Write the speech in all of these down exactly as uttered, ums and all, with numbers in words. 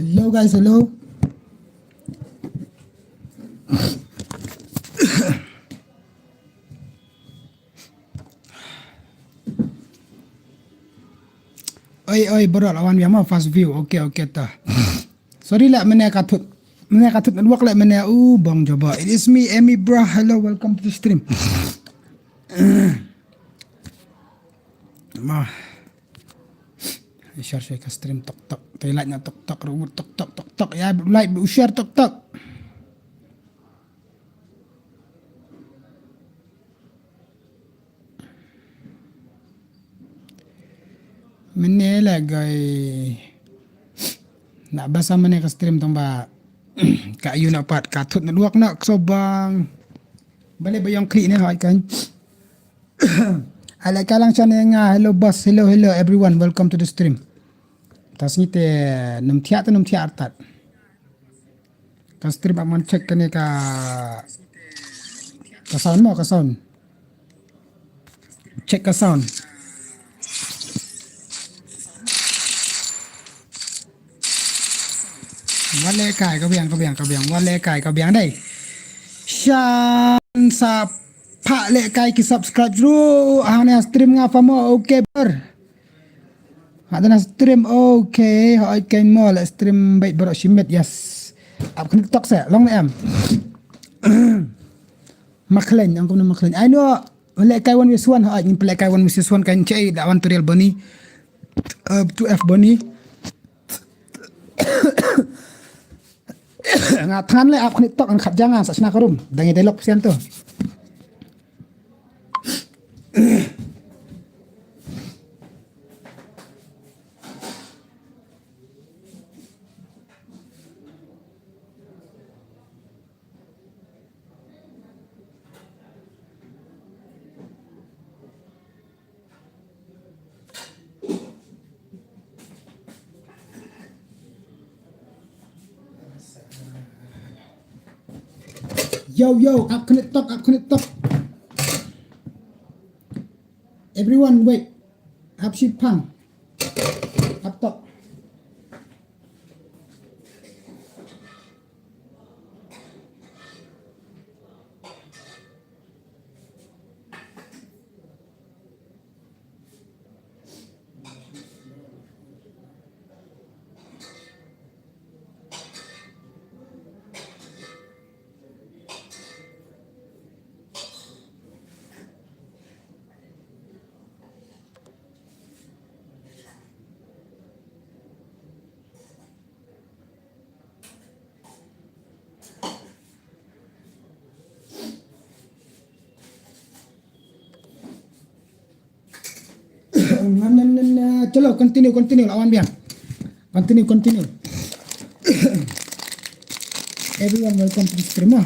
Hello guys, hello. Oi, oi, bro, la wan biang mo first view. Okay, okay, ta. Sorry la, mynne ka thut. Mynne ka thut network la, mynne u bong jaba. It is me, Amy, bro. Hello, welcome to the stream. Ma. Share, share ka stream tok tok. Te like na tok tok, rubut tok tok, tok tok. Ya, like, share tok tok. Mynne la gai. Na basa mynne ka stream tang ba. Ka yu na pat ka thut network na kso bang. Bale ba yong kli ne hoi kan. Ala kalang chane nga, hello boss, hello, hello everyone, welcome to the stream. Tas ngi te num thiah te num thiah artat. Ka stream aman check kane ka, ka sound mo, ka sound. Check ka sound. Wat leh kai ka biang, ka biang, ka biang. Wat leh kai ka biang dei. Shan sa pha leh kai ki subscribe ru. Hane stream nga fa mo, okay ber. Hadana stream, okay. Hoi ken mo la stream bait bro shimet, yes. Ap klik tok se long em. Makhlaiñ, ang kumna makhlaiñ. Ai no, leh kai wan wi swan, hoi ngin leh kai wan wi swan kan che da wan tutorial bani. Uh, two F bani. Nga than le ap klik tok ang khat janga sa sna karum. Dangi delok sian tu. Yo, yo, ap klik tok, ap klik tok. Everyone, wait. Ap shi pang. Ap tok. Chalo, continue, continue, lawan biang. Continue, continue. Everyone, welcome to the stream, ah.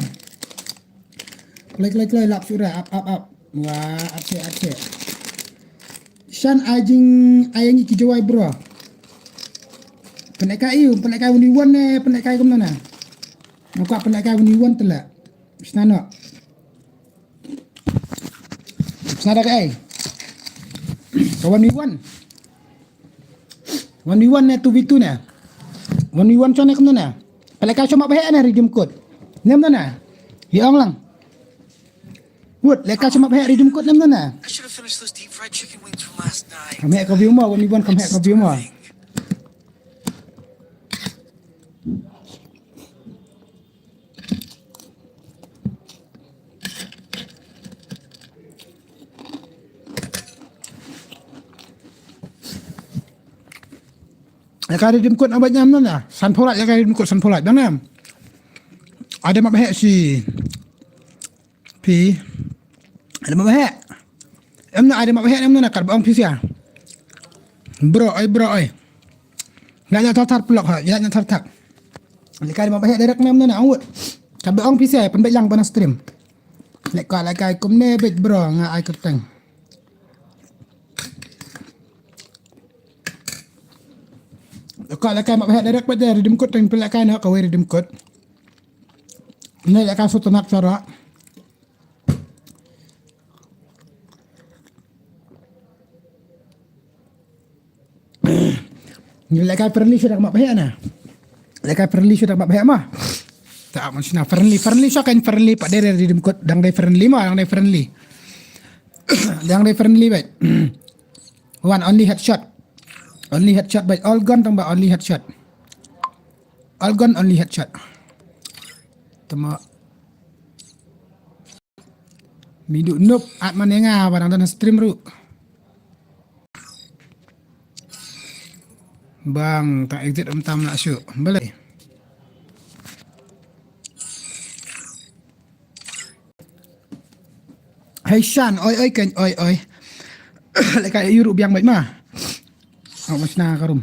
Kloi, kloi, kloi, lap sura, ap, ap, ap. Wah, ap se, ap se. Shan ai jing, ai ngi ki jawai bro. Pynlehkai, pynlehkai uni wan ne, pynlehkai kumno na. Nokwa pynlehkai uni wan tela. Sna no. Sna da ka ai. Ka one v one. One v one ne two v two ne. One v one chon ne kumno ne. Pynlehkai choma bahe ne redeem code. Nem no na. Hi ong lang. Wut, lehkai choma bahe redeem code nem no na. I should have finished those deep fried chicken wings from last night. Kam heh ka view mo, one v one kam heh ka view mo. Lehkai redeem code aba nyam no na. Sanphew lait lehkai redeem code sanphew lait dang nem. Ada map heh si. Phi. Ada map heh. Em na ada map heh em na kat ba ong phi sia. Bro oi, bro oi. Nga nya thar thar pelok ha, nya nya thar thar. Lehkai map heh direct nem na ong wut. Kat ba ong phi sia pynbeit lang ba na stream. Lehkai lehkai kumne beit bro nga ai kyrteng. Lehkai lehkai map heh direct beit redeem code teng pynlehkai na kawei redeem code. Ne lehkai sut nak chara. Ngi lehkai friendly shuh da ka map heh na. Lehkai friendly shuh tang ba bheh ma. Ta man shna friendly, friendly shuh kan friendly pat dei redeem code dang dei friendly ma, dang dei friendly. Dang dei friendly bheh. One only headshot. Only headshot bheh. All gun tang ba only headshot. All gun only headshot. Tama. Midu nup at mane nga barang dan stream ru. Bang ta exit um tam la shu. Balai. Hai shan oi oi kan oi oi. Lehkai yu ru biang bheh ma. Au ma shna ka rum.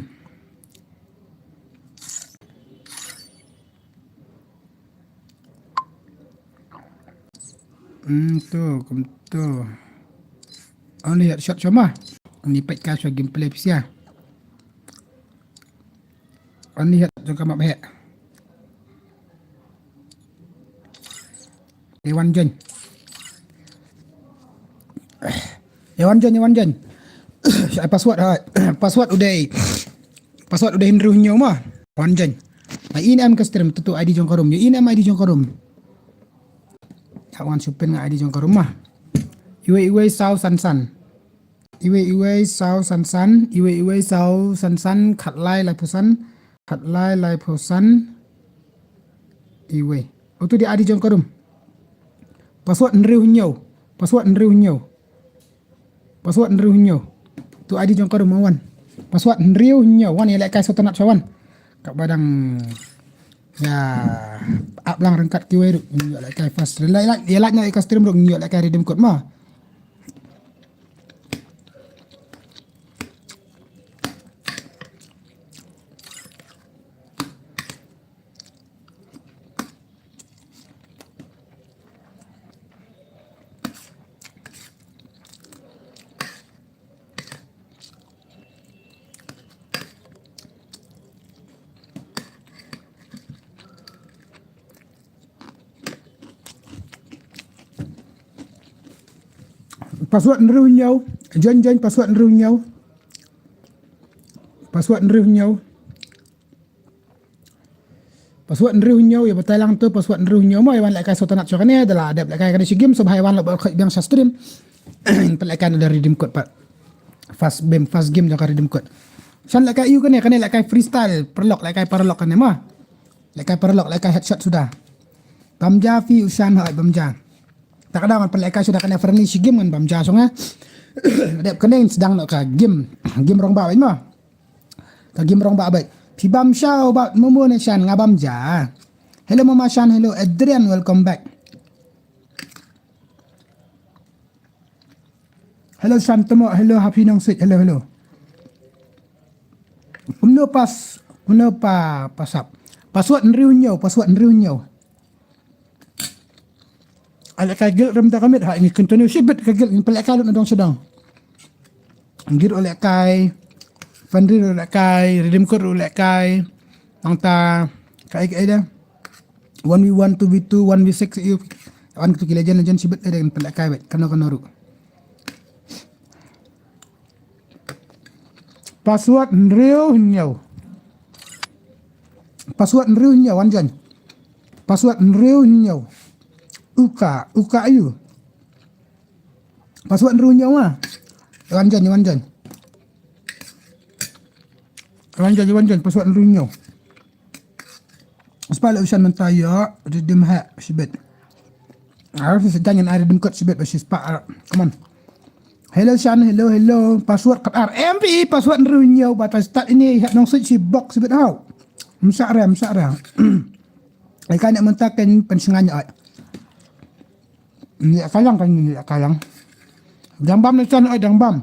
Hmm, tu, kum tu. Ani headshot sama. Ni pet ka shu gameplay pisia. Ani headshot jong ka map he. Iwan Jen. Iwan Jen, Iwan Jen. Password ha. Password u dei. Password u dei hynriew hynñiew ma. Iwan Jen. Ïa ine em ka stream tu tu I D jong ka rum. Ïa ine em I D jong ka rum. Ka wan shu pyn nga I D jong ka rum ma. Iwei iwei saw san san. Iwei iwei saw san san. Iwei iwei saw san san. Khat lai lai phew san. Khat lai lai phew san. Iwei. Utu dei I D jong ka rum. Password hynriew hynñiew. Password hynriew hynñiew. Password hynriew hynñiew. Tu I D jong ka rum wan. Password hynriew hynñiew wan ïa lehkai shu tynnat sha wan. Kaba dang ïa ap lang ryngkat kiwei ruh ïa lehkai first. Ïa lait ïa lait na ïa ka stream ruh ïa lehkai redeem code ma. Password hynriew hynñiew. Join join password hynriew hynñiew. Password hynriew hynñiew. Password hynriew hynñiew ïa batai lang tu password hynriew hynñiew mo ïa wan lehkai shu tynnat sha kane da la dep lehkai kane shi game shu bha ïa wan la ba khoi biang sha stream. Pynlehkai na da redeem code pat. First game first game jong ka redeem code. Shan lehkai ïa kane kane lehkai freestyle paralok lehkai paralok kane ma. Lehkai paralok lehkai headshot suda. Bam ja phi u shan ha bam ja. Ta ka dang pynlehkai suda kane friendly shi game ngan bam ja shong eh. Dep kane sdang noh ka game game rong ba ma. Ka gim rong ba bai. Phi bam shaw ba mumu ne shan nga bam ja. Hello mama shan hello Adrian welcome back. Hello shan temo hello happy nong sweet hello hello. Kumno pas kumno pa pasap. Password hynriew hynñiew password hynriew hynñiew. Alehkai guild rem da kamit ha ngi continue shibit ka guild ngi pelehkai lut na dong sha dong. Guild u lehkai, Fenrir u lehkai, Redeem Code u lehkai. Nangta ka ai ka ai da one v one, two v two, one v six ïu. Wan kitu ki legend legend shibit da ngi pelehkai bad kano kano ruh. Password hynriew hynñiew. Password hynriew hynñiew wan join. Password hynriew hynñiew. Uka, uka ayu. Password hynriew hynñiew ma. Wan join, wan join. Wan join, wan join password hynriew hynñiew. Spah leh u shan mynta ïa redeem ha shibit. Ar sa jan ngan ai redeem code shibit ba shi spah ar. Come on. Hello shan, hello hello. Password kat ar M P password hynriew hynñiew ba ta start ini ha nong switch shi box shibit haw. Msa re, msa re. Ai ka ne mynta ken pynsngan ai. Ni kalang kan ni kalang. Dang bam ni shan ai dang bam.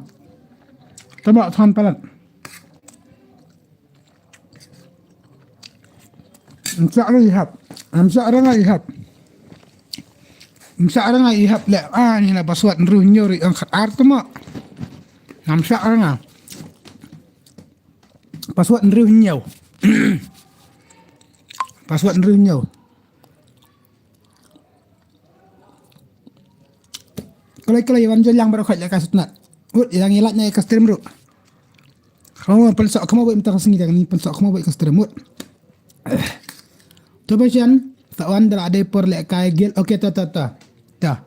Tama than palat. Msa re ihap. Msa re nga ihap. Msa re nga ihap le. Ah ni na password hynriew hynñiew ri ang khat ar tu ma. Msa re nga. Password hynriew hynñiew. Password hynriew hynñiew. Kalai kalai wan join lang baroh khat leh ka sutnat. Ut yang ilat na ka stream ruh. Kamu pynsoh kamu buat mynta ka sngi da ni pynsoh kamu buat ka stream ut. To ba shen, ta wan da la dei por lehkai gel. Okay, ta, ta, ta. Ta.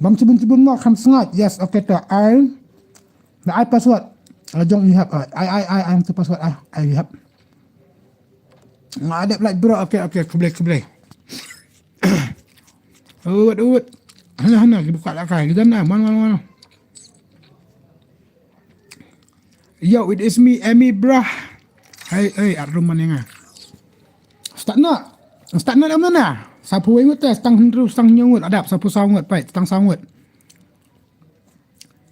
Bam chibun chibun mo kham sngat. Yes, okay, ta. Ai. Da ai password. Ai jong i hap. Ai, ai, ai, ai, tu password. Ai, ai, i hap. Nga dep like bro. Okay, okay, khublei, khublei. Ut, ut. Hana, hana, ki buka lehkai. Kita na, man, man, man. Yo, it is me, Emmy, bruh. Hey, hey, ar rum man nga. Start na. Start na, am na. Sapu wei ngut te, stang hynru, stang hynñiew ngut. Adap, sapu saw ngut, pait, stang saw ngut.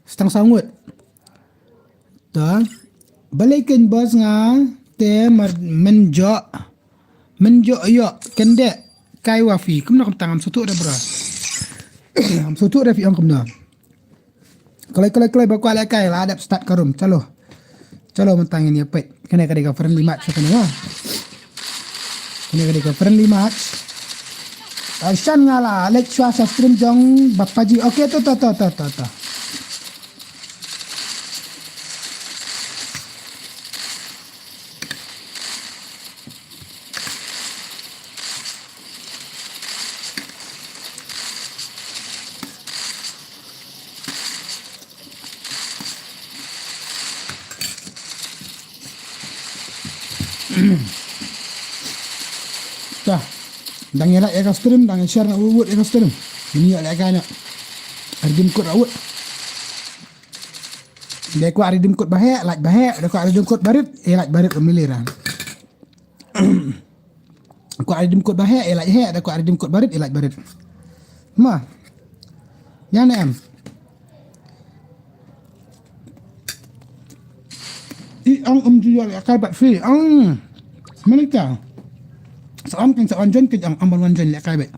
Stang saw ngut. Ta. Balei ken bos nga te mar menjo. Menjo yo kende kai wafi. Kumno kumtang am sutu da bro. Am sutu da fi ong kumno. Kalai, kalai, kalai, ba kwah lehkai, la dep start ka rum. Chalo. Chalo, mynta ngin ïa peit. Kane ka dei ka friendly match kane, ha. Kane ka dei ka friendly match. Ai shan nga la leit shuwa sha stream jong Bapaji. Okay, to, to, to. Ta. Dang ïa like ïa ka stream, dang ïa share na wut wut ïa ka stream. Ini ïa like ïa na. Ar dim kut ra wut. Dei kwah ri dim kut ba heh, lait ba heh, dei kwah ri dim kut ba rit, eh, lait ba rit, ym lei lei ra. Kwah ri dim kut ba heh, eh, lait heh, dei kwah ri dim kut ba rit, eh, lait ba rit. Ma. Ïa ne em. I ong um ju ïoh lehkai bad free. Ong. Mane ka. Sa ong kan sa wan join ka ong ong ban wan join lehkai bad.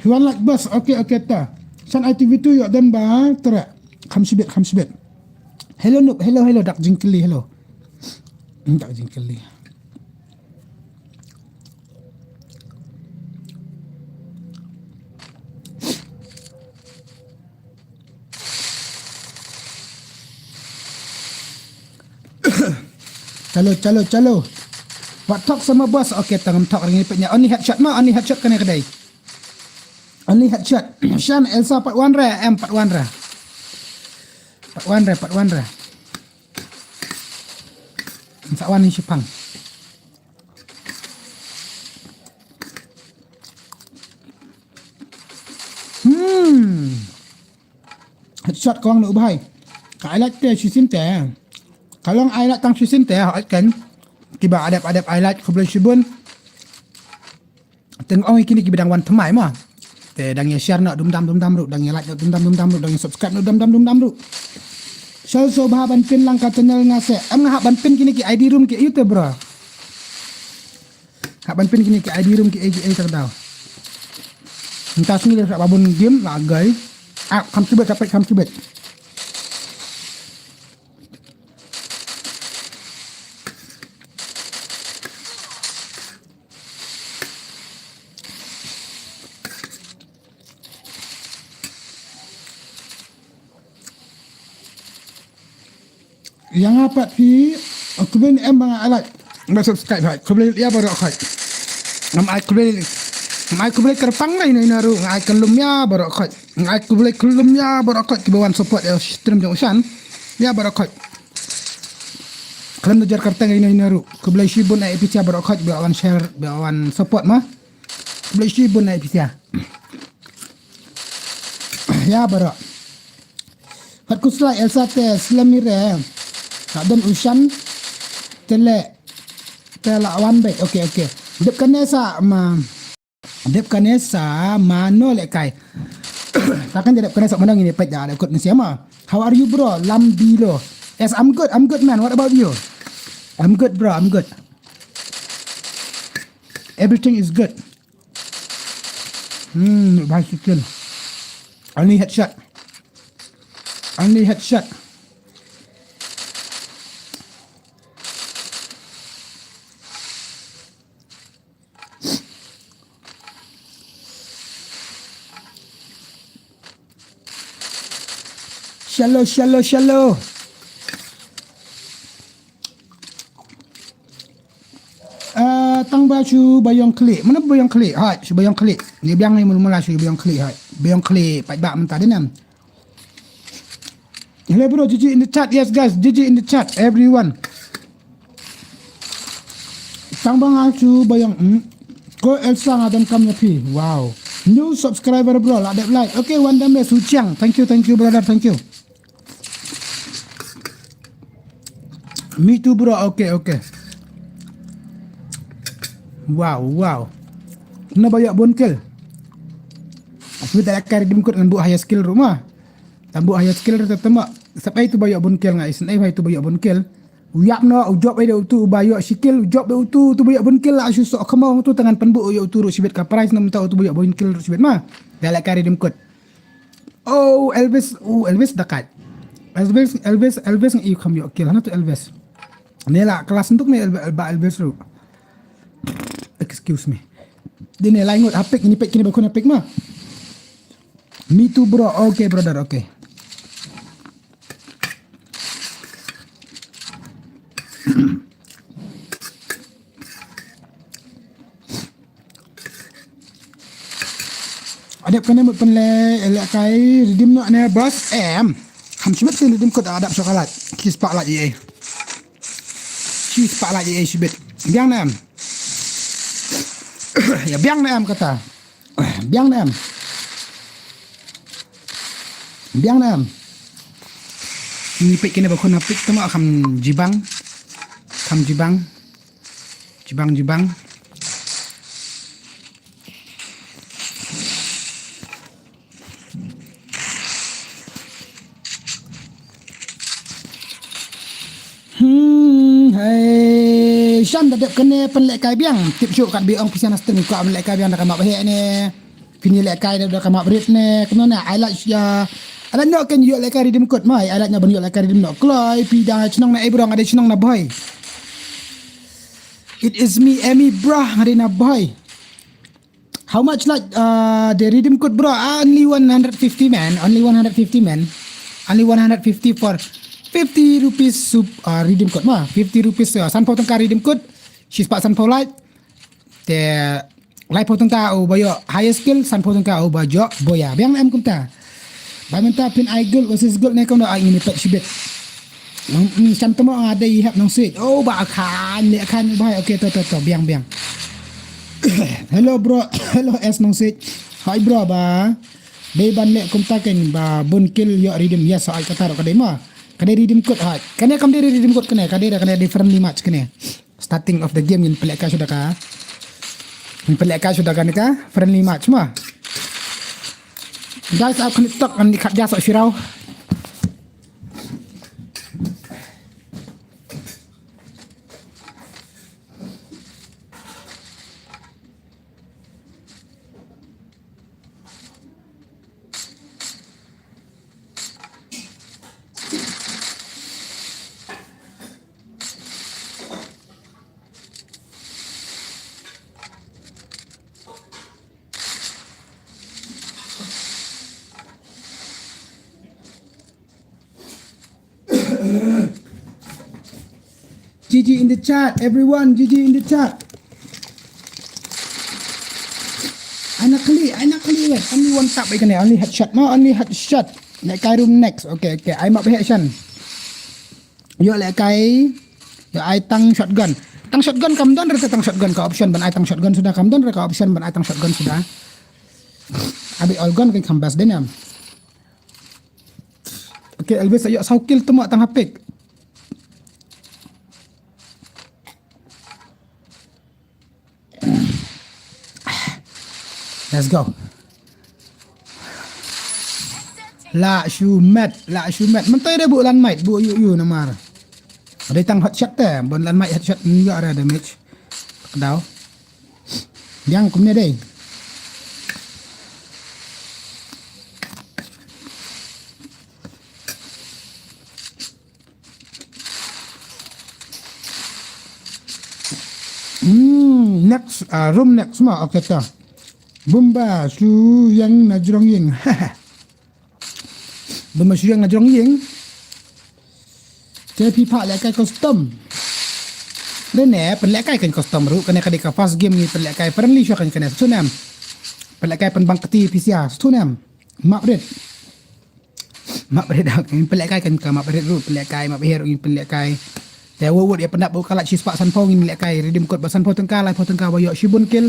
Hi wan like bas. Okay, okay ta. San I T V two ïoh don ba tra. Kham shibit, kham shibit. Hello Noob, hello, hello, dak jingkylli, hello. Hmm, dak jingkylli. Chalo, chalo, chalo. Wat thok sama bos, okay, tang thok ring ni pet nya. Only headshot ma, only headshot kane ka dei. Only headshot. Shan Elsa pat wan re, em pat wan re. Pat wan re, pat wan re. Sa wan ni shipang. Hmm. Headshot kong nu bhai. Ka highlight te shisin te. Ka long highlight tang shisin te, ha kan. Kiba adep adep highlight khublei shibun. Teng ong kine kiba dang wan thymmai mo. Te dang ïa share noh dum dam dum dam ruh, dang ïa like noh dum dam dum dam ruh, dang ïa subscribe noh dum dam dum dam ruh. Shal so bha ban pin lang ka channel nga se. Em nga hap ban pin kine ki I D room ki ïu te bro. Hap ban pin kine ki I D room ki ei ki ei ta ka daw. Nta sngi le sa babun game la gai. Ah, kham sibet, kapet kham sibet. Ïa nga pat phi, khublei em ba nga alak. Ba subscribe hai. Khublei ïa baroh khot. Ngam ai khublei. Ngam ai khublei kyrpang ngai nai na ruh, nga ai kyllum ïa baroh khot. Nga ai khublei kyllum ïa baroh khot kiba wan support ïa stream jong u Shan. Ïa baroh khot. Khlem da jar kyrteng ïa nai na ruh. Khublei shibun ai phi ïa baroh khot ba wan share, ba wan support ma. Khublei shibun ai phi ïa. Ïa baroh. Pat khuslai Elsa te slem ire. Ka don u Shan te le te la wan beit. Okay, okay. Dep kane sa ma. Dep kane sa mano le kai. Ta kan dep kane sa mano ngin peit da kut nasiama. How are you bro? Lam bilo. Yes, I'm good. I'm good man. What about you? I'm good bro. I'm good. Everything is good. Hmm, bhai skill. Only headshot. Only headshot. Shallow, shallow, shallow. Tang ba shu ba ïong khlieh. Mano ba ïong khlieh? Hai, shu ba ïong khlieh. Ni biang ni mula mula shu ba ïong khlieh hai. Ba ïong khlieh pat ba mynta dei nam. Hello bro, G G in the chat. Yes guys, G G in the chat everyone. Tang ba nga shu ba ïong, hmm. Ko Elsa nga donkam ïa phi. Wow. New subscriber bro, la dep like. Okay, Wanda Mes Huchiang. Thank you, thank you brother, thank you. Me too bro. Okay, okay. Wow, wow. Kena ba ïoh bun kill. Asmi tak ada redeem code ngan buh higher skill ruh ma. Tang buh higher skill ruh tetep ma. Sap ai tu ba ïoh bun kill nga isen ai ba tu ba ïoh bun kill. U ïap noh, u jop ai da utu ba ïoh shi kill, u jop da utu, utu ba ïoh bun kill la shu soh khmong tu tang ngan pynbuh ïa utu ruh shibit ka prize namar utu ba ïoh bun kill ruh shibit ma. Da la ka redeem code. Oh, Elvis, oh, Elvis da kat. Elvis, Elvis, Elvis ngi kham ïoh kill. Hana tu Elvis. Ne la kelas untuk ne Elvis, ba Elvis ruh. Excuse me. Dei ne lai ngut ha pick, ini pick, kini ba khun ha pick ma. Me too bro. Okay brother, okay. Adep kane mut pynleh lehkai redeem noh ne boss em. Ham shibit redeem code adep shokalat. Cheese pak lait ei. Cheese pak lait ei shibit. Biang ne em. Ya biang ne em kata. Biang ne em. Biang ne em. Ni peit kine ba khun ha peit tama kham jibang. Kham jibang. Jibang jibang. Hmm, hai, shan da dep kane pynlehkai biang. Tip shuh kat bi ong pisa na stream ko pynlehkai biang da ka map heh ne. Pini lehkai da ka map rit ne. Kano ne, ai lad ya. Ai lad no kan ïoh lehkai redeem code mai. Ai lad no ban ïoh lehkai redeem no. Kloi pi da chnong na ai bro, nga dei chnong na Bhoi. It is me, Emmy bro, nga dei na Bhoi. How much like uh, the redeem code bro? Ah, only one hundred fifty man, only one hundred fifty man. Only one hundred fifty for fifty rupees sup uh, redeem code ma. Fifty rupees uh, sanphew tyngka redeem code. Shispah sanphew lait. Te laiphew tyngka u ba ïoh higher skill, sanphew tyngka u ba ïoh boya. Biang em kumta. Ba mynta phin ai gold versus gold ne kumno ai ngin pet shibit. Nang mm, sam tamo nga dei hap nang sit. Oh ba khan le khan ba. Okay to to to biang biang. Hello bro. Hello S nang sit. Hi bro ba. Dei ban le kumta ken ba bun kill ïoh redeem. Yes ai kata ro ka dei ma. Ka dei redeem code hai. Kane kam dei redeem code kane ka dei da kane dei friendly match kane. Starting of the game ngin pynlehkai shuh da ka. Ngin pynlehkai shuh da ka ne ka friendly match ma. Guys, ap khnit tok ngan dikhat ja sok shiraw. G G in the chat, everyone, G G in the chat. Ai na kali, ai na kali weh. Only one tap ai kane, only headshot. No, only headshot. Lehkai room next. Okay, okay. Ai map headshot. Ïoh lehkai. Ïoh ai tang shotgun. Tang shotgun kam don re tang shotgun ka option ban ai tang shotgun suda kam don re ka option ban ai tang shotgun suda. Abi all gun kan kam bas denam. Okay, Elvis ïoh saw kill tama tang hapik. Let's go. La shu met, la shu met. Mentai deh bu lan might, bu yu yu namar. Ada tang headshot te, bun lan might headshot yu ada damage. Kedau. Yang kumne deh. Hmm, next, uh, room next ma, okay ta. Bumba, su yang na jrong ying. Bumba, su yang na jrong ying. Te phi pha lehkai custom. Dei ne pynlehkai kan custom ruh, kane ka dei ka first game ngi pynlehkai friendly shuwa kan kane, sngewthuh ne em. Pynlehkai pynbang kti pisa, sngewthuh ne em. Map rit. Map rit dak, ngin pynlehkai kan ka map rit ruh, pynlehkai map her ngin pynlehkai. Te wut wut ïa pyndap ba ka lait shispah sanphew ngin lehkai, redeem code ba sanphew tyngka, laiphew tyngka ba ïoh shibun kill.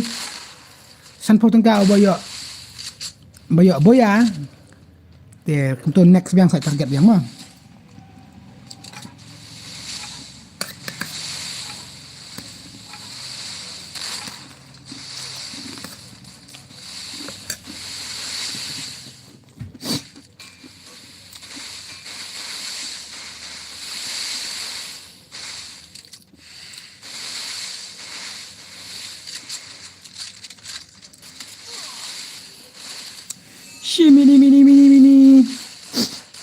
Sanphew tyngka ba ïoh, ba ïoh boya. Te kumto next biang sa target biang ma. Shi mini mini mini mini.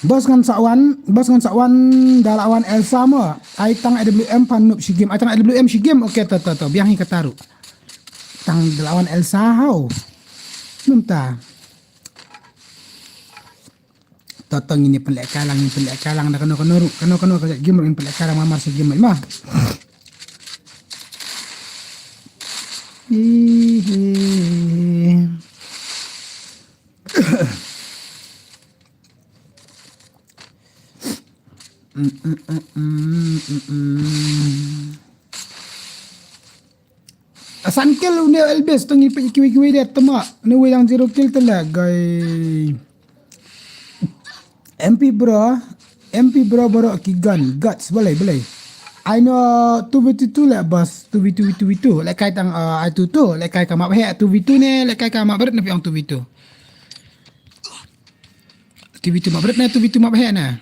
Bos ngan sa wan, bos ngan sa wan da la wan Elsa mo. Ai tang A W M pan nup shi game. Ai tang A W M shi game. Oke, to to to. Biang hi kata ruh. Tang da la wan Elsa hau. Num ta. To to ngin ïa pynlehkai lang, ngin pynlehkai lang da kano kano ruh, kano kano ka game ruh ngin pynlehkai lang, marmar shi game ma. Hi hi. Mm, mm, mm, mm, mm, mm. A san kill une u Elvis, to ngi peit kiwei kiwei de tama. Une uwei dang zero kill te la gai. M P bro, M P bro baroh ki gun, guts, balei, balei. Ai no two v two le bas, two v two, two v two, lehkai tang, uh, ai two two, lehkai ka map heh, two v two ne, lehkai ka map bret ne phi ong two v two. Two v two map bret ne, two v two map heh ne.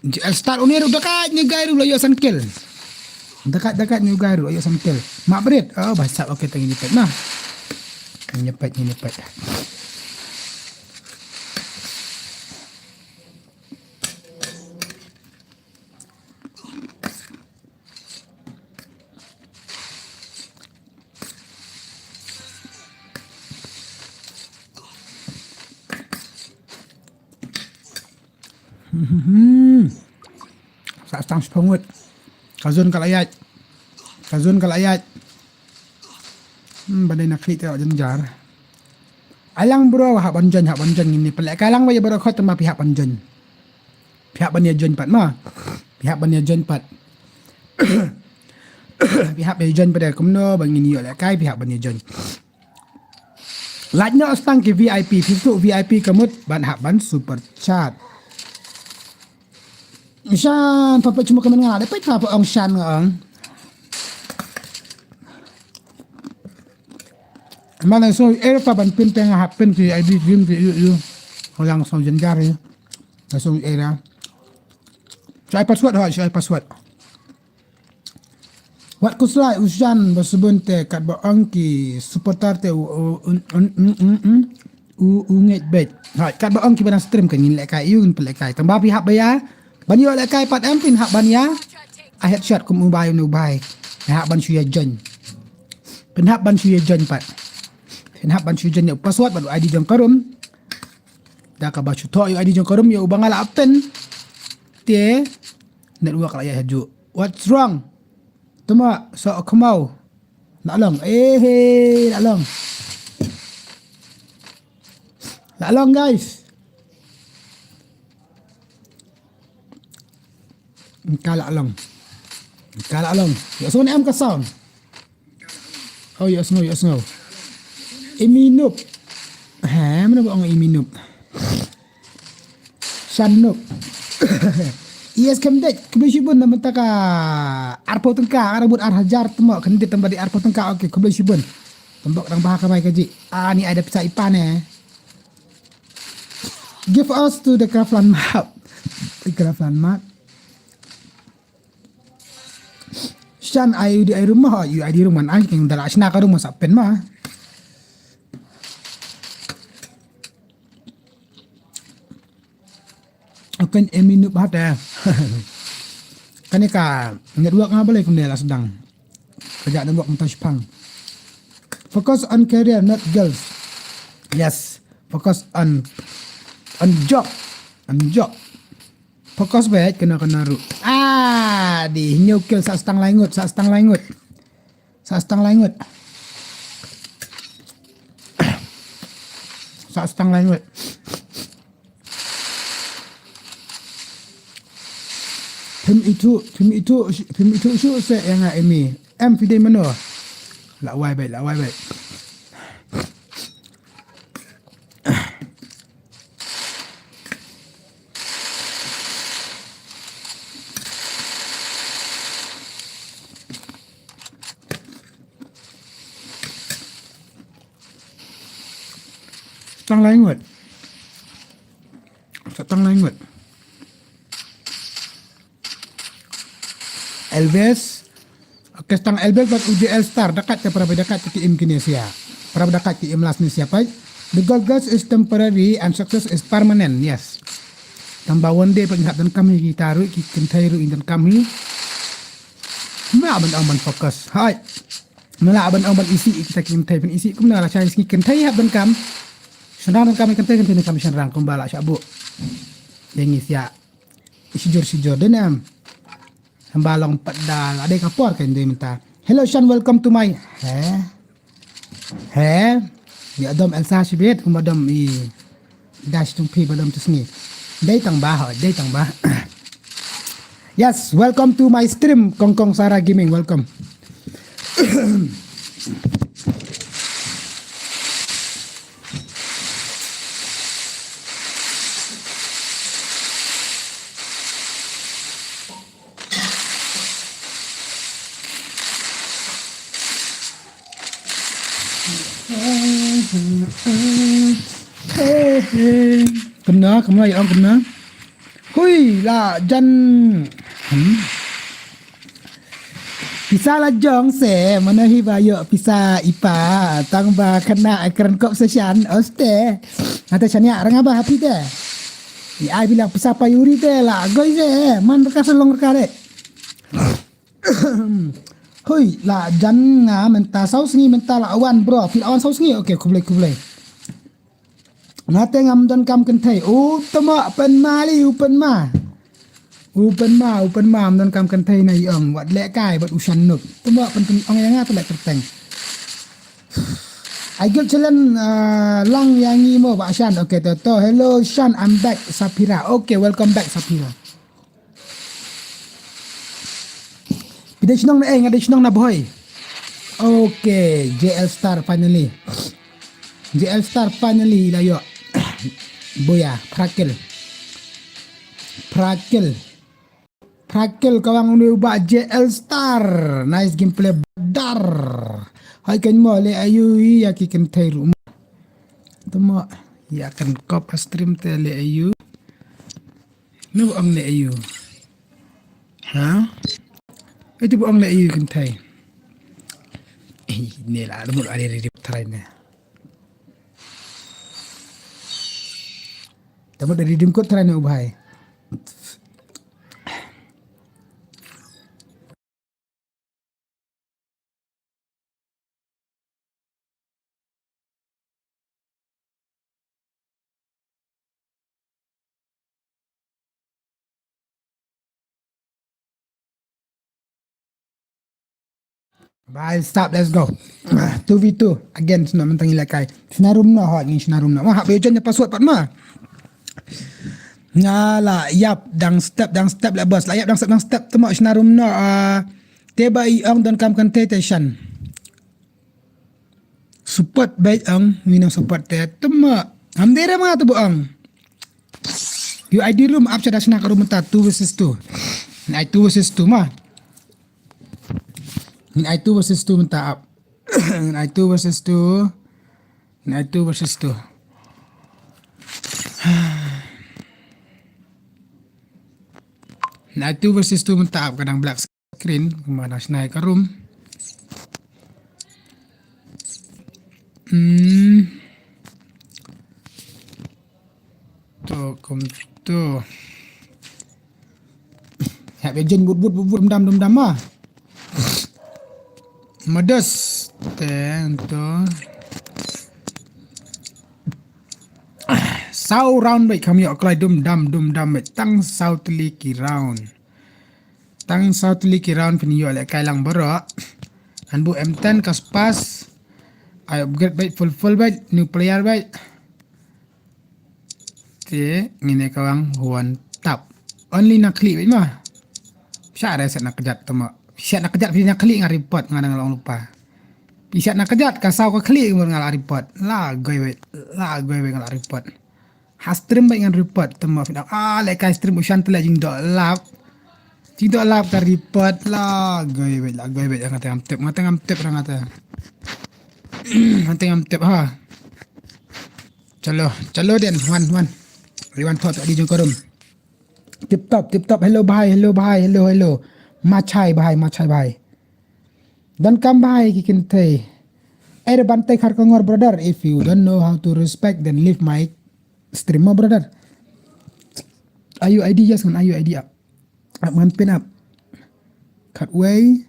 J L Star une ruh da kait ne gai ruh la ïoh san kill. Da kait, da kait ne gai ruh la ïoh san kill. Map bret. Oh, ba sap, okay, tang ngin ïa peit na. Ngin ïa peit, ngin ïa peit. Hmm. Sa stang shiphew ngut. Ka zone ka la ïaid. Ka zone ka la ïaid. Hmm, ba dei na khlieh te jynjar. Alang bro, hap ban join, hap ban join ngin ïa pynlehkai lang ba ïa bro khot tang ba phi hap ban join. Phi hap ban ïa join pat ma. Phi hap ban ïa join pat. Phi hap ïa join pat de kumno ba ngin ïoh lehkai, phi hap ban ïa join. Lait noh stang ki V I P, phi suk V I P ka mut ban hap ban super chat. Shan, pha peit shuh mo ka men nga, da peit pha pha ong shan nga ong. Mane so er pha ban pin te nga hap pin ki I D game ki yu yu. Ho yang so jynjar ïa. Nga so er. Shu ai password ho, shu ai password. Wat khuslai u shan ba sbun te katba ong ki supporter te u, u, u, u, u, u, u ngeit beit. Hai, katba ong ki ba na stream ka ngin lehkai, ïa u ngin pynlehkai. Tang ba phi hap ba ïa ban ïoh lehkai pat em phin hap ban ïa. A headshot kum u bai u bai. Phin hap ban shu ïa join. Phin hap ban shu ïa join pat. Phin hap ban shu join ïa u password bad u I D jong ka room. Da kaba shu thoh ïa u I D jong ka room ïa u ba nga la pyn. Te network la ïa hajuh. What's wrong? Tuma, so khmau. La long. Eh, eh, la long. La long, guys. Ka la long. Ka la long. Ïa sngew ne em ka sound. Oh, ïa sngew, ïa sngew. Imi nup. Ha, mano ba ong imi nup. Shan nup. Yes, kam dei. Khublei shibun na mynta ka arphew tyngka, arphew ar hajar tymok, kan dei tang ba dei arphew tyngka, okay, khublei shibun. Tymok dang bha ka bai ka ji. Ani ai da pisa ipan eh. Give us to the Craftland map. Craftland map. Shan ai u di ai rumah, u ai di rumah, ai king dara sna ka rumah sa pen ma. Akan emi nup hat eh. Kane ka network nga balei kumne la sedang. Kerja network mentang sepang. Focus on career, not girls. Yes, focus on, on job. On job. Focus beit kano kano ruh. Ah, di hynñiew kill, sah stang lai ngut, sah stang lai ngut. Sah stang lai ngut. Sah stang lai ngut. Phim ithuh, phim ithuh, phim ithuh shuh seh ïa nga, Emi. Em, phi dei mano? La wai beit, la wai beit. Sah tang lai ngut. Sah tang lai ngut. Elvis. Okay, tang Elvis bad U J L Star, da kat te para bad da kat te ki im kine sia. Para bad da kat ki im last ne sia pat. The goal girls is temporary and success is permanent. Yes. Tang ba one day pat ngi hap donkam hi kita ruh, ki kynthei ruh ngi donkam hi. Mla ban ong ban focus. Hai. Mla ban ong ban isih kita ki kynthei, ban isih kumno, la shai sngi kynthei hap donkam. Shynrang donkam ïa kynthei, kynthei donkam ïa shynrang, kumba la shah buh ïa ngi sia. Shijur shijur dei ne em. Hynba long pat da la dei ka por kan dei mynta. Hello Shan, welcome to my, he? He? Ïa dom Elsa shibit, kumba dom i dash tung phi ba dom tu sngi. Dei tang ba, ho, dei tang ba. Yes, welcome to my stream, Kong Kong Sarah Gaming, welcome. Kumno, kumno, ïa ong kumno? Hui, la jan. Hmm. Pisa la jong se, mano hi ba ïoh pisa i pa, tang ba khynnah kren kop session, oste. Ate shania ranga ba happy te. Ni ai bilak pisa pa yuri te, la goi se, man raka sa long raka de. Hoi, la jan nga mynta saw sngi mynta la wan bro, phi la wan saw sngi, okay, khublei, khublei. Nate ngam donkam kynthei. U tama pen mali u pen ma. U pen ma, u pen ma, ngam donkam kynthei na i ong. Wat leh kai, wat u shan nuk. Tama pen pen ong ïa nga te leh kyrteng. I get challenge, uh, lang ïa ngi mo ba shan. Okay, to, to. Hello, Shan, I'm back, Sapira. Okay, welcome back, Sapira. Phi dei shnong na ei, nga dei shnong na Bhoi. Okay, J L Star finally. J L Star finally la ïoh. Boya, Prakil. Prakil. Prakil ka wang uni u ba J L Star. Nice gameplay, brother. Hai kan mo le ayu ïa ki kynthei ruh. Tama ïa kan kop stream te le ayu. Ngi ba ong le ayu. Ha? Itu ba ong le ayu kynthei. Eh, ne la, ada mut ada redeem try ne. Ada mut ada redeem code try ne u bhai. Bye, stop, let's go. Two v two again, sna mentang ila kai. Sna room no, hot ni sna room no. Wah, be jon password pat ma. Nga la ïap dang step, dang step la bos. La ïap dang step, dang step. Tama sna room no. Ah, te ba i ong don kam kan te te shan. Support beit ong, ngi nang support te tama. Am dei re ma tu ong. U I D room ap cha da sna ka room ta two versus two. Ngi ai two versus two ma. Ngi ai two versus two mynta ap. Ngi ai two versus two. Ngi ai two versus two. Ngi ai two versus two mynta ap ka dang black screen, kumba na sna ka room. Hmm. To, kum to. Ya, be jin but, but, but, but, dum dam, dum dam, ah. Madas, te, to. Tau round beit, kam ïoh kloi dum dam dum dam beit. Tang saw tylli ki round. Tang saw tylli ki round phin ïoh lehkai lang baroh. Ngan buh M ten ka spas. Ai upgrade beit, full full beit, new player beit. Te ngin ïa kawang one tap. Only na khlieh beit ma. Sha re set na kjat tama. Set na kjat phi na khlieh nga report, nga dang long lupa. Phi set na kjat ka saw ka khlieh nga la report. La goi beit, la goi beit nga la report. Ha stream beit ngan report tama phi dang. Ah, lehkai stream u Shan te la jingdoh lap. Jingdoh lap ka report, la goi beit, la goi beit, nga te ngam tip, nga te ngam tip, nga te. Nga te ngam tip ha. Chalo, chalo den, wan, wan. Wan thot di jong ka room. Tip top, tip top. Hello bhai, hello bhai, hello, hello. Machai bhai, machai bhai. Donkam bhai ki kynthei. Eh, Bante Kharkongor brother, if you don't know how to respect, then leave my stream mo brother. Ayu I D, yes, ngan ayu I D up. Up, ngan pin up. Khatwei,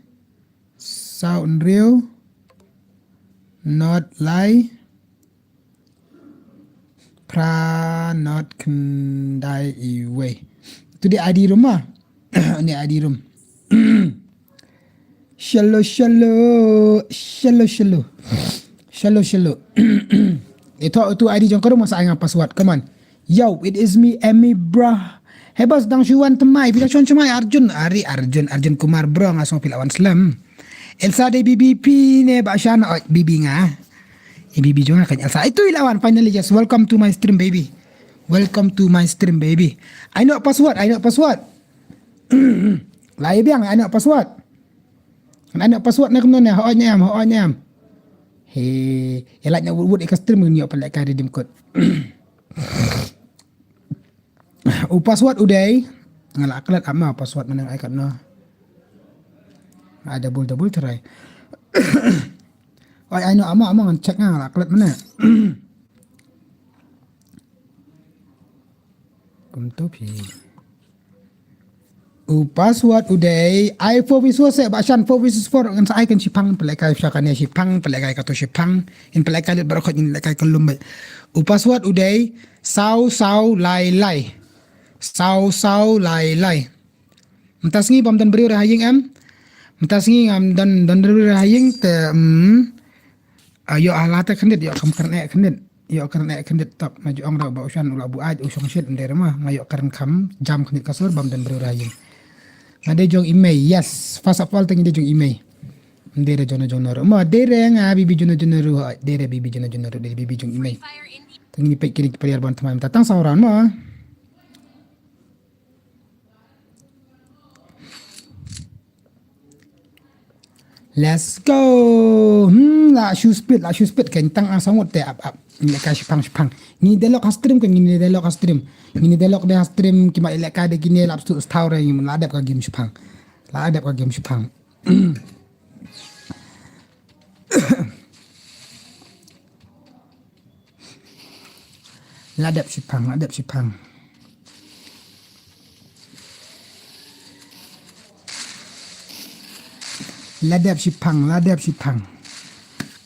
saw hynriew, nod lai, phra nod khyndai iwei. Tu dei I D room ma. Ni I D room. Shallow, shallow, shallow, shallow. Shallow, shallow. Ito, tu I D jong ka room ma, sa ai nga password. Come on. Yo, it is me, Emmy, bro. Hey boss, dang shu wan thymmai, phi la shu wan thymmai, Arjun, Ari, Arjun, Arjun Kumar, bro, nga sngew phi la wan slem. Elsa de B B P ne ba shan, oh, B B nga. Eh, B B jong nga kan Elsa. Itu i la wan, finally, yes. Welcome to my stream, baby. Welcome to my stream, baby. I know password, I know password. Lai biang, I know password. Kan I know password na kumno ne, hoi ne em, hoi ne em. He, ïa lait na wut wut ïa ka stream ngi ïoh pynlehkai redeem code. U password u dei. Nga la klet ama password mynne ai katno. Ai double double try. Oi, ai no ama ama ngan check nga la klet mynne. Kumto phi. U password u dei, ai four versus four se, ba shan four versus four, ngan sa ai kan shipang, pynlehkai sha kane shipang, pynlehkai kato shipang, in pynlehkai lut baroh khoit in lehkai ka lum beit. U password u dei, saw saw lai lai. Saw saw lai lai. Mynta sngi bym don briew re ha ïing em. Mynta sngi ngam don, don briew re ha ïing te, mm, ah, ïoh hala te khyndiat, ïoh kham kren eh khyndiat. Ïoh kren eh khyndiat tap, ma ju ong ra ba u shan u la buaid, u shong shit, ym dei re ma, nga ïoh kren kham jam khyndiat ka sur bym don briew re ha ïing. Nga dei jong i mei, yes, first of all te ngi dei jong i mei. Ym dei re jong no jong no ruh. Ma dei re nga bibi jong no jong no ruh, dei re bibi jong no jong no ruh, dei bibi jong i mei. Te ngi peit kine ki player ban thymmai mynta tang saw round ma. Let's go. Hmm, la shu speed, la shu speed, kan tang ang sangut te ap ap. Ngi lehkai shipang shipang. Ngi delok ha stream kan, ngi delok ha stream. Ngi delok de ha stream ki mat lehkai de kine lap stu sthaw re ngi la dep ka game shipang. La dep ka game shipang. La dep shipang, la dep shipang. La dep shipang, la dep shipang.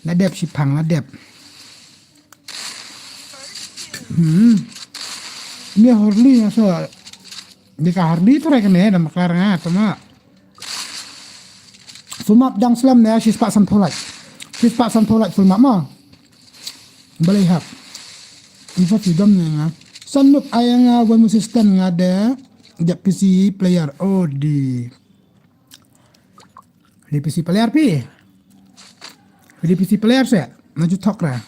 La dep shipang, la dep. Hmm. Ni Harley nga so. Di ka Harley tu re kane da maklar nga tama. Full map dang slem ne, shispah sanphew like. Shispah sanphew like full map ma. Balei hap. Info freedom ne nga. Sanuk ai nga wan mu system nga de. Dep P C player. Oh di. Di P C player pi. Di P C player se. Na ju thok ra.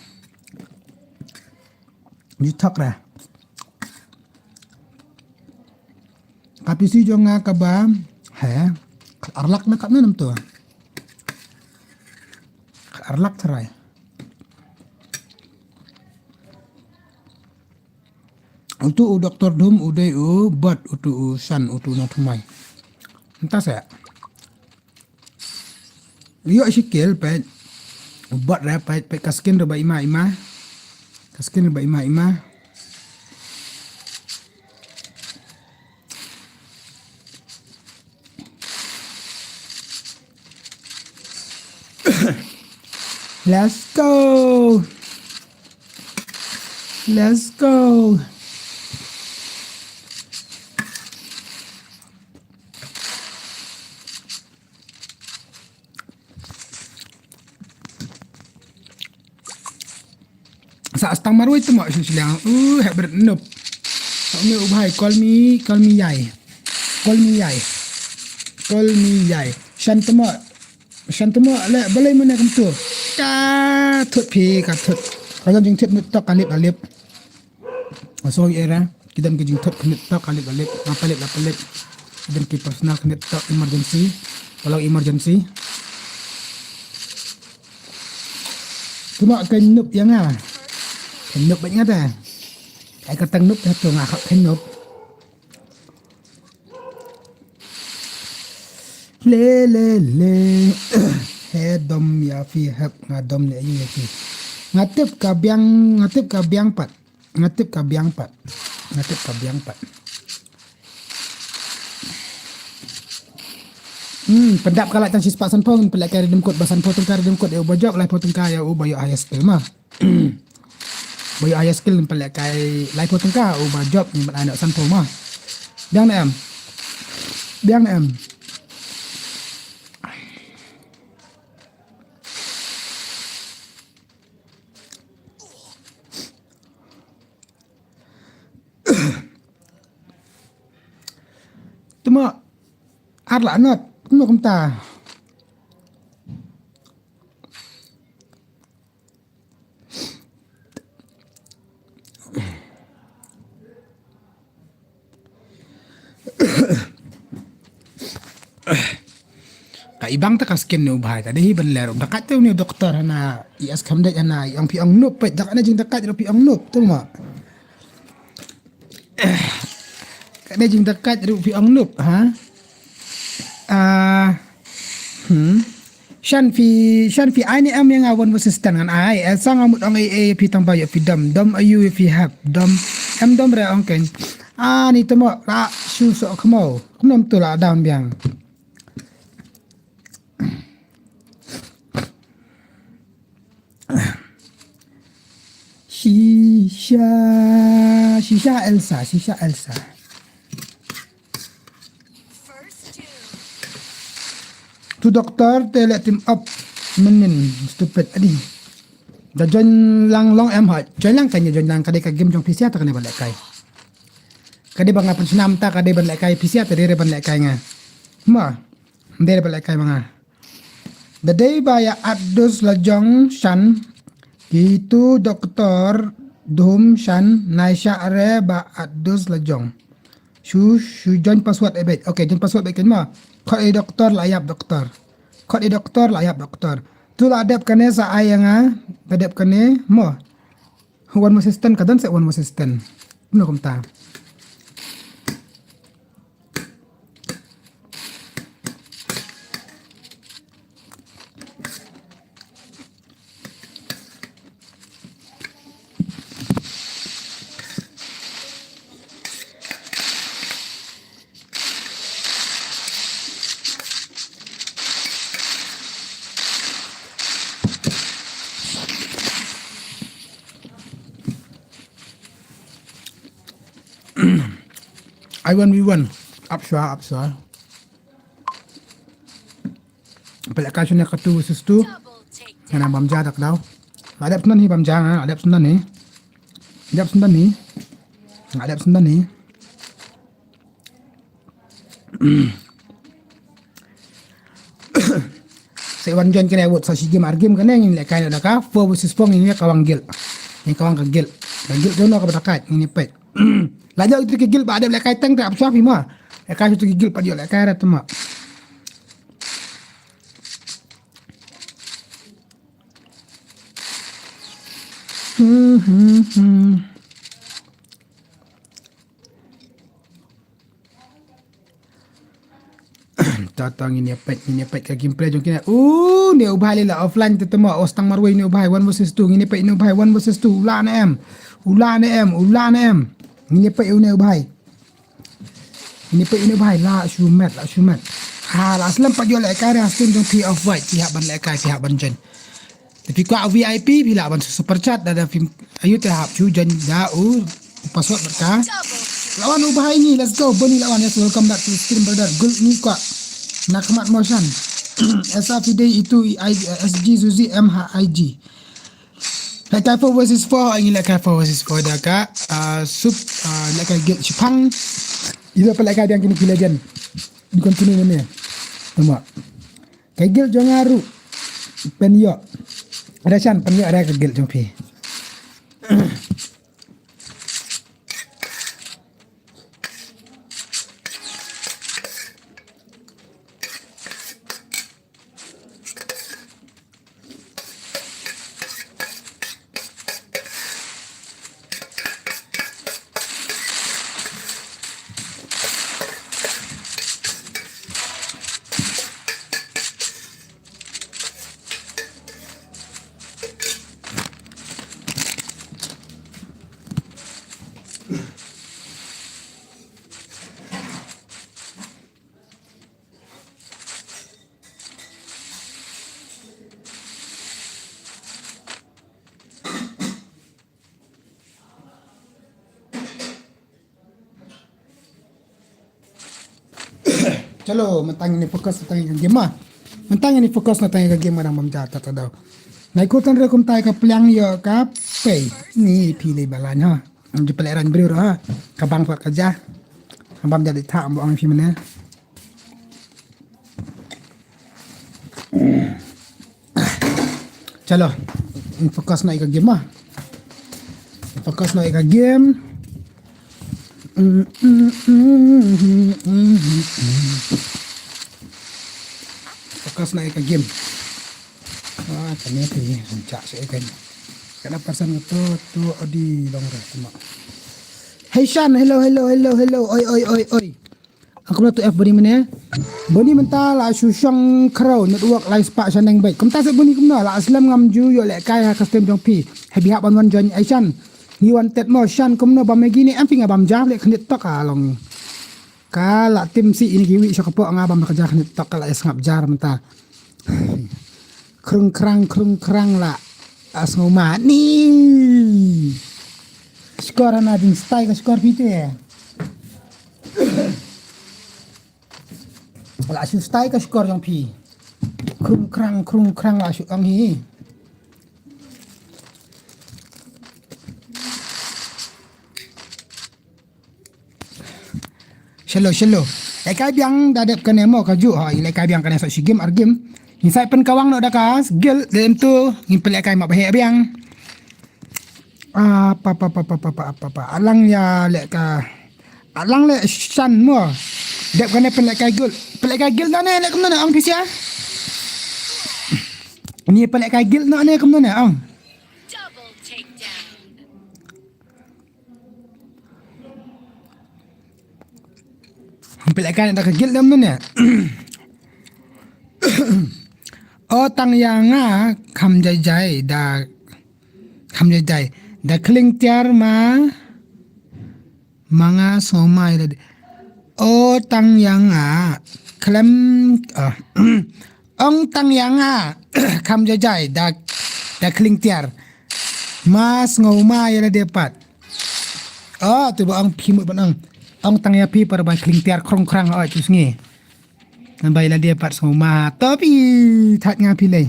Ju thok ra. Ka P C jong nga kaba, he, khat ar lak na katne nam tu. Khat ar lak tharai. Utu u Doctor Doom u dei u bot, utu u san, utu nongthymmai. Mynta se. Ïoh shi kill peit. Bot re peit, peit ka skin re ba ima ima. Ka skin re ba ima ima. Let's go. Let's go. Sa stang marwei tmo shin shiliang. Uh, hep bret nup. Sa uni u bhai, call me, call me Yai. Call me Yai. Call me Yai. Shan tmo. Shan tmo le balei mane kumtu. Ka thut phi, ka thut. Ka jingthut nut tok ka lip, ka lip. Sorry era. Ki don ki jingthut khyndiat tok ka lip, ka lip. Nga palip, la palip. Ki don ki personal khyndiat tok emergency. Tolong emergency. Tmo ka nup ïa nga. Ka nup bad nga ta. Ai ka tang nup ta tu nga khap ka nup. Le le le. He dom ïa phi hep nga dom ne ïa phi. Nga tip ka biang, nga tip ka biang pat. Nga tip ka biang pat. Nga tip ka biang pat. Hmm, pyndap ka lah tang shispah sanphew ngin pynlehkai ri dum kut ba sanphew tyngka ri dum kut ïa uba jop, laiphew tyngka ïa uba ïoh highest pay ma. Ba ïoh highest skill ngin pynlehkai laiphew tyngka, uba jop ngin pynlehkai sanphew ma. Biang ne em. Biang ne em. Tuma ar la not, tuma kumta. Ka ibang ta ka skin ne u bhai, ta dei hi ban ler. Da kat te u ne doktor hana i as kam dei hana i ong phi ong nup peit, da kat ne jing da kat ruh phi ong nup, tu ma. Kat ne jing da kat ruh phi ong nup, ha? Ah, hmm. Shan phi, shan phi ai ne em ïa nga one versus ten ngan ai. Eh, sa nga mut ong ei ei phi tang ba ïoh phi dom. Dom ayu ïoh phi hap. Dom, em dom re ong ken. Ah, ni temo la shu so khmo. Kumno tu la down biang. Shisha, shisha Elsa, shisha Elsa. Tu doktor te le team up menin stupid adi. Da join lang long em ha. Join lang kan join lang ka dei ka game jong phi sia ta kane ba lehkai. Ka dei ba nga pynsnam ta ka dei ban lehkai phi sia ta dei re ban lehkai nga. Ma. Dei re ban lehkai ma nga. Da dei ba ïa at dus la jong shan. Kitu doktor dum shan nai sha re ba at dus la jong. Shu, shu join password eh beit. Okay, join password beit kan mo. Khot i doktor la ïap doktor. Khot i doktor la ïap doktor. Tu la dep kane sa ai ïa nga. Ba dep kane mo. One more assistant ka don se one more assistant. Kumno kumta. I one V one. Up shuwa, up shuwa. Pele ka shune ka two versus two. Nga nang bam ja dak daw. Adep sunan hi bam ja nga, adep sunan hi. Adep sunan hi. Adep sunan hi. Sa wan join kane wot sa shi game ar game kane ngin lehkai da ka four versus four ngin ïa kawang guild. Ngin kawang ka guild. Ka guild jono ka bata kai ngin ïa peit. La jauh tri ka guild ba adep lehkai tang ta ap shuwa phi ma. Lehkai shu tri ka guild pat ïoh lehkai rat ma. Hmm, hmm, hmm. Tata ngin ïa peit, ngin ïa peit ka gameplay jong kine. Uh, ne u bhai lila offline te temo, os tang marwei ne u bhai, one versus two, ngin ïa peit ne u bhai, one versus two, u la ne em, u la ne em, u la ne em. Ngin ïa peit u ne u bhai. Ngin ïa peit u ne u bhai, la shu met, la shu met. Ha, la slem pat ïoh lehkai re ha stream jong phi off white, phi hap ban lehkai, phi hap ban join. Te phi kwah V I P phi lah ban super chat da da phi ayu te hap shu join da u password bad ka. Lawan u bhai ni, let's go. Boni lawan, yes, welcome back to the stream brother. Gul ni kwah. Na khmat motion. Esa phi dei itu I, S G Zuzi M H I G. Lehkai four versus four, ngi lehkai four versus four da ka, ah, sup, ah, lehkai guild shipang. Ida pynlehkai biang kine ki legend. Di continue ne. Tama. Ka guild jong nga ruh. Pynïoh. Rashan pynïoh re ka guild jong phi. Chalo, mynta ngin focus mynta ïa ka game ma. Mynta ngin focus mynta ïa ka game ma dang bam ja ta ta daw. Nai ko tan re kumta ïa ka pliang ïa ka pei. Ni phi lei balan ha. Ju pele ran briew ha. Ka bang pat ka ja. Bam ja di tha mo ang phi mane. Chalo, focus na ïa ka game ma. Focus na ïa ka game. Focus na ïa ka game. Ah, kane te, cak sa ïa ka. Kana person tu, tu odi long re, cuma. Hey Shan, hello, hello, hello, hello, oi, oi, oi, oi. Kumno tu F Boni mane? Boni mynta la shu shong khraw network lai spah shaneng bait. Kumta se Boni kumno la slem ngam ju ïoh lehkai ha ka stream jong phi. Hebi hap ban wan join ai Shan. Ngi wan tet mo Shan kumno ba megi ne em phi nga bam ja leh khnit tok a long. Ka la tim si ini kiwi sha ka po nga bam ka ja khnit tok ka la sngap jar mynta. Krung krang krung krang la. Asngoma ni. Skor ana ding stai ka skor phi te. La shu stai ka skor jong phi. Krung krang krung krang la shu ang hi. Shalo shalo. Lehkai biang da dep kane mo ka ju ha lehkai biang kane sa shi game ar game. Ngi sai pen kawang no da ka guild dem tu ngin pynlehkai ma bahe biang. Ah, pa pa pa pa pa pa pa pa. Alang ïa lehkai. Alang le Shan mo. Dep kane pynlehkai guild. Pynlehkai guild na ne le kumno ne ang pisia. Ni pynlehkai guild na ne kumno ne ang. Double takedown. Pynlehkai da ka guild dam nun ya. O tang ïa nga kham jai jai da kham jai jai da kling tiar ma ma nga sngewmai da. O tang ïa nga khlem ah, Ong tang ïa nga kham jai jai da da kling tiar. Ma sngewma ïa lade pat. Oh, tu ba ong phi mut ban ong. Ong tang ïa phi para ba kling tiar krong krang oi tu sngi. Ngan ba ïa lade pat sngewma. To phi that nga phi lei.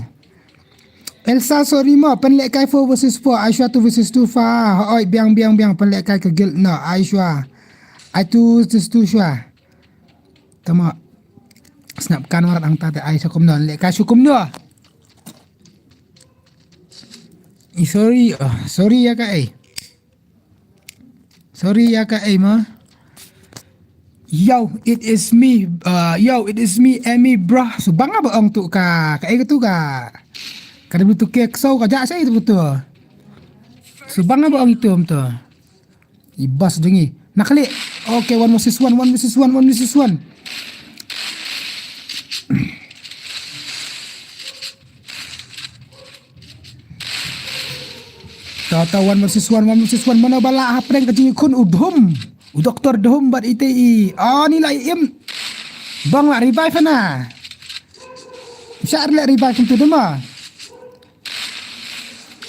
Elsa sorry mo pynlehkai four versus four Aishwa two versus two fa. Oi biang biang biang pynlehkai ka guild no Aishwa. Ai two versus two shwa. Tama. Snap kan warat ang ta te ai sha kumno lehkai sha kumno. I sorry, ah, sorry ïa ka ei. Sorry ïa ka ei ma. Yo, it is me. Uh, yo, it is me, Emmy, bro. Subang ba ong tu ka, ka ei ka tu ka. Ka da tu ke kso ka ja sai tu tu. Subang ba ong tu tu. I bas dengi. Nak kali. Okay, one versus one, one versus one, one versus one. Tata one versus one, one versus one. Mano bala hapdeng ka jingkhun u Dhum. U Doktor Dhum bad ite i. Ah, ni la i im. Bang la revive na. Syar la revive tu dema.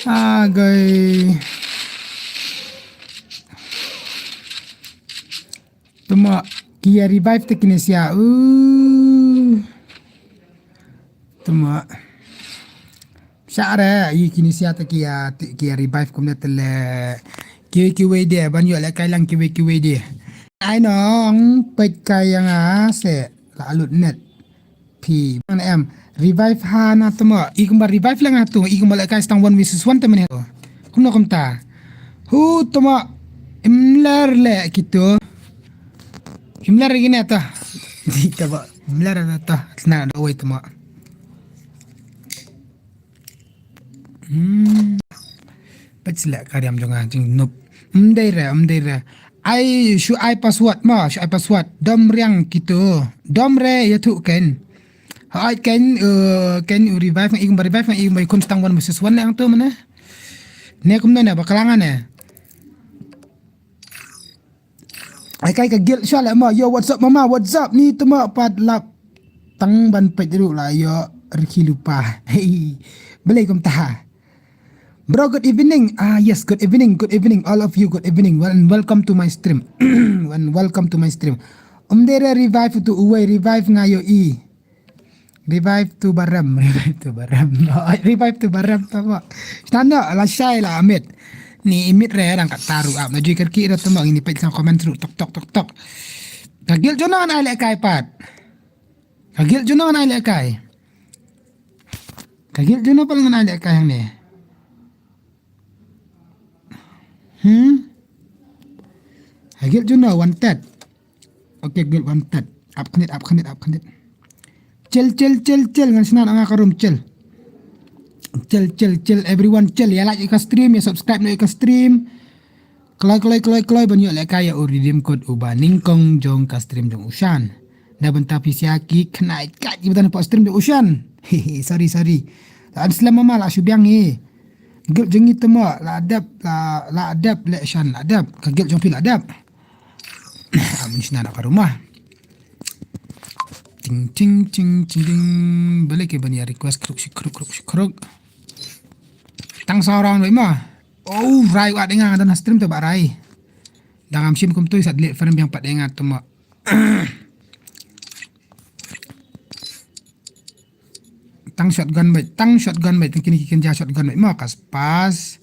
Agai. Tuma kia revive te kine sia. Uh. Tuma. Share, i kini sia te ki ïa, te ki ïa revive kumne te le. Kiwei kiwei de, ban ïoh lehkai lang kiwei kiwei de. Ai nong, peit kai ïa nga se, la lut net. Phi, ban em, revive ha na temo, i kumba revive lang ha tu, i kumba lehkai stang one versus one te mene. Kumno kumta. Hu temo, imler le kitu. Imler gine to. Di temo, imler to, tena da oi temo. Hmm. Peit sila ka riam jong nga jing nup. Ym dei re, ym dei re. Ai shu ai password mo, shu ai password. Dom riang kitu. Dom re ïathuh ken. Hooid ken, eh, ken u revive nga i kumba revive nga i kumba i khun stang one versus one ne ang tu mane. Ne kumno ne bakla nga ne. Ai kai ka guild sha le ma, yo, what's up mama, what's up, ni temo pat lap tang ban peit ruh la ïoh rikhi lypa. Hey, balei kumta. Bro, good evening. Ah, yes, good evening, good evening, all of you, good evening. Well, and welcome to my stream. And welcome to my stream. Ym dei re revive tu uwei, revive nga ïohi. Revive tu barem, revive tu barem. Revive tu barem tu mo. Shnano, la shai la amit. Ni imit re dang kat taru ap. Na jui kerki re tu mo ngini peit sang comment through tok tok tok tok. Ka guild jong no ngan ai lehkai pat. Ka guild jong no ngan ai lehkai. Ka guild jong no pat ngan ai lehkai hangne. Hmm? Ka guild jong no wanted. Okay, guild wanted. Ap khnit, ap khnit, ap khnit. Chill, chill, chill, chill. Ngan shna nga ka room, chill. Chill, chill, chill. Everyone chill. Ïa like ïa ka stream, ïa subscribe noh ïa ka stream. Kloi, kloi, kloi, kloi ban ïoh lehkai ïa u redeem code uba nyngkong jong ka stream jong u Shan. Na bynta phi sha ki khnai kat ki bynta na stream jong u Shan. Sorry, sorry. La slem mama la shu biang hi. Guild jong ngi temo la dep, la, la dep le Shan la dep. Ka guild jong phi la dep. Amun shna na ka rumah. Ting, ting, ting, ting, ting. Balei ki ban ïa request kruk shi kruk, kruk shi kruk. Tang saw round wei ma. Oh, rai wat denga dan stream tu ba rai. Dang am shim kum tu sat le friend biang pat denga tu ma. Tang shotgun bait, tang shotgun bait, tang kini ki kynja shotgun bait ma kas pas.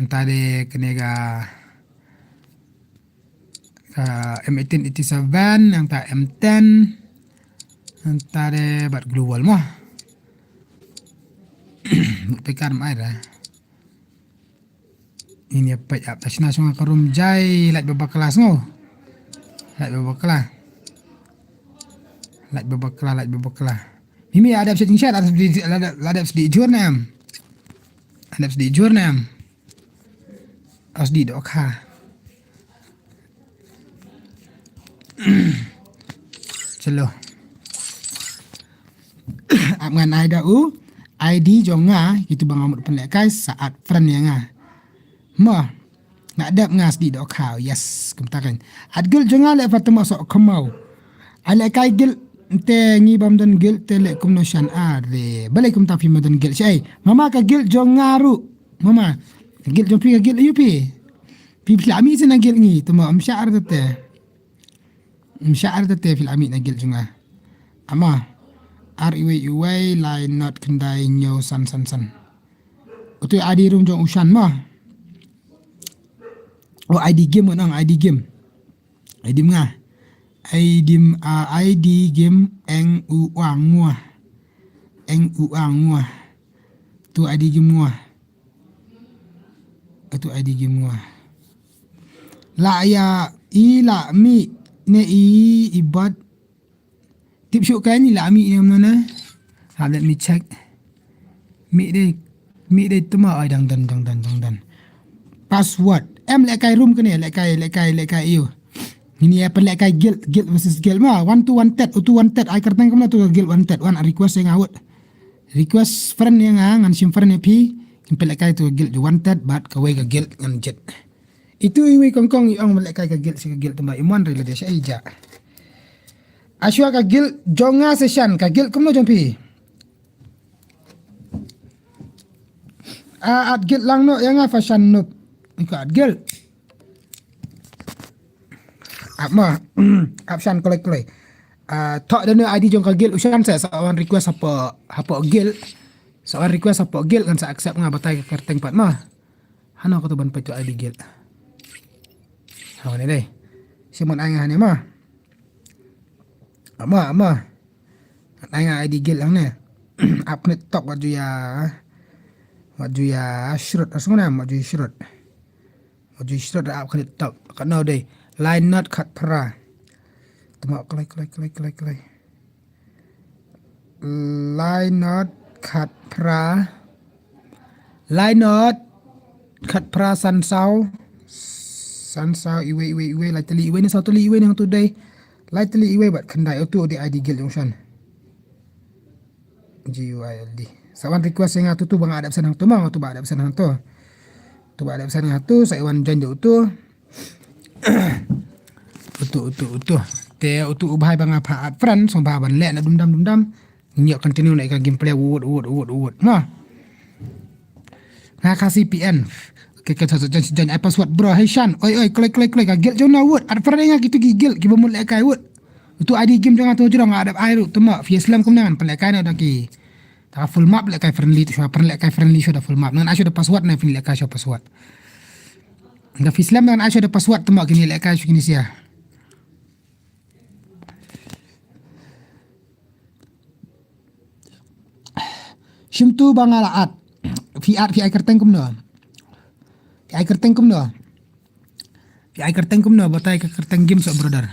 Anta de kene ga, ah, M eighteen eighty-seven, anta M ten, anta de bat global ma. Mukti kar mai ra. Ini apa ya? Tashna sunga karum jai lait babakla sngo. Lait babakla. Lait babakla, lait babakla. Mimi ada bisa tingkat, ada sedih, ada, ada sedih jur nem. Ada sedih jur nem. Asdi doka. Chalo. Ap ngan ai da u I D jong nga, kitu ba nga mut pynlehkai sa add friend ïa nga. Mo. Nga dep nga sdi doka, yes, kumta kan. Add guild jong nga le fa temo sok kemau. Ai lehkai guild te ngi bam don guild te le kumno shan are. Balei kumta phi ma don guild shai. Mama ka guild jong nga ruh. Mama. Ka guild jong phi ka guild ayu phi. Phi phi la mi sina guild ngi temo am sha ar te. Msha ar te te fil ami na guild jong nga. Ama. Ar iwei iwei lai not kendai nyau san san san. Utu I D room jong u Shan ma. Oh, I D game nang, I D game. I D nga. I D, ah, I D game eng u ang ngua. Eng u ang ngua. Tu I D game ngua. Atu I D game ngua. La ya i la mi ne i ibat. Tip shu kan i la mi ne mna ne. Ha, let me check. Mi de, mi de tuma ai dang dan, dang dan, dang dan. Password. Em lehkai room kane, lehkai, lehkai, lehkai ïa u. Ini apa lehkai guild, guild versus guild ma. One to one tet, two one tet. Ai kerteng kemna tu guild one tet. One request ïa nga wut. Request friend ïa nga, ngan shim friend ïa phi, ngin pynlehkai tu ka guild ju wanted, bad kawei ka guild ngan jied. Itu iwei kongkong i ong lehkai ka guild shi ka guild tymba imon ri lade sha ija. Ashwa ka guild jong nga session, ka guild kumno jong phi? A at guild lang no ïa nga fashion noob. Iko at guild. Ap ma, ap shan koloi koloi. Ah, thok da ne I D jong ka guild u shan sa sa wan request hapo, hapo guild. Sa wan request hapoh guild ngan sa accept nga batai ka kyrteng pat ma. Hano kato ban peit tu I D guild. Hano ne dei. Simon ai nga hane ma. Ama, ama. Ai nga I D guild hangne. Ap khyndiat tok wat ju ïa. Wat ju ïa shrut asung nam, wat ju shrut. Wat ju shrut ap khyndiat tok. Katno dei. Lai not khat phra. Tama klai, klai, klai, klai, klai. Lai not khat phra. Lai not khat phra san saw. San saw iwei, iwei, iwei, lai tylli iwei ne saw tylli iwei ne hangtu dei. Lai tylli iwei bad khyndai utu dei I D guild jong shan. G U I L D. Sa wan request ïa nga tu tu ba nga dep send hangtu ma, tu ba dep send hangtu. Tu ba dep send hangtu, sa wan join de utu. Utu, utu, utu. Te utu u bhai ba nga pha add friend, song ba ban leh na dum dam, dum dam. Ngi continue na ka gameplay, wut, wut, wut, wut. Ma. Nga Khasi P N. Ke, ke, join, join, join, ai password, bro. Hey, Shan. Oi, oi, kloi, kloi, kloi. Ka guild jong na wut. Add friend ïa nga kitu ki guild, kiba mut lehkai wut. Utu I D game jong nga tu jrong, nga dep ai ruh, tu ma. Fia slem kum ngan, pynlehkai na da ki. Ta full map lehkai friendly, tu shuwa, pynlehkai friendly shuwa da full map. Ngan ai shuwa da password na, pynlehkai shuwa password. Nga fia slem ngan ai shuwa da password, tu ma kini lehkai shuwa kini sia. Shim tu ba nga la add. Phi add, phi ai kyrteng kumno? Phi ai kyrteng kumno? Phi ai kyrteng kumno? Batai ka kyrteng game sa brother.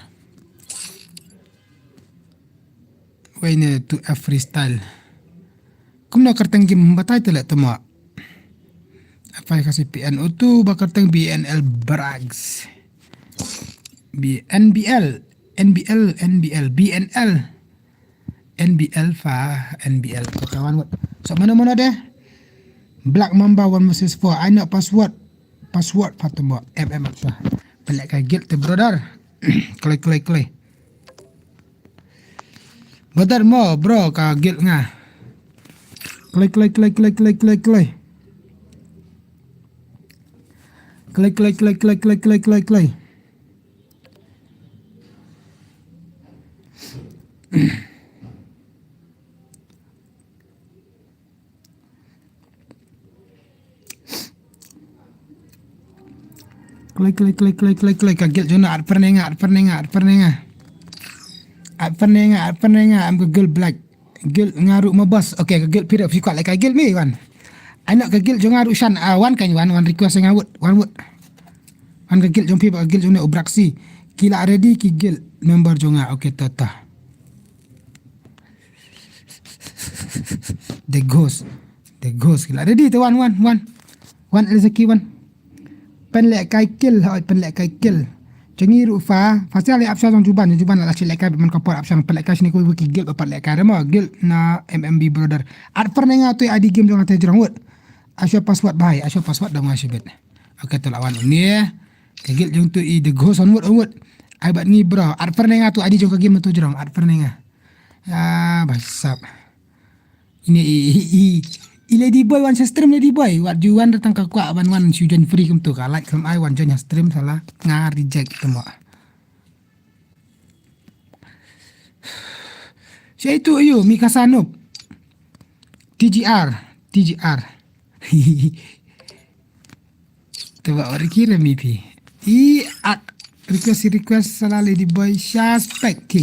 Wei ne tu F freestyle. Kumno kyrteng game batai te le temo. F I Khasi P N utu ba kyrteng B N L Brags. B N B L, N B L, N B L, B N L. N B L fa, N B L. Okay, wan wut. So, mano, mano deh? Black Mamba one versus four. Ai noh password. Password fa temo. M M fa. Pynlehkai guild te, brother. Kloi, kloi, kloi. Brother mo, bro, ka guild nga. Kloi, kloi, kloi, kloi, kloi, kloi, kloi. Kloi, kloi, kloi, kloi, kloi, kloi, kloi, kloi. Kloi, kloi, kloi, kloi, kloi, kloi, ka guild jong nga, add friend ïa nga, add friend ïa nga, add friend ïa nga. Add friend ïa nga, add friend ïa nga, I'm ka guild black. Guild nga ruh ma boss. Okay, ka guild phi ruh phi kwah lehkai guild mi wan. Ai noh ka guild jong nga ruh shan, ah, wan kan wan, wan request ïa nga wut, wan wut. Wan ka guild jong phi bad ka guild jong ne u Braxi. Ki la ready ki guild member jong nga. Okay, to, to. The ghost. The ghost. Ki la ready te wan, wan, wan. Wan El Zaki wan. Pynlehkai kill, hoi pynlehkai kill. Jong ngi ruh fa, fa sial ïa option jong Juban, jong Juban la shu lehkai ban ka por option pynlehkai shini ko ki guild ba pat lehkai re mo, guild na M M B brother. Add friend ïa nga tu I D game jong nga te jrong wut. Ai shuwa password bhai, ai shuwa password da nga shibit. Okay, to la wan une. Ka guild jong tu i The Ghost, onward, onward. Ai bad ngi bro, add friend ïa nga tu I D jong ka game tu jrong, add friend ïa nga. Ah, basap. Ine i, i, i, i Lady Boy wan sha stream Lady Boy. Wat ju wan datang ka kwah ban wan shu join free kumtu ka like kam ai wan join ha stream sala. Nga reject kumba. Sha itu ayu, Mikasa Noob. T G R, T G R. Te ba ori kira mi phi. I at request, request sala Lady Boy sha spec ki.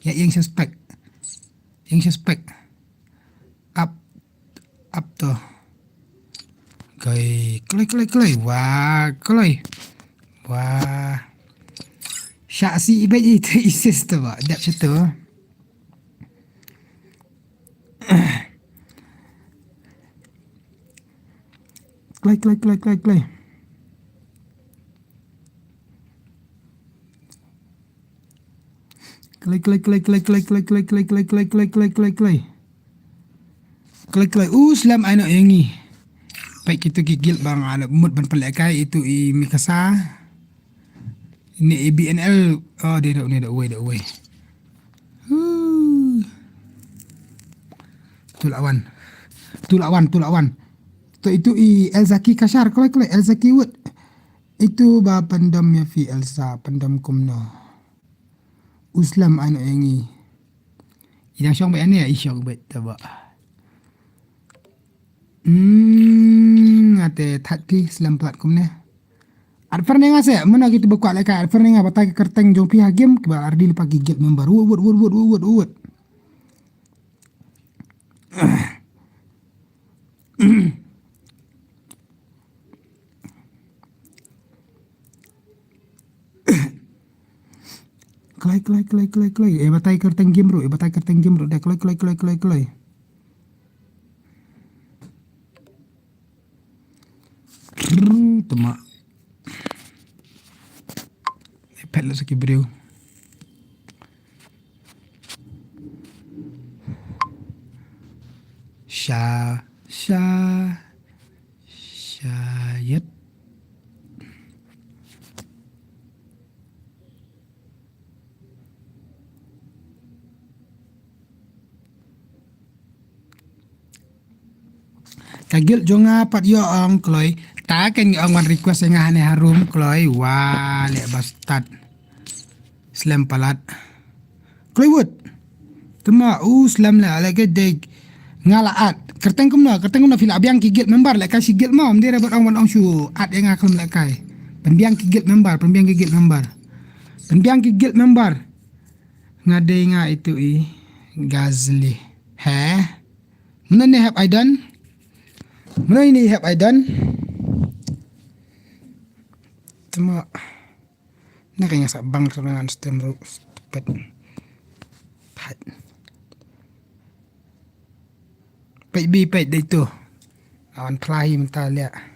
Ya yang sha spec. Yang sha spec. Up, up to. Kloi, kloi, kloi, kloi. Wah, kloi. Wah. Sha si ibai itu isis tu ba. Dap situ. Kloi, kloi, kloi, kloi, kloi. Kloi, kloi, kloi, kloi. Kloi, kloi. U slem ai noh ïa ngi. Peit kitu ki guild ba nga la mut ban pynlehkai itu i Mikasa. Ini i B N L. Oh, dei da une da uwei, da uwei. Huh. Tu lawan. Tu lawan, tu lawan. Tu itu i El Zaki Kashar, kloi, kloi, El Zaki Wood. Itu ba pyndom ïa phi Elsa, pyndom kumno. U slem ai noh ïa ngi. I dang shong bad ane, i shong bad taba. Hmm, nga te thait phi slem plat kumne. Ar pher ne nga se, mano ki te ba kwah lehkai, ar pher ne nga batai ka kyrteng jong phi ha game, kiba ar di lypa ki guild member. Wut, wut, wut, wut, wut, wut, wut. Kloi, kloi, kloi, kloi, kloi. Eh, batai kyrteng game ruh, eh, batai kyrteng game ruh. Dah kloi, kloi, kloi, kloi, kloi. Brrr, tama. Eh, pet lah sakit bro. Sha, sha, shayat. Ka guild jong nga pat ïoh ong kloi. Ta ken ong wan request ïa nga hane harum kloi. Wa leh bastard. Slem palat. Kloi wut. Tama u slem la leh ka dei. Nga la add. Kyrteng kumno, kyrteng kumno phi la biang ki guild member lehkai shi guild mo. Mdei ra bad ong wan ong shu add ïa nga khlem lehkai. Pynbiang ki guild member, pynbiang ki guild member. Pynbiang ki guild member. Nga dei nga itu i Gazli. He? Mano ne hep aidan? Mano ini hep aidan? Tama. Na kanya sa bang sa ngan stream ru stupid. Pait. Pait bi pait dei tu. Awan pelahi mentah liak.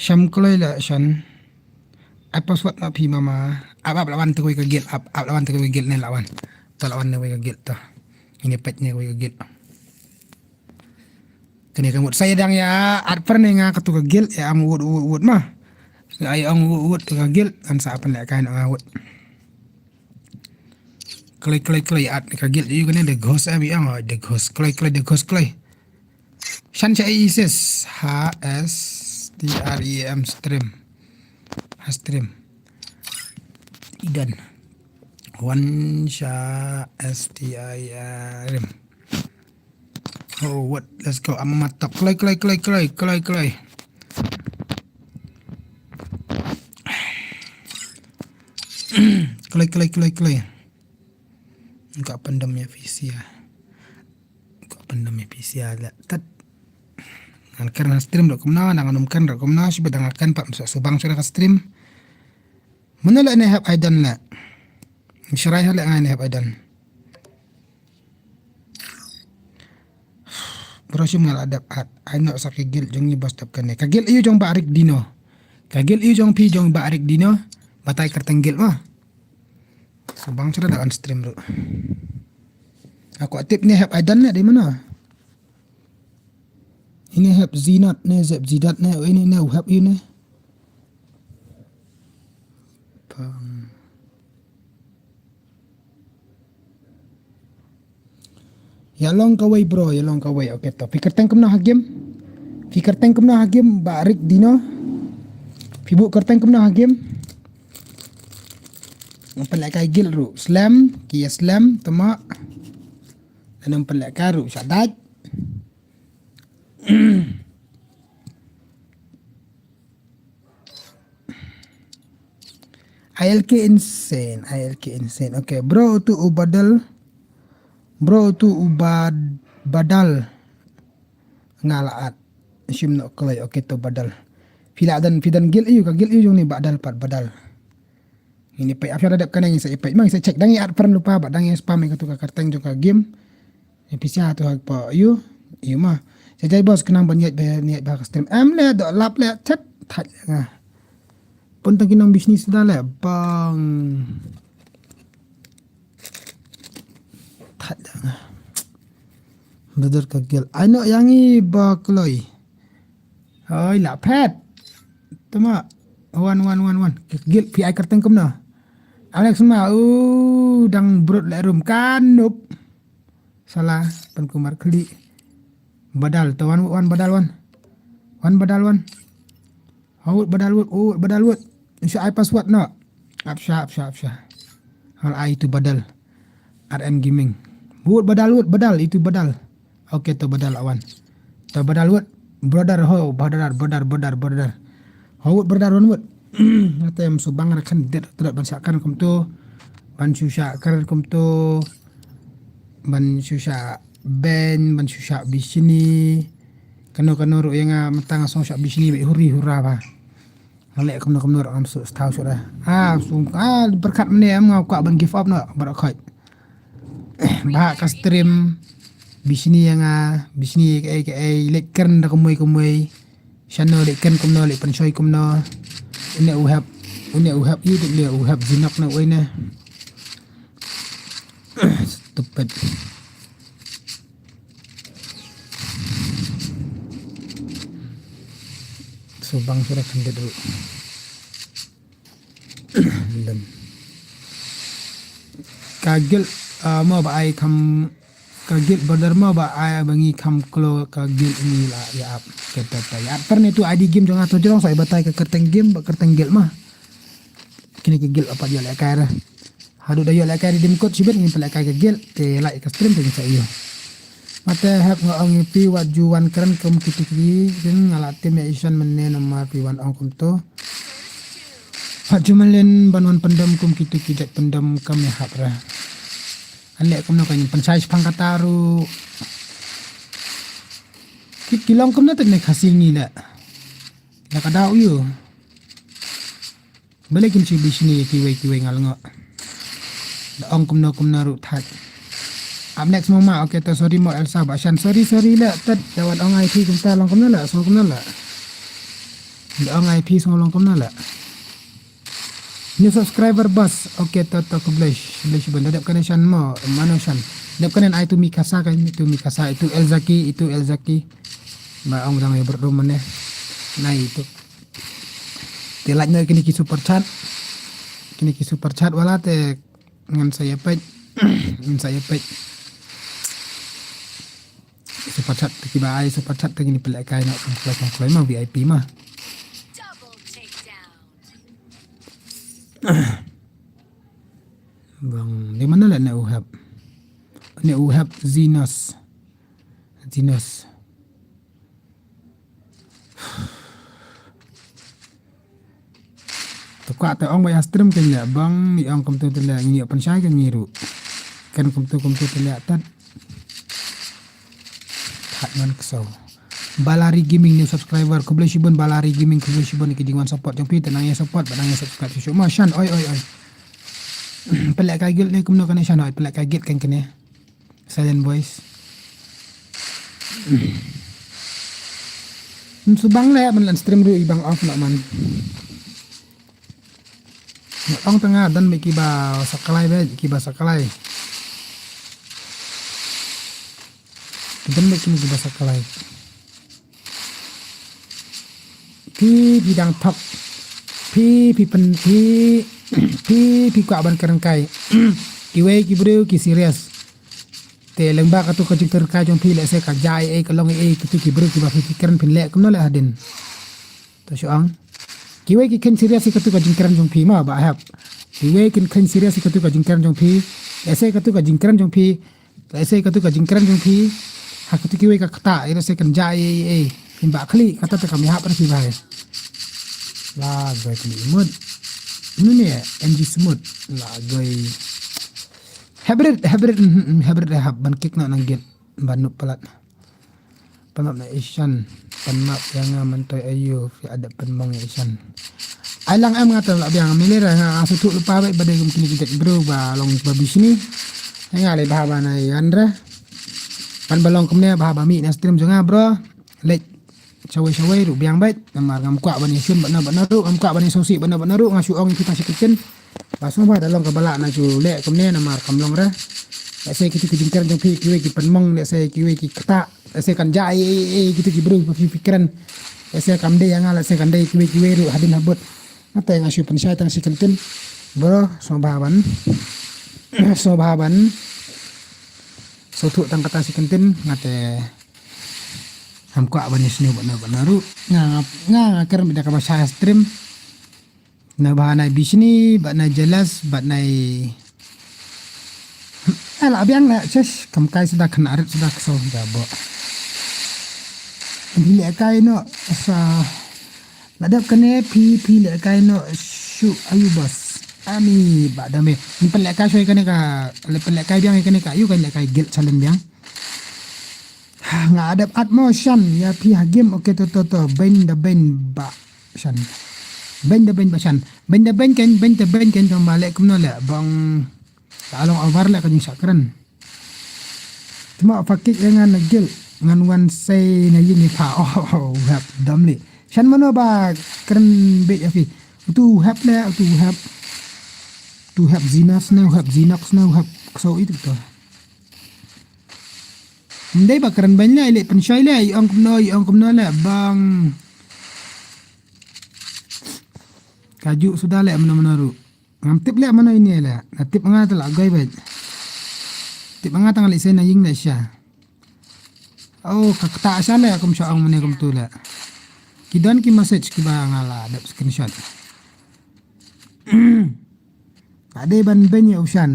Sham kloi la shan. Ai password na phi mama. Ap ap lawan tu ka guild ap ap lawan tu ka guild ne lawan. Tu lawan ne ka guild tu. Ini pet ne ka guild. Kane ka ngut sa ïa dang ïa at per ne nga katu ka guild ïa am wut wut wut ma. Sa ai ong wut wut tu ka guild an sa apan leh kain ong wut. Kloi kloi kloi at ka guild ïa kane the ghost am ïa ong the ghost kloi kloi the ghost kloi. Shan sha isis ha s t r e m stream. Ha stream. Idan. Wan sha s t r e m. Oh, what? Let's go. Ama matok. Kloi, kloi, kloi, kloi, kloi, kloi. Kloi, kloi, kloi, kloi. Ka pandam ya fisia. Ka pandam ya fisia la. Tat. Ngan kren ha stream dok kumna, ngan um kren dok kumna, sibat ngan kren pat masa subang sura ka stream. Mana la ne hap aidan la. Sharai ha la ngai ne hap aidan. Bro shim nga la dep at. Ai nok sa ka guild jong ngi bos dep kane. Ka guild ïu jong ba arik dino. Ka guild ïu jong phi jong ba arik dino. Batai kyrteng guild ma. So bang sura da on stream ru. Aku atip ne hep aidan ne di mana. Ini hep zinat ne zep zidat ne ini ne hep ini. Pang. Ya long kawei bro, ya long kawei. Okay to. Phi kyrteng kumno ha game? Phi kyrteng kumno ha game ba rik dino? Phi bu kyrteng kumno ha game? Ngam pynleh kai guild ru. Slam, ki ya slam, tama. Ngam pynleh kai ru, sha dait. I L K insane, I L K insane. Okay, bro tu u badal. Bro tu u bad badal. Nga la at. Shim no kloi, okay tu badal. Phi la dan, phi dan guild ïu, ka guild ïu jong ni badal pat badal. Ini peit afia da dep kane ngi sa ipeit ma ngi sa check dang i at friend lupa ba dang i spam i katu ka kyrteng jong ka game. Ni pisa tu hak pa ïu ïu ma. Sa jai bos kenang ban ïaid ba ïaid ba ka stream. Em le do lap le chat thait nga. Pun tang kinang business da le bang. Thait da nga. Brother ka guild. Ai no yang i ba kloi. Oi la phet. Tama. Wan wan wan wan. Ka guild phi ai kyrteng kumno. Alex ma u dang brut le rum kanup. Salah, Pan Kumar khli. Badal, to wan, wan badal wan. Wan badal wan. Hawut badal wut, hawut badal wut. Insha ai password no. Apsha, apsha, apsha. Hal ai itu badal. R M Gaming. Wut badal wut, badal itu badal. Okay, to badal awan. To badal wut. Brother ho, brother, brother, brother, brother. Hawut brother wan wut. Ngate em subang ra khan det, tret ban sha kan kumto. Ban shu sha kan kumto. Ban shu sha ben, ban shu sha bishni. Kano kano ru yang ah matang song sha bishni be huri hura ba. Ngalek kumno kumno ru am su stau shu da. Ah, su ah berkat mene em ngau kwah ban give up no, barokhoj. Ba ka stream bishni yang ah, bishni ke ke lek kern da kumoi kumoi. Shano lek kern kumno lek panshoi kumno. Une u hap, une u hap yu ne u hap jinak na uine. Stupid. Subang sura khandit ru. Lem. Ka guild, ah, mo ba ai kham, ka guild border mo ba ai ba ngi kham klo ka guild ngi la ya ap. Kata ta ya ap. Perne tu I D game jong ato jrong sai batai ka kerteng game ba kerteng guild ma. Kini ki guild apa dia le kai ra. Hadu da yo le kai dim kot sibet ngi pele kai ka guild te lai ka stream te ngi sa iyo. Mate hap nga ong pi wat ju wan kren kum kiti ki kin ngala tim ya isan mene namar pi wan ong kum to. Haju malen ban wan pendam kum kitu ki jat pendam kam ya hap ra. Ane kum no kan pensai sepang kata ru. Ki kilong kum na tene khasi ngi la. La kada uyu. Bale kim chi bishni kiwei kiwei ngal ngo. Da ong kumno kumno ru thak. Up next mo ma, okay to sorry mo Elsa ba shan sorry sorry la tat da wan ong ai thi kumta long kumno la so kumno la. Da ong ai phi song long kumna la. New subscriber bas. Okay to to khublei. Khublei shibun. Da dep kane shan mo mano shan. Dep kane ai tu mi kasa kan itu mi kasa itu El Zaki itu El Zaki. Ba ong dang ya berdum mane. Nai itu. Te like no kini ki super chat. Kini ki super chat wala te ngan saya pek. Ngan saya pek. Super chat te kiba ai super chat te kini pelek kai na kong kloi kong kloi ma V I P ma. Bang di mana la ne uhap. Ne uhap Zinos. Zinos. Te kwah te ong ba ïa stream kein leh bang ngi ong kumtu te leh ngi ïoh pynshai kein ngi ruh. Ken kumtu kumtu te leh tat. That man ksaw. Balari Gaming new subscriber. Khublei shibun Balari Gaming khublei shibun ki jingwan support jong phi te nang ïa support ba nang ïa subscribe shuh shuh ma shan oi oi oi. Pelek kai guild ne kumno kane shan oi pelek kai guild kein kane. Silent voice. Subang leh man lan stream ruh i bang off noh man. Nga ong tang nga don bad kiba saklai bad kiba saklai. Don bad kiba saklai. Phi phi dang thok. Phi phi pyn phi phi phi kwah ban kren kai. Kiwei ki briew ki serious. Te lyngba katu ka jingkren kai jong phi lehse ka jia ei ei ka long ei ei kitu ki briew kiba phi phi kren phin leh kumno leh hadien. To shu ong. Kiwei ki khein serious ïa katu ka jingkren jong phi ma ba hap. Kiwei kin khein serious ïa katu ka jingkren jong phi. Lehse katu ka jingkren jong phi. Lehse katu ka jingkren jong phi. Ha katu kiwei ka kata ïa lehse kan jia ei ei ei. Phin ba khlieh kata te kam ïahap ra phi ba hai. La goi phi mut. Munu ne M G Smooth. La goi. Hybrid hybrid hybrid hap ban kick na nang git. Ban nup palat. Pynmap na ishan. Pynmap ïa nga myntoi ayu phi adep pynmong ïa ishan. Ai lang em nga te la biang mili ra nga nga suthu lupa bad ba dei kum kini ki jait bro ba long ba bishni. Ai nga lei ba haba na yan ra. Pan ba long kumne ba haba mih na stream jong nga bro. Leit shawei shawei ruh biang bad namar ngam kwah ban ïashun bad na bad na ruh ngam kwah ban ïasngewsih bad na bad na ruh nga shu ong ïa phi tang shi kyntien. Ba sngewbha da long kaba lah na ju leh kumne namar kam long re. Lehse kitu ki jingkren jong phi kiwei ki pynmong lehse kiwei ki kata lehse kan jia ei ei ei kitu ki briew ba phi phi kren. Lehse kam dei ïa nga lehse kan dei kiwei kiwei ruh hadien habud. Nga te nga shu pynshai tang shi kyntien. Bro, sngewbha ban. Sngewbha ban. Sngewthuh tang kata shi kyntien, nga te ngam kwah ban ïasniew bad na bad na ruh. Nga, nga, nga, nga kren bad da kaba sha stream. Na ba nai bishni, bad nai jealous, bad nai. Eh, la biang la, shush, kam kai suda khynnah rit suda kso jabo. Phi lehkai noh, sa. La dep kane phi, phi lehkai noh, shu ayu boss. Ani ba dame. Ni pynlehkai shuwa kane ka, pynlehkai biang kane ka, ayu kan lehkai guild challenge biang. Nga dep add mo shan ïa phi ha game, okay to to to, beiñ da beiñ ba shan. Beiñ da beiñ ba shan. Beiñ da beiñ kan, beiñ da beiñ kan, tang ba leh kumno leh, bang. Ta long over leh ka jingshah kren. Tma fakik ïa nga na guild, ngan wan sei na ïing ïa pha, oh, oh, oh, hep, dom li. Shan mano ba kren beit ïa phi. Utu hep leh, utu hep. Tu hep zina sne, hep zinak sne, hep kso itu to. Ndai ba kren beiñ leh, leh pynshoi leh, i ong kumno, i ong kumno leh, bang. Kaju suda leh, mano mano ruh. Ngam tip leh mano ini leh. Na tip nga te la goi beit. Tip nga tang leh sen na ïing leh sha. Oh, ka kata sha leh, kum sha ong mane kum tu leh. Ki don ki message kiba nga la dep screenshot. Ka dei ban beiñ ïa u shan.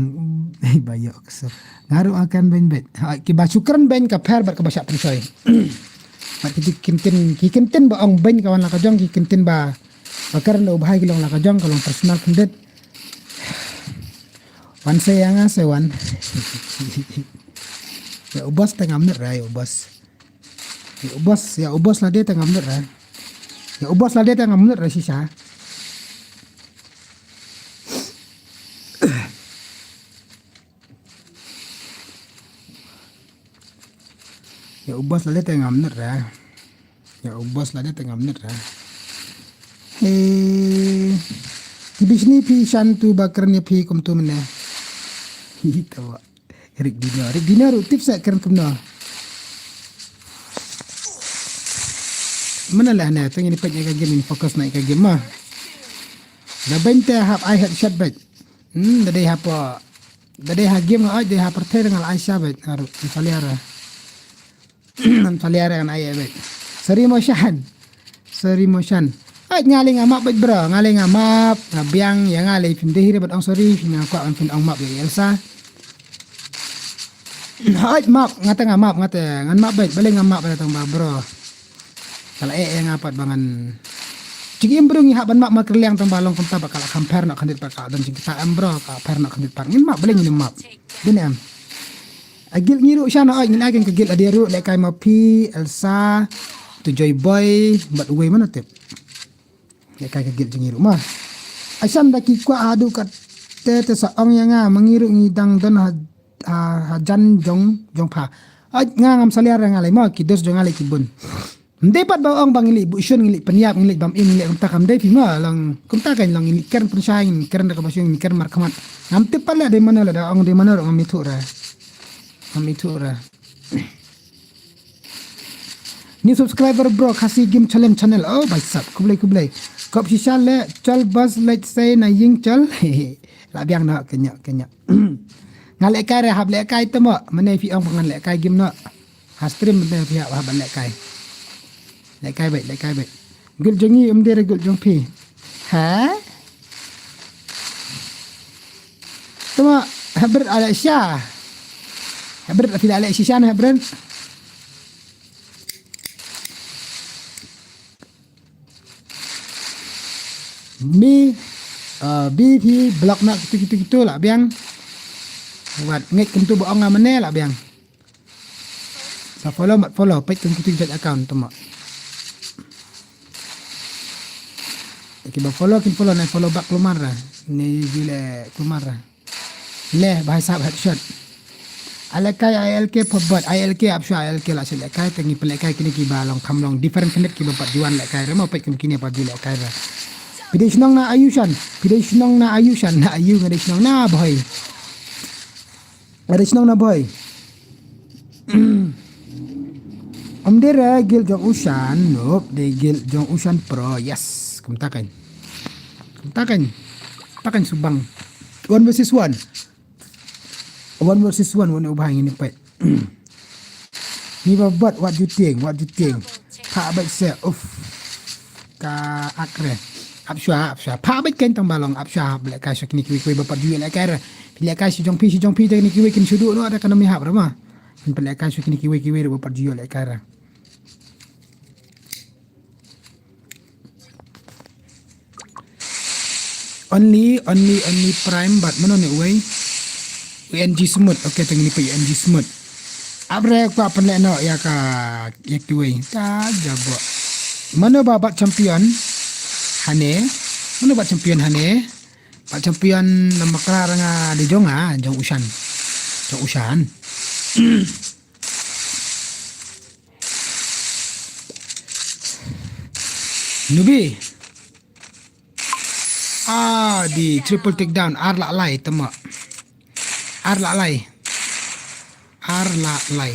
Ei ba ïoh kso. Nga ruh nga kren beiñ beit. Ha, kiba shu kren beiñ ka pher bad kaba shah pynshoi. Bad ki kyntien, ki kyntien ba ong beiñ ka wan la ka jong, ki kyntien ba, ba kren da u bhai ki long la ka jong, ka long personal khyndiat. Wan sei ïa nga sei wan. Ïa u boss te ngam nud ra ïa u boss. Ïa u boss, ïa u boss lade te ngam nud ra. Ïa u boss lade te ngam nud ra shisha. Ïa u boss lade te ngam nud ra. Ïa u boss lade te ngam nud ra. He. Ki bishni phi shan tu ba kren ïa phi kum tu mane. Hi to. Rik dino, rik dino ruh tip sa kren kumno. Mana lah na, tang ini pek ka game, ini fokus na ka game ma. Da beiñ te hap ai headshot beit. Hmm, da dei hap, da dei ha game nga ai, dei ha pyrthei nga la ai sha beit. Aru, salia ra. Ngan salia ra ngan ai beit. Sorry mo shan. Sorry mo shan. Ai nga lei nga map beit bro, nga lei nga map, nga biang ïa nga lei phim dei hi re bad ong sorry, phi nga kwah phin ong map ïa Elsa. Ai map, nga te nga map, nga te ngan map beit, balei nga map beit tang ba bro. Ka la eh ïa nga pat ba ngan. Jingim bro ngi hap ban map ma kyrliang tang ba long kumta ba ka la compare noh khyndiat pat ka don jingkita em bro, ka compare noh khyndiat pat ngin map, balei ngin map. Dei ne em. A guild ngi ruh sha na oi ngin ai ka guild ade ruh lehkai ma phi, Elsa, tu Joy Boy, bad uwei mano tip. Lehkai ka guild jong ngi ruh ma. Asam da ki kwah haduh kat te te sa ong ïa nga ma ngi ruh ngi dang don ha, ha, ha jan jong, jong pha. Ai nga ngam salia ra nga lei ma ki dos jong nga lei ki bun. Ndei pat ba ong ba ngi leh bushun ngi leh pynïap ngi leh bam im ngi leh kumta kam dei phi ma long kumta kan long ngi leh kren pynshai ngi kren da ka ba shun ngi kren markhmat. Ngam tip pat leh dei mano leh da ong dei mano ruh ngam ithuh ra. Ngam ithuh ra. New subscriber bro, Khasi Game Challenge channel. Oh, bhai sab, khublei khublei. Kop shisha leh chol bas leh sei na ïing chol. La biang na kenya kenya. Nga lehkai re hap lehkai te mo. Mane phi ong ba ngan lehkai game no. Ha stream mynta phi hap ban lehkai. Lehkai beit, lehkai beit. Guild jong ngi um dei re guild jong phi. Ha? Tuma hybrid ala sha. Hybrid phi la leh shisha na hybrid. Mi, uh, bi phi block na kitu kitu kitu la biang. Wat ngeit kumtu ba ong nga mane la biang. Sa follow mat follow peit kum kitu jait account tuma. Kiba follow kin follow na follow back lumar ra. Ni jule lumar ra. Le bhai sab headshot. Alehkai I L K pop bot I L K ap shu I L K la shu lehkai te ngi pynlehkai kine kiba long kham long different khyndiat kiba pat juan lehkai re mo peit kum kine pat ju lehkai re. Phi dei shnong na ayu shan. Phi dei shnong na ayu shan na ayu nga dei shnong na bhoi. Nga dei shnong na bhoi. Om dei re guild jong u shan, nope, dei guild jong u shan pro, yes. Kumta kan. Kumta kan. Takan subang. One versus one. One versus one, one over hangin ni pet. Ni ba bot, what do you think? What do you think? Pha bait se, uff. Ka akre. Ap shwa, ap shwa. Pha bait ken tang balong, ap shwa, ap leh kai shwa kini kiwi kiwi ba pat ju leh kai re. Phi leh kai shi jong phi, shi jong phi, te kini kiwi kin shudu no, ada kana mi hap re ma. Kin phi leh kai shwa kini kiwi kiwi re ba pat ju leh kai re. Only, only, only prime, but mano ne uwei? U N G Smooth, okay, tang ni pa U N G Smooth. Abre kwa pynleh no ya ka, ya kiwei. Ta jabo. Mano ba bat champion? Hane. Mano bat champion hane? Bat champion nama kra ranga di jong ah, jong Ushan. Jong Ushan. Nubi. Ah, di triple takedown. Ar la lai, tama. Ar la lai. Ar la lai.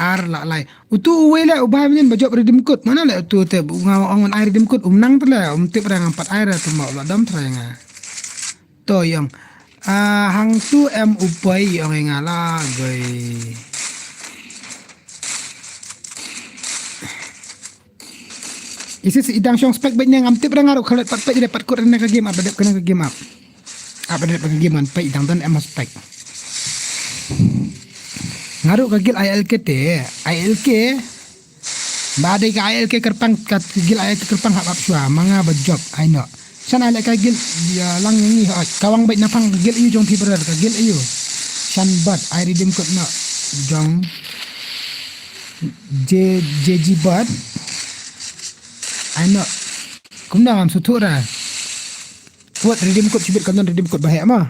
Ar la lai. Utu uwei le, uba min ba jop redeem code. Mana le utu te, nga ong ai redeem code. Um nang te le, um tip ra ngam pat ai ra tama. La dam tra nga. To yong. Ah, hang tu em upai yong nga la gai. Isis idang shong spek bait ne ngam tip ra nga ruh khalat pat pait re pat kut re ne ka game up, ba dep kane ka game up. Ah, ba dep ka game up pait idang don em spek. Nga ruh ka guild I L K te, I L K. Ba dei ka I L K kyrpang, ka guild I L K kyrpang hap hap shwa, ma nga ba jop, I know. Shan ai leh ka guild, ya lang ngi hot. Ka wang bait na pang ka guild ayu jong phi brother, ka guild ayu. Shan bat, ai redeem code na. Jong. J, J G bat. I know. Kumno ngam suthu ra. Code redeem code shibit kan redeem code ba heh ma.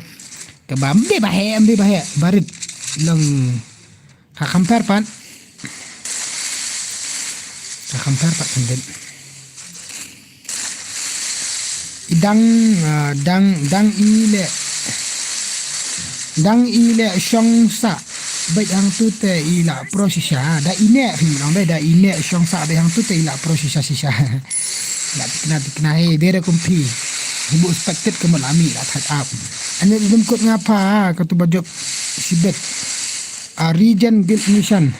Ka ba mbe ba heh, mbe ba heh. Barit. Lang. Ka compare pat. Ka compare pat kan den. Idang, ah, dang, dang i le. Dang i le shong sa. Bait hang tu te i la pro shisha. Da i ne, hmm, dang da, da i ne shong sa, bait hang tu te i la pro shisha shisha. La tikna tikna, hey, bere kumpi. Hibu expected ke malami la thak up. Ane dum kut ngapa, ka tu bajop sibet. Ah, Regen Guild Mission.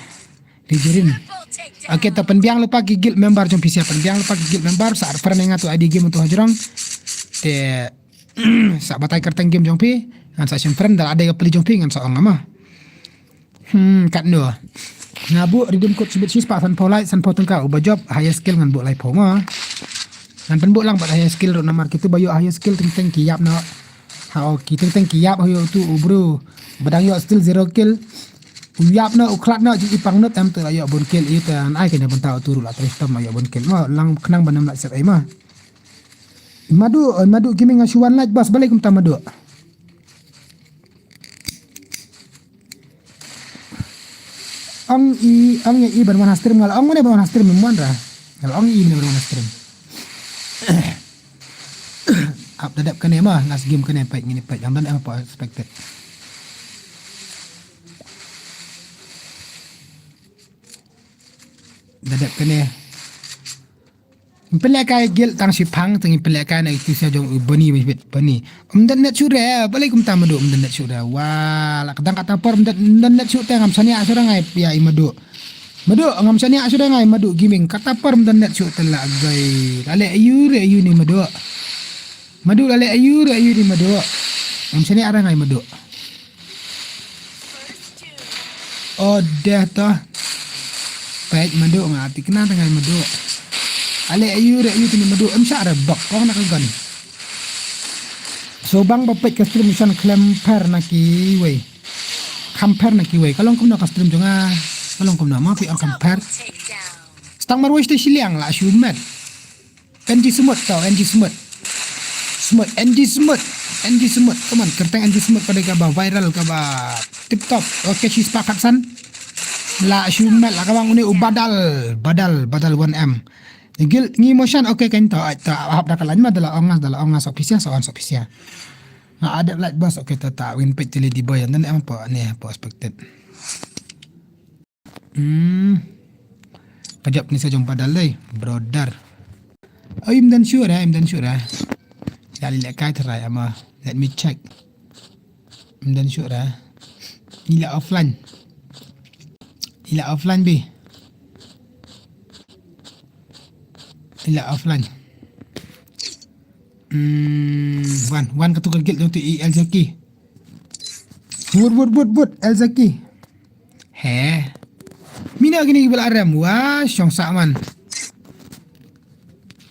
Rijirin. Okay, to pynbiang lypa ki guild member jong phi sia, pynbiang lypa ki guild member, sa refer ne nga tu I D game tu hajrong. Te, sa batai kyrteng game jong phi, ngan sa shim friend, da la dei ka pli jong phi, ngan sa ong ama. Hmm, kat no. Nga buh redeem code shibit shispah sanphew like, sanphew tyngka, uba jop, higher skill ngan buh laiphew ma. Ngan pynbuh lang bad higher skill ruh namar kitu ba ïoh higher skill teng teng ki ïap noh. Ha, o, ki teng teng ki ïap ha ïoh tu u bru. Ba dang ïoh still zero kill. U ïap noh, u khlad noh, jing i pang nut em tu la ïoh bun kill, ïa te an ai kane bynta utu ruh la trei stom la ïoh bun kill. Ma lang khnang ban em la set ai ma. Madu, eh, Madu Gaming nga shu wan like boss, balei kumta Madu. Ong i, ong i ban wan ha stream nga la ong mane ban wan ha stream em wan ra. Nga la ong i mane ban wan ha stream. Ap da dep kane ma, last game kane peit ngin peit. Yang don em apa expected. Da dep kane. Ngin pynlehkai guild tang shiphang, tang ngin pynlehkai na itu sia jong u Bani, Bani. Um don net shuh re, balei kumta Madu um don net shuh re. Wah, la ka dang kata por um don, um don net shuh te ngam shaniah shuh re ngai ïa i Madu. Madu, ngam shaniah shuh re ngai Madu Gaming. Kata por um don net shuh te la gai. La leh ayu re ayu ni Madu. Madu la leh ayu re ayu ni Madu. Ngam shaniah re ngai Madu. Oh, deh to. Peit Madu nga tikna tang ngai Madu. Ale ayu re ayu tini Madu em sha re bok kong na ka gun. So bang ba peit ka stream shan khlem pher na kiwei. Kham pher na kiwei. Ka long kumno ka stream jong nga. Ka long kumno ma phi ong kham pher. Stang marwei te shiliang la shu met. N G Smooth tau, N G Smooth. Smooth, N G Smooth, N G Smooth. Come on, kyrteng N G Smooth ka dei kaba viral, kaba tip top. Okay, shispah khatsan. La shu met la ka bang une u Badal, Badal, Badal one M. Guild ngi motion, okay, kan to, to hap da ka line ma da la ong nga, da la ong nga sa official, sa wan sa official. Nga adep like boss, okay, to ta win page tele di boy, and then em po ne po expected. Hmm. Ka jop ni sa jong Badal dei, brother. Oh, im don shuh re, im don shuh re. Ïa li lehkai tharai ama. Let me check. Ym don shuh ra. Ila offline. Ila offline bi. Ila offline. Hmm, wan, wan katu ka guild jong tu i El Zaki. Wut, wut, wut, wut, El Zaki. He. Mina kine ki ba la rem. Wah, shong sa man.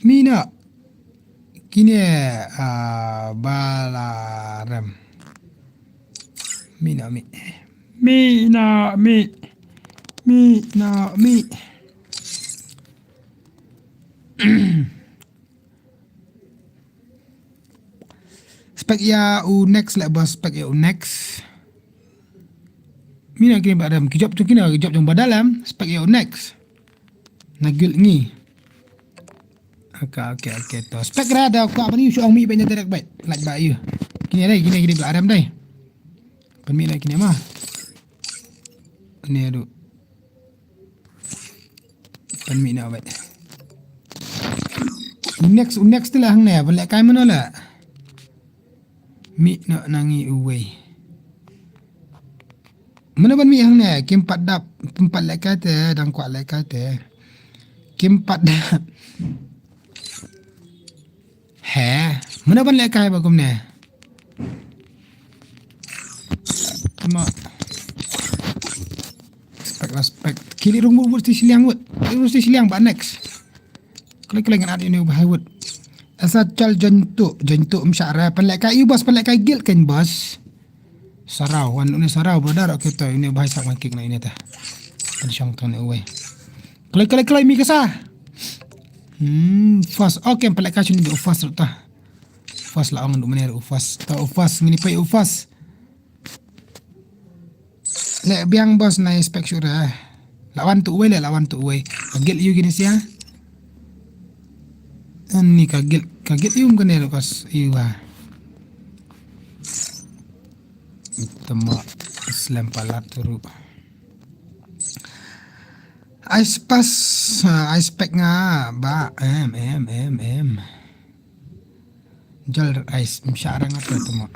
Mina. Kine, ah, ba la rem. Mina mi. Mina mi. Mina mi. Spek ïa u next leh bos, spek ïa u next. Mina kine ba rem, ki jop tu kine, ki jop jong ba dalam, spek ïa u next. Na guild ngi. Okay, okay, okay, to. Spek ra da kwah ban ïu shu ong mih bad na direct bad. Lait ba ïu. Kine dei, kine, kine ba rem dei. Ban mih na kine ma. Kine du. Ban mih na bad. Next, next tu lah hangne, ban lehkai mano lah. Mih na nangi uwei. Mano ban mih hangne, kim pat dap, kim pat lehkai te, dang kwah lehkai te. Kim pat dap. He, mano ban lehkai ba kumne. Tama. Spek lah spek. Kili rung wut wut ti shiliang wut. Wut ti shiliang ba next. Klik klik ngan at ini ubah wut. Asa chal jontu, jontu msha ra pan lehkai i bos, pan lehkai guild kan bos. Sarau, wan une sarau brother, okay to ini ubah sak man kik na ini ta. Pan shong to ne uwei. Klik klik klik mi kasa. Hmm, fast. Okay, pan lehkai sini do fast ta. Fast la ong du mane u fast. Ta u fast ngini pai u fast. Le biang bos na spek shuh ra. La wan tu uwei le, la wan tu uwei. Ka guild ïu kine sia. Ani ka guild, ka guild ïu mkane lo kas ïu ha. Tama slem palat turu. Ai spas, ai spek nga ba em em em em. Jol ai msha ra nga tama.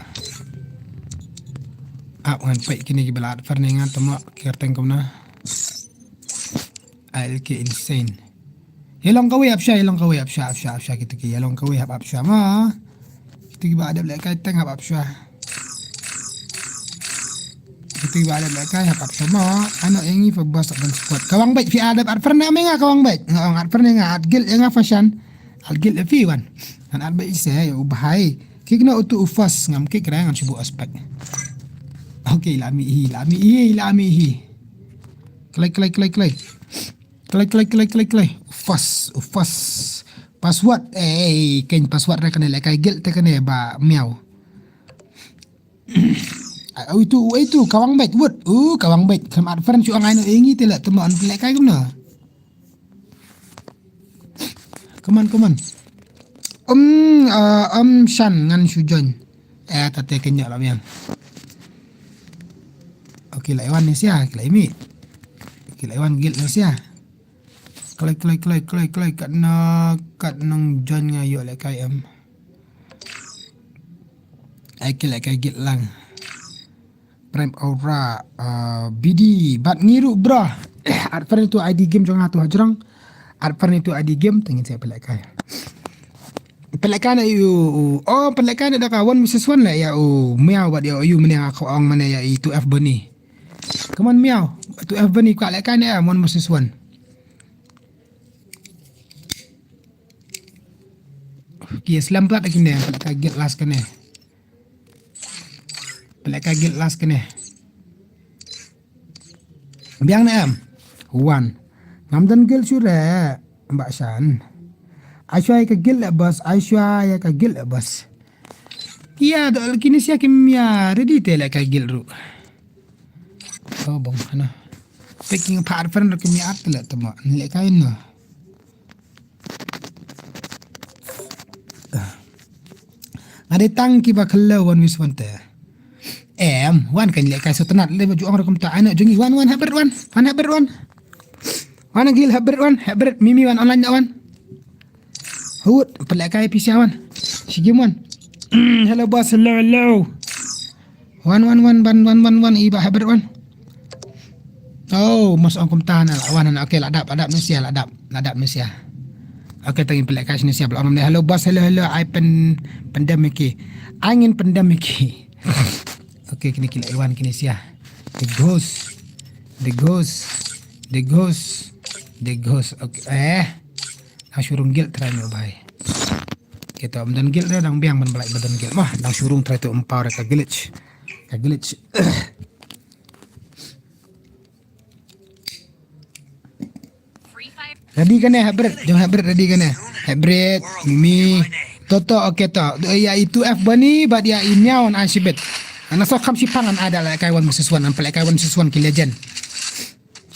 Ap ngan peit kine ki ba la at fer ne nga tama ki kyrteng kumna. Ai ki insane. Ïa long kawei ap sha, ïa long kawei ap sha, ap sha, ap sha kitu ki ïa long kawei ap ap sha ma. Kitu ki ba dep lehkai teng ap ap sha. Kitu ki ba dep lehkai ap ap sha ma. Ano ïa ngi fa bos ban squad. Kawang bait phi adep at fer ne nga kawang bait. Nga ong at fer ne nga at guild ïa nga fashion. Al gil fi wan. An at ba ise u bahai. Kik na utu u fas ngam kik ra ngan shubu aspek. Okay, la mi hi, la mi hi, la mi hi. Klai, klai, klai, klai. Klai, klai, klai, klai, klai. U fas, u fas. Password, eh, ken password ra kane lehkai gil te kane ba miau. Ai, itu, itu, kawang bait, wut. Uh, kawang bait. Kam at friend shu angai no ingi te la temo an lehkai kumno. Come on, come on. Um, uh, um, shan ngan shu join. Eh, tate kenya la miang. Okay, la iwan ni sia, la imi. Okay, la iwan gil ni sia. Klai, klai, klai, klai, klai, kat na, kat nang join nga yo lehkai em. Ai ki lehkai git lang. Prime Aura, uh, B D, bat ngi ruh bro. At friend tu I D game jong nga tu hajrong. At friend tu I D game, tengin saya pelehkai. Pelehkai na yu, oh pelehkai na da ka one versus one lah ya u miau bat ya yu mene nga ko ong mene ya i tu F Bernie. Come on miau, tu F Bernie ka lehkai na ya one versus one. Ki slam plat kine, pelehkai git last kine. Pelehkai git last kine. Biang ne em. Wan. Ngam don git sure. Mbak Shan. Aishwa ya ka git le bos. Aishwa ya ka git le bos. Iya do kini sia kim ya ready te lehkai git ru. Oh bong hana. Picking apart friend ru kim ya at le temo. Lehkai no. Nga dei tang kiba khlem wan wis wan te. Em, wan kan lehkai sotanat le baju ong rukum ta ano jongi wan wan habret wan. Wan habret wan. Wan gil habret wan, habret mimi wan online wan. Hut, pelehkai pisa wan. Sigim wan. Hello boss, hello, hello. Wan, wan, wan, wan, wan, wan, wan, i Bah Hybrid wan. Oh, mas ong kumta na, wan na, okay, la dap, la dap Nusia, la dap, la dap Nusia. Okay, tang ngin pynlehkai Nusia, ba la ong namar, hello boss, hello, hello, ai pyn, pyndem ïa ki. Ai ngin pyndem ïa ki. Okay, kine ki la wan kine Nusia. The ghost, the ghost, the ghost, the ghost. Okay, eh. Nang shu rung guild try mo bhai. Kita ym don guild re dang biang ban ba la ba don guild. Mah, nang shu rung try to empower ka glitch. Ka glitch. Ready kane Hybrid? Jong Hybrid ready kane? Hybrid, Mimi, Toto, okay to. Ïa i two F Bunny bad ïa i Miao an shibit. Ana sok kham shipang an ada lehkai one versus one, an pynlehkai one versus one ki legend.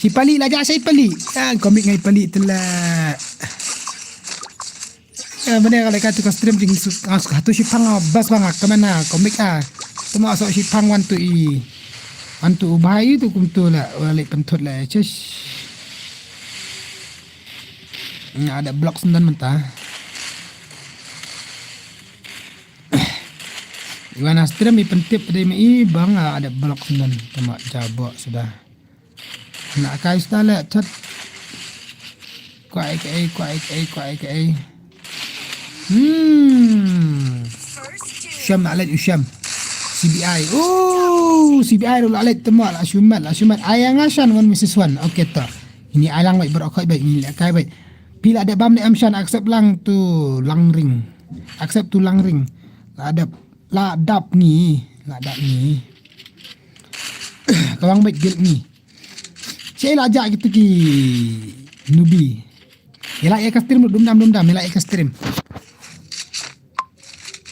Shi pali la ja shi pali. Ya, komik ngai pali tu la. Ya, mana kalau kata ka stream jing su, ah, su, tu shipang, ah, bas bang, ah, kemana komik, ah. Tu ma sok shipang wan tu i. Wan tu u bhai tu kum tu la, wala leh pyntut la, chesh. Nya ada blok sendon mynta. Iwan a stream i pyntip dei ma i bang, ah, ada blok sendon. Tama jabok sudah. Nak kai sudah leh chat. Kwai kai, kwai kai, kwai kai. Hmm. Usham nak leh usham. C B I. Oh, C B I ruh la leh tama la shumat, la shumat. Ai nga shan one versus one. Okay to. Ini ai lang baik berokhoi baik ini leh kai baik. Pila dep bam ne em shan accept lang tu lang ring. Accept tu lang ring. La dep, la dap ni, la dap ni. Kawang baik guild ni. Cei la jak gitu ki nubi. Ila ïa ka stream dum dam dum dam ila ïa ka stream.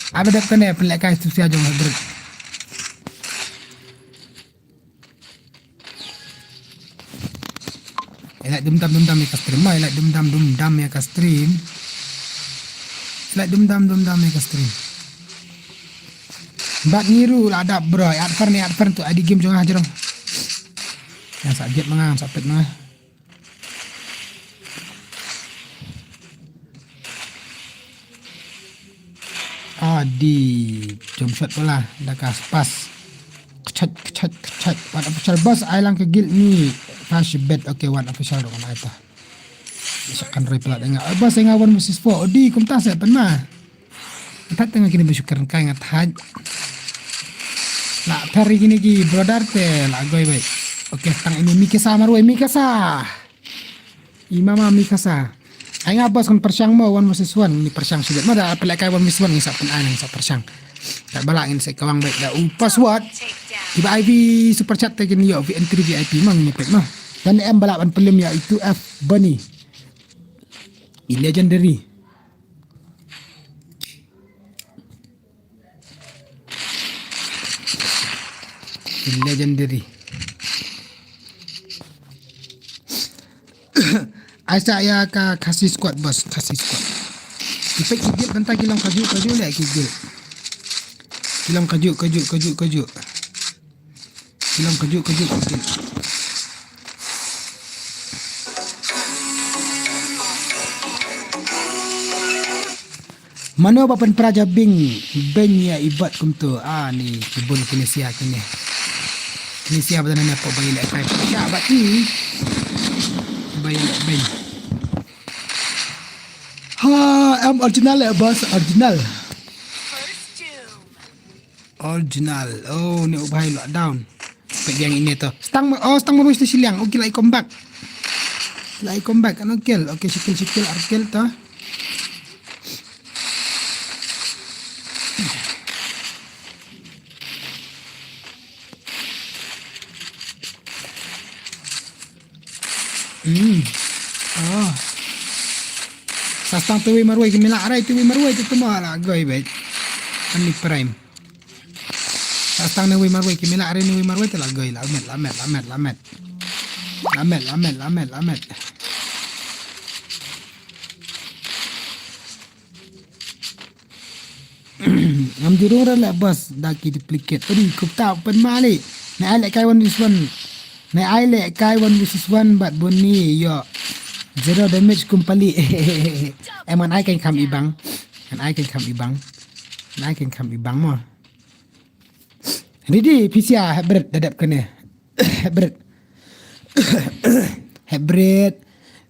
Ada dep kane pynlehkai Nusia jong Hybrid. Ila dum dam dum dam ïa ka stream ma, ila dum dam dum dam ïa ka stream. Ila dum dam dum dam ïa ka stream. Bat ngiru la dap bro, adfer ni adfer tu adi game jong nga jrong. Yang sa jet manga, yang sa pet manga. Adi jom shot pula da ka spas. Kechat kechat kechat. One official boss ai lang ke guild ni. Flash bet, okay, one official dong ai ta. Bisa kan roi pula dengan. Oh, boss nga one versus four. Odi kumta se pen ma. Ngat tengah kini bersyukur kai ngat haj. La thari kini ki brother te la goi bai. Okay, tang ini Mikasa marwai Mikasa. I mama Mikasa. Ai nga boss kan pershang mo one versus one ni pershang sudah. Mada pelak kai one versus one ni sa pen ai ni sa pershang. Tak balak ni sa kawang baik dah. Uh, password. Tiba I V super chat te kini yo V entry V I P mang ni pet mah. Dan em balak ban pelim ya itu F Bunny. I legendary. Legendary. Ai sa ïa ka Khasi squad boss, Khasi squad. Ki pek ki guild banta ki long kaju kaju le ki guild. Ki long kaju kaju kaju kaju. Ki long kaju kaju kaju. Mano ba pynpra ja bing beng ïa i bot kumto. Ah, ni ki bun kine sia kine. Kine sia ba dang ne pok ba ïa leh kai. Sha ba i. Ba ïa leh beng. Ha, em original eh boss, original. Original. Oh, ni u bhai lockdown. Pek yang ini to. Stang ma-, oh, stang marwis tu siliang. Oh, kilai comeback. Kilai comeback. Ano kill? Okay, sikil, sikil, arkil to. Hmm. Oh. Sa stang tu wi marwai ki mila arai tu wi marwai tu tuma la goi bet. Ani prime. Sa stang ne wi marwai ki mila arai ne wi marwai tu la goi la met la met la met la met. La met la met la met la met. Ngam jurung ra la bas da ki duplicate. Odi kupta pen mali. Na ai leh kai one versus one. Na ai leh kai one versus one bad bun ni yo. Zero damage kum pali. Em ngan ai kan kham ibang. Ngan ai kan kham ibang. Na kin kam i bang mo. Ready, pisia, hybrid, dadap kene. Hybrid. Hybrid.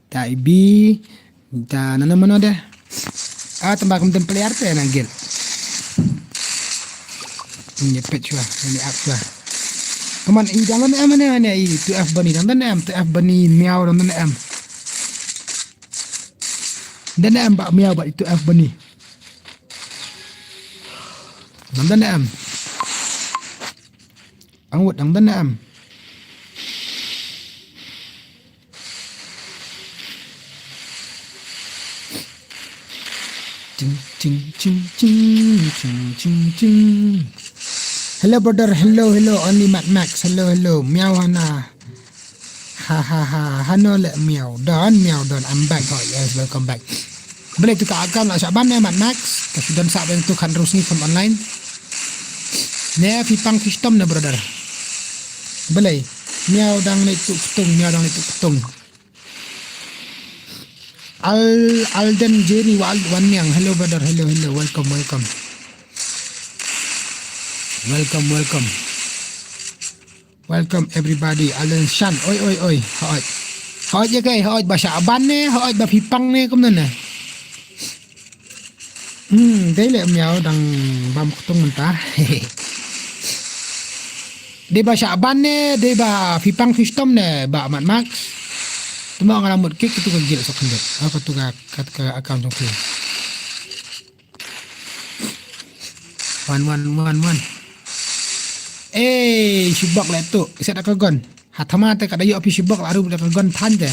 Ta ibi. Ta nana mana dah. Ah, tambah kemudian player te na gel. Ini pet chua, ini up chua. Keman i dang dan em, mana, mana i, tu F bani, dang dan em, tu F bani, miau, dang dan em. Dan em, bak miau, bak itu F bani. Dang dan em. Ang wut dang dan em. Ching, ching, ching, ching, ching, ching, ching. Hello, brother. Hello, hello. Only Mad Max. Hello, hello. Miau hana. Ha, ha, ha. Hano le miau. Don, miau don. I'm back. Oh, yes, welcome back. Balei tu ka account la shah ban ne, Mad Max? Ka shu don sah beng tu kan rus ni from online. Ne, phi pang phi stom ne, brother. Balei? Miau dang le tu ketung, miau dang le tu ketung. Al, Alden Jenny Wal Wanyang. Hello, brother. Hello, hello. Welcome, welcome. Welcome, welcome. Welcome, everybody. Alden Shan. Oi, oi, oi. Hoi. Hoi, ya kai. Hoi, ba shah ban ne. Hoi, ba phi pang ne. Kumno ne? Hmm, dei le miau dang bam ketung mynta. Dei ba shah ban ne, dei ba phi pang phi stom ne, ba Mad Max. Tuma nga la mut kik tu ka gil sok khyndiat. Apa tu ka, ka, ka account jong phi. Wan, wan, wan, wan. Eh, shibok le tu. Isa da ka gon. Ha thama te ka da ïoh phi shibok la ru da ka gon than te.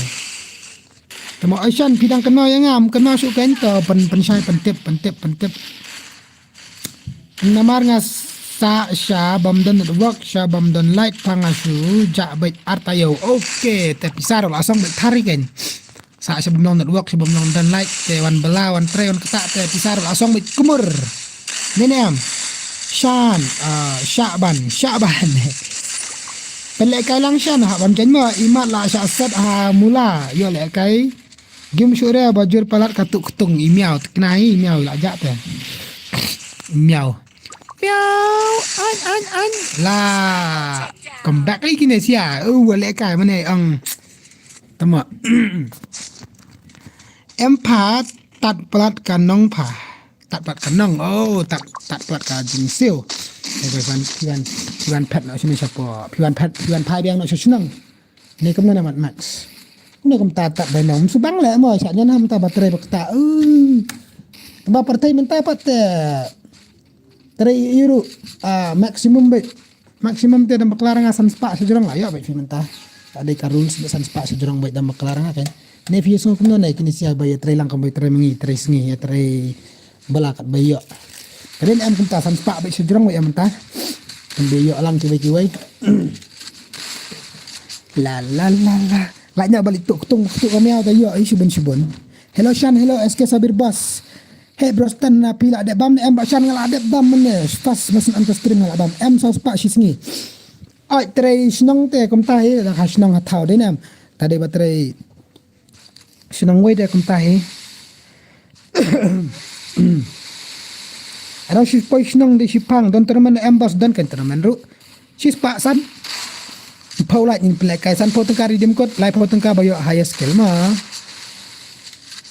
Tama ocean phi dang kynmaw ïa nga, kynmaw shu kan to, pyn, pynshai, pyntip, pyntip, pyntip. Namar nga sa sha bam don network, sha bam don light, pa nga shu ja bait arta yo. Okay, te pisa la song bait thari kan. Sa sha bam don network, sha bam don light, te wan bela, wan trai, wan kata, te pisa la song bait kumur. Nenem. Shan, ah, Shaban, Shaban. Pele kai lang shan, ha, ban ken mo, imat la sha set, ha, mula, yo le kai. Gim shu re ba jur palat ka tu ketung i miau, tekna i miau la ja te. Miau. Miau, an, an, an. La. Come back lagi kini sia. Oh, wale kai mana ang. Tama. Em pha tat palat ka nong pha. Tat palat ka nong. Oh, tat, tat palat ka jingsiu. Phi wan, phi wan, phi wan phet no sini siapa. Phi wan phet, phi wan phai biang no sini. Ni kumno na Mad Max. Kumno kumta tat bai nong. Subang le mo sa nyan ham ta battery bakta. Uh. Ba partai mynta pat te. Trai iru, ah, maximum bait. Maximum te dang bakla nga san spah sejrong la. Yo bait phi mynta. Ada ka rules bait san spah sejrong bait dang bakla nga kan. Ne phi sung kumno ne kini sia bai trai lang kam bai trai mengi, trai sengi, ya trai bela kat bai yo. Kadin em kumta san spah bai sejrong bai em ta. Kan bai yo lang kiwei kiwei. La la la la. La nya balik tuk tuk tuk kami au ta yo ai shibun shibun. Hello Shan, hello S K Sabir Boss. Hey Brostan na pila dep bam ne em ba Shan ngala dep bam ne. Stas masin antas trim ngala bam. Em sa spah shi sengi. Ai trai shnong te kumta he da ha shnong ha thau de nem. Tadi ba trai shnong wei de kumta hi. Arang shi poi shnong de shi pang don tournament em bas don kan tournament ru. Shi spah san. Pau lai nin pelek kai san pau tengka redeem code lai pau tengka bayo highest skill ma.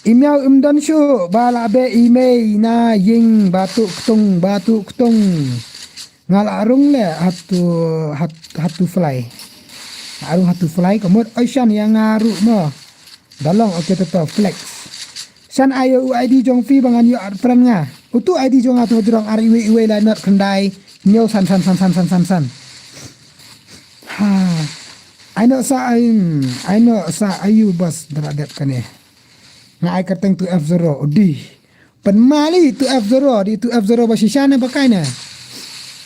Imiau im don shu ba la be imei na ying batu ketung batu ketung. Nga la arung le hatu hat, hatu fly. Arung hatu fly ka mut ocean yang nga ru mo. Dalong okay to to flex. San ayo u I D jong phi ba ngan ïoh add friend nga. Utu I D jong nga tu jrong ar iwe iwe la not khyndai. Nyo san san san san san san san. Ha. Ai no sa ai ai no sa ayu bas dara dep kane. Nga ai kerteng tu F zero udi. Pen mali tu F zero di tu F zero ba shisha ne ba kai ne.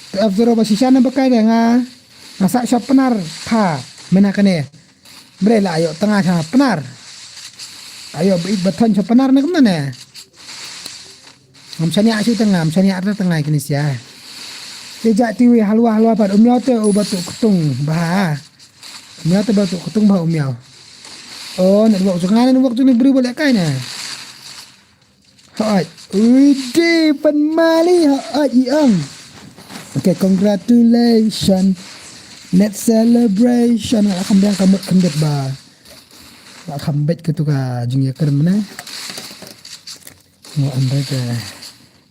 Tu F zero ba shisha ne ba kai ne nga nga sa sha penar pha mena kane. Bre la ayo tanga sha penar. Ayo bit baton sha penar ne kumna ne. Ngam shania shu tanga, ngam shania ta tanga kini sia. Te ja tiwi halwa halwa pat umyo te u batu ketung ba. Umyo te batu ketung ba umyo. Oh, network jong nga network jong ni bri boleh kai ne. Hooid. Ui, dei ban mali, hooid, i ong. Okay, congratulations. Let's celebration. Nga la kham biang ka mut khyndiat ba nga la kham beit katu ka jingïakren mynne. Nga ong re ka.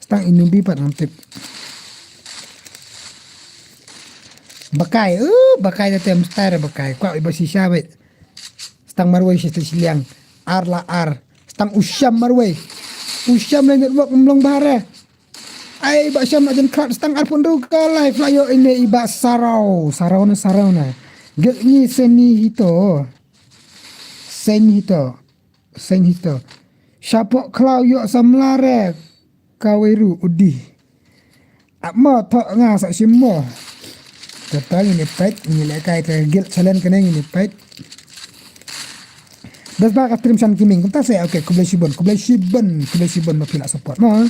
Stang i numbi pat ngam tip. Bakai, uh, bakai da tem star bakai. Kwah iba shisha beit. Stang marwei shi shiliang. Ar la ar. Stang u sham marwei. U sham le network mlong bahare. Ai ba sham la jan krat stang arphew hynriew ka live la ïoh ine i ba Sarau. Sarau na, Sarau na. Gel ngi seni hito. Seni hito. Seng hito. Shapoh khlaw ïoh samla re. Kawei ruh u dih. Ap mo thoh nga sa shim mo. Kata ngin ïa peit, ngin ïa lehkai te guild challenge kane ngin ïa peit. Bes ba ka stream Shan Gaming. Kumta se, okay, khublei shibun, khublei shibun, khublei shibun ba phi la support mo.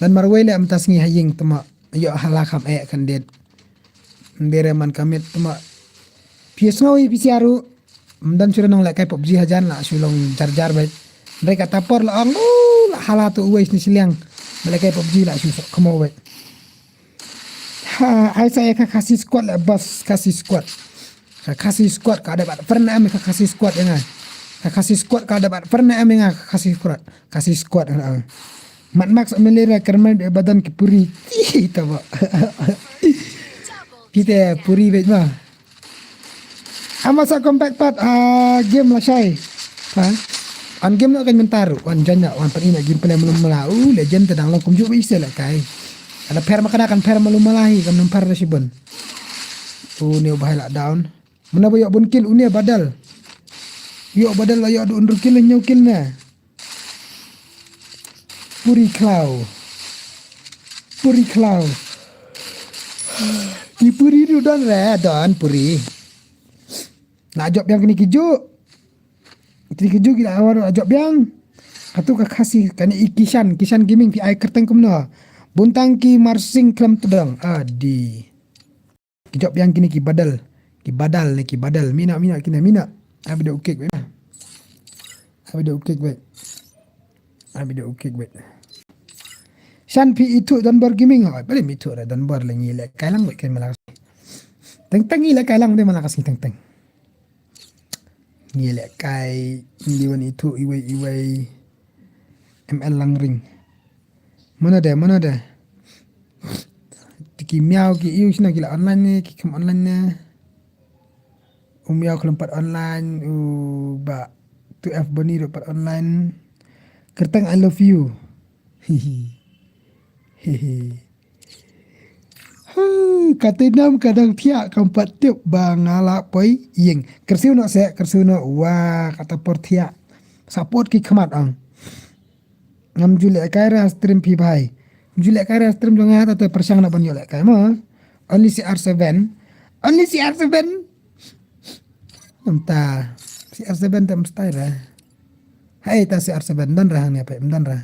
Don marwei leh mynta sngi ha ïing tma ïoh hala kham eh khyndiat. Ndere man ka miet tma. Phi sngew ïa phi sia ruh. Ym don shuh nong lehkai PUBG hajan la shu long jar jar beit. Ndere kata por la ong, uh, la hala tu uwei sni shiliang. Ba lehkai PUBG la shu sok khmo beit. Ha, ai sa ïa ka Khasi squad la boss, Khasi squad. Ka Khasi squad ka da bat pernah am ka Khasi squad ïa nga. Ka Khasi squad ka da bat pernah am ïa nga ka Khasi squad. Khasi squad. Mat Max Melira kermen be badan ki puri. Ih, taba. Kita puri beit ma. Ama sa compact pat, ah, game la shai. Ha? An game no kan mentar, wan janya, wan pan ina game play malu mala. Uh, legend te dang long kumjuh ba ise la kai. Ada per makana kan per malu mala hi, kan nang per da shibun. Uh, ne bahai la down. Mana ba yok bun kill, une badal. Yok badal la yok du undur kill, nyau kill ne. Puri khlaw. Puri khlaw. Ki puri du don re, don puri. La jop yang kini kiju. Kini kiju ki la awar la jop yang. Katu ka Khasi, kane i Kishan, Kishan Gaming phi ai kerteng kumno. Buntang ki marsing klem tudang. Adi. Ki jop yang kini ki badal. Ki badal ne ki badal. Mina, mina, kina, mina. Abi da ukik beit. Abi da ukik beit. Abi da ukik beit. Shan phi itu Donbor Gaming. Oh, bale mi itu ra Donbor le ngi lehkai lang beit kan malak. Teng teng ngi lehkai lang de malak sing teng teng. Ngi lehkai ngi wan itu iwei iwei. M L Langring. Mano de, mano de. Ki miaw ki iu shina ki la online ne, ki kem online ne. U miaw khlem pat online, u ba tu F Boni ruh pat online. Kerteng I love you. Hihi. Hihi. Huh, kata nam ka dang thiah kam pat tip ba nga la poi ïing. Kyrsiew noh se, kyrsiew noh. Wah, kata por thiah. Support ki khmat ang. Ngam ju lehkai re stream phi bhai. Ngam ju lehkai re stream jong nga, ta te pyrshang na ban ïoh lehkai mo. Only C R seven. Only C R seven. Namta C R seven te mstai re. Hai ta C R seven don re hangne pe, don re.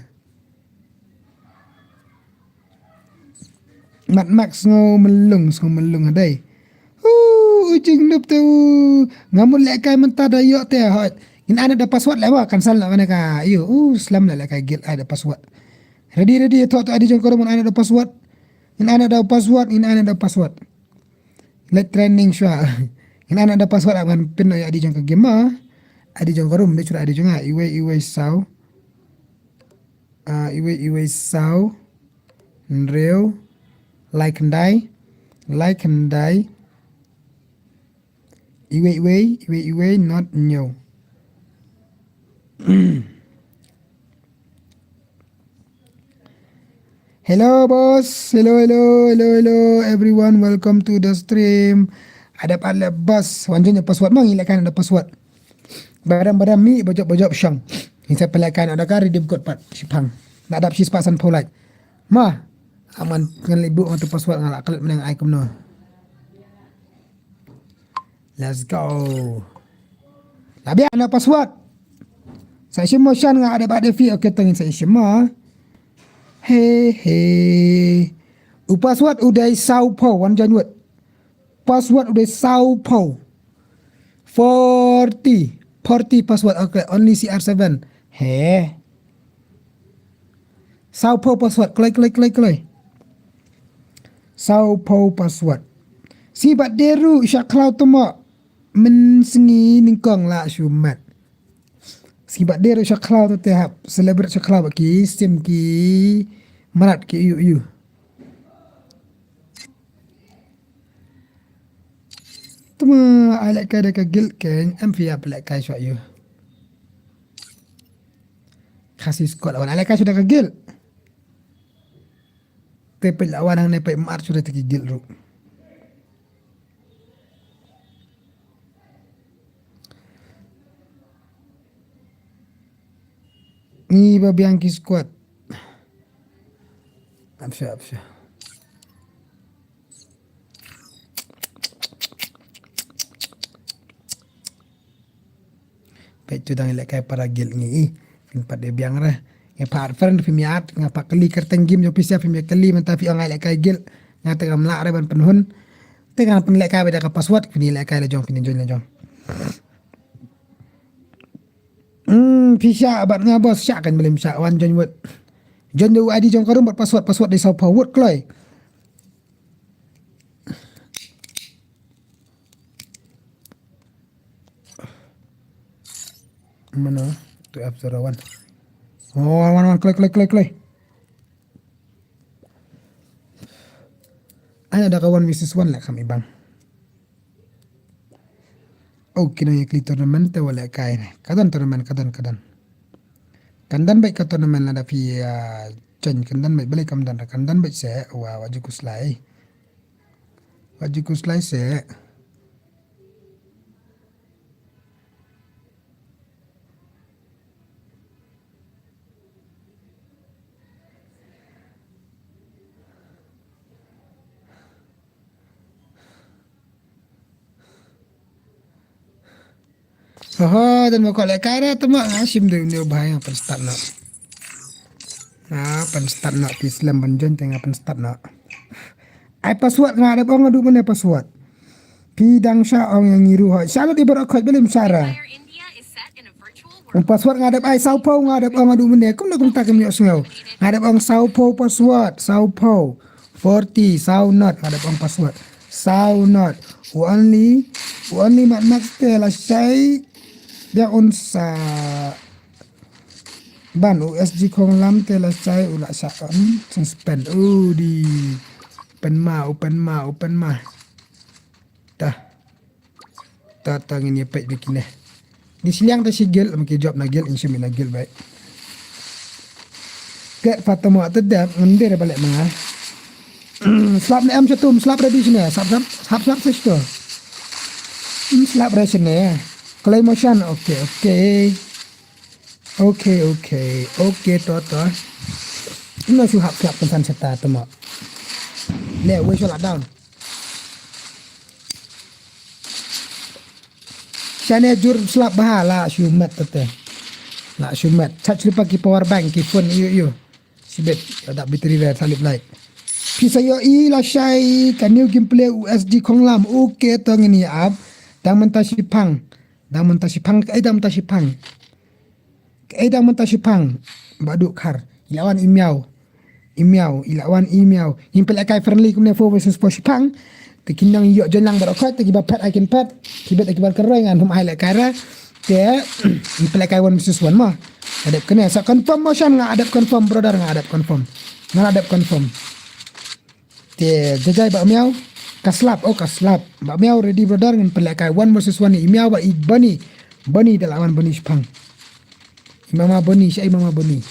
Mat mak sngew melung, sngew melung hadai. Uh, u jingdup te u. Nga mut lehkai mynta da ïoh te hot. Ngin ai da password leh ba cancel na mane ka. Ïoh, uh, slem leh lehkai guild ai da password. Ready, ready, to, to, adi jong ka room ngin ai da password. Ngin ai da password, ngin ai da password. Let training shwa. Ngin ai da password ap ngan pin ïa adi jong ka game ma. Adi jong ka room, de chura adi jong nga. Iwei, iwei saw. Ah, iwei, iwei saw. Hynriew. Lai khyndai. Lai khyndai. Iwei, iwei, iwei, iwei, not new. Hello, boss. Hello, hello, hello, hello, everyone. Welcome to the stream. Adep ale boss. Wan jong password ma ngi lehkai da password. Badam, badam mi, bajop, bajop shang. Ngi sa pynlehkai da ka redeem code pat. Shipang. Na dap shispah sanphew like. Ma. Aman ngan leh buk ngatu password nga la klet meneng ai kumno. Let's go. La biang na password. Sa shim mo shan nga ada bad fi, okay, tengin sa shim mo. He he. U password u dei saw phew, wan join wut. Password u dei saw phew. Forty. Forty password, okay, only C R seven. He. Saw phew password, kloi, kloi, kloi, kloi. Saw phew password. Sngi Bah Deru, shah khlaw tamo. Mynsngi nyngkong la shu met. Sngi Bah Deru shah khlaw te hap celebrate shah khlaw bad ki sim ki mrad ki ïu ïu. Tama ai lehkai da ka guild keiñ, em phi ïa phi lehkai shuwa ïu. Khasi squad wan ai lehkai shuwa da ka guild. Te peit la wan hangne peit mar shuwa da ki guild ruh. Ngi ba biang ki squad. Apsha, apsha. Peit tu dang lehkai para guild ngi i. Phin pat dei biang re. Nga pat friend phim ïa add, nga pat kylli kyrteng game jong phi sha phim ïa kylli mynta phi ong ai lehkai guild. Nga te ngam lah re ban pynhun. Te nga pynlehkai ba da ka password, phin ïa lehkai la jong, phin ïa join la jong. Hmm, phi shah bad nga boss, shah kan, balei phim shah, wan join wut. Join da u I D jong ka room bad password, password dei saw phew, wut kloi. Mano? Two F zero one. Oh, wan, wan, wan, kloi, kloi, kloi, kloi. Ai da ka one versus one lah kham ibang. Oh, kino ïa kli tournament te wa lehkai ne. Ka don tournament, ka don, ka don. Kan don beit ka tournament lada phi, ah, join, kan don beit, balei kam don, kan don beit se, wa, wa ju khuslai. Wa ju khuslai se. Oho, don ma ko lehkai re, tama nga shim dei une u bhai, nga pynstart noh. Nga pynstart noh, phi slem ban join te nga pynstart noh. Ai password nga dep ong, nga dep mynne password. Phi dang shah ong ïa ngi ruh hoi. Shah lut i baroh khoit, balei phim shah re. Password nga dep ai saw phew, nga dep ong, nga dep mynne. Kumno kumta kim ïohsngew. Nga dep ong saw phew password, saw phew. Forty, saw not, nga dep ong password. Saw not. U only, u only mat mat te lashai. Biang un sa ban u S G Khonglam te lashai u la shah on suspend. U di open ma, open ma, open ma. Tah. Ta, ta ngin ïa peit beit kine. Di shiliang ta shi guild, ma ki jop na guild, in shim na guild beit. Ke patamo ta dep, ngan der balik ma nga. Slap ne em shatum, slap ready shine, slap, slap, slap, slap sa shito. Hmm, slap ready shine. Claymation, okay, okay. Okay, okay, okay, to, to. No shu hap slap kan san shata tamo. Le, we shola down. Shane jur slap bha la shu met tete. La shu met. Charge lypa ki power bank ki phone ïu ïu. Shibit, da battery re salip light. Phi sa ïohi lashai ka new gameplay u S G Khonglam. Okay, to ngin ïa ap. Dang mynta shipang. Dang mynta shipang, eh, dang mynta shipang. Kaei dang mynta shipang. Ba duk khar. I la wan i miaw. I miaw, i la wan i miaw. Ngin pynlehkai friendly kumne four versus four shipang. Te kin nang ïoh join lang baroh khoit, te kiba phet ai kin phet. Kiba te kiba kyroi ngan hum ai lehkai re. Te ngin pynlehkai one versus one mo. Nga dep kane sa confirm mo shan, nga dep confirm brother, nga dep confirm. Nga dep confirm. Te jajai Bah Miaw. Ka slap, oh ka slap. Bah Miaw ready brother, ngin pynlehkai one versus one i miaw bad i Bani. Bani da la wan Bani shipang. I mama Bani, sha i mama Bani.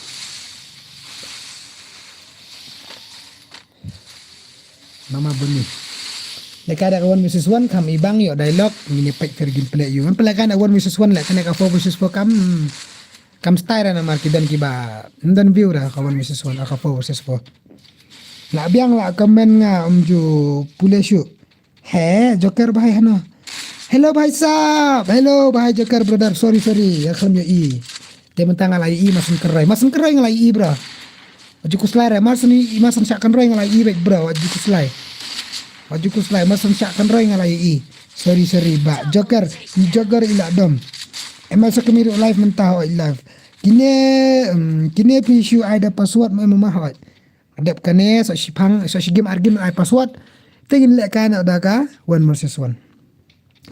Mama Bani. Lehkai da ka one versus one, kam ibang ïoh dialogue, ngin ïa peit fair gameplay ïoh. Ngin pynlehkai da one versus one, lehkai da ka four versus four kam. Kam style namar ki don kiba, ym don view da ka one versus one, ka four versus four. La biang la comment nga ym ju pule shuh. He, Joker bhai hano. Hello bhai sahab, hello bhai Joker brother, sorry, sorry, nga khlem ïohi. Te mynta nga la ïohi, ma sngewkyroi, ma sngewkyroi nga la ïohi bro. Wat ju khuslai re, mar shen i, mar shen shah kynroi nga la i beit bro, wat ju khuslai. Wat ju khuslai, mar shen shah kynroi nga la i. Sorry, sorry, ba. Joker, i Joker i la dom. Em sa kami ruh live mynta hoi live. Kine, em, kine phi shu ai da password mo em ma hoi. Dep kane sa shipang, sa shigim argim ai password. Te ngin leh kai na da ka one versus one.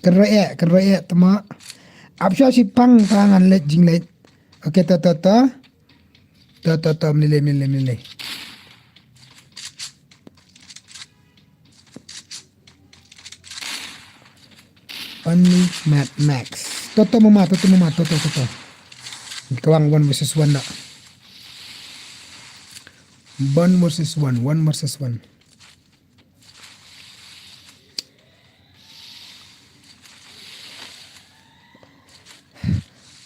Kynroi eh, kynroi eh tama. Ap sha shipang ta ngan leh jingleh. Okay, to, to, to. To, to, to, mlile, mlile, mlile. Only Mad Max. To, to, mama, to, to, mama, to, to, to, to. Kawang one versus one na. One versus one, one versus one.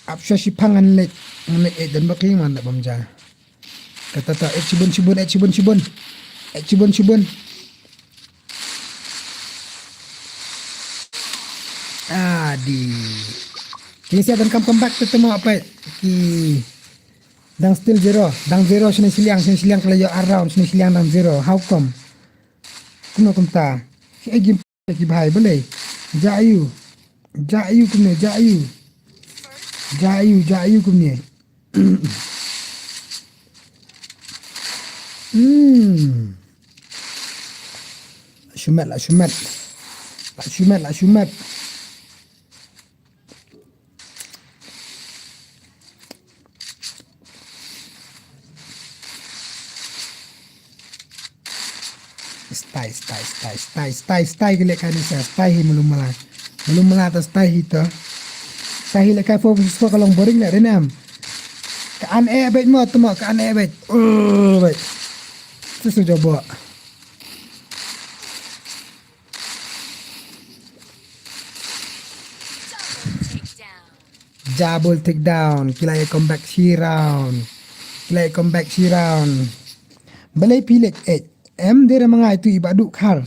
Ap sha shipang ngan leh, ngan leh eh dan bakli man da bam ja. Kata ta, eh, shibun, shibun, eh, shibun, shibun. Eh, shibun, shibun. Adi. Kine sa ban kam comeback te temo apa? Ki dang still zero, dang zero sini siliang, sini siliang kalau yo around, sini siliang dang zero. How come? Kumno kumta? Ki egim ki bhai balei. Ja ayu. Ja ayu kumne, ja ayu. Ja ayu, ja ayu kumne. Hmm. La shumet, la shumet. La shumet, la shumet. Stai, stai, stai, stai, stai, stai, ki leh kai ni sa, stai hi malum mala. Malum mala ta stai hi ta. Stai hi leh kai four versus four ka long boring leh, Renam. Ka an eh beit mo, tamo, ka an eh beit. Uh, beit. Tu su jobo. Double takedown. Ki la ïa comeback shi round. Ki la ïa comeback shi round. Balei phi leh eh. Em dei re ma nga itu i ba duk khar.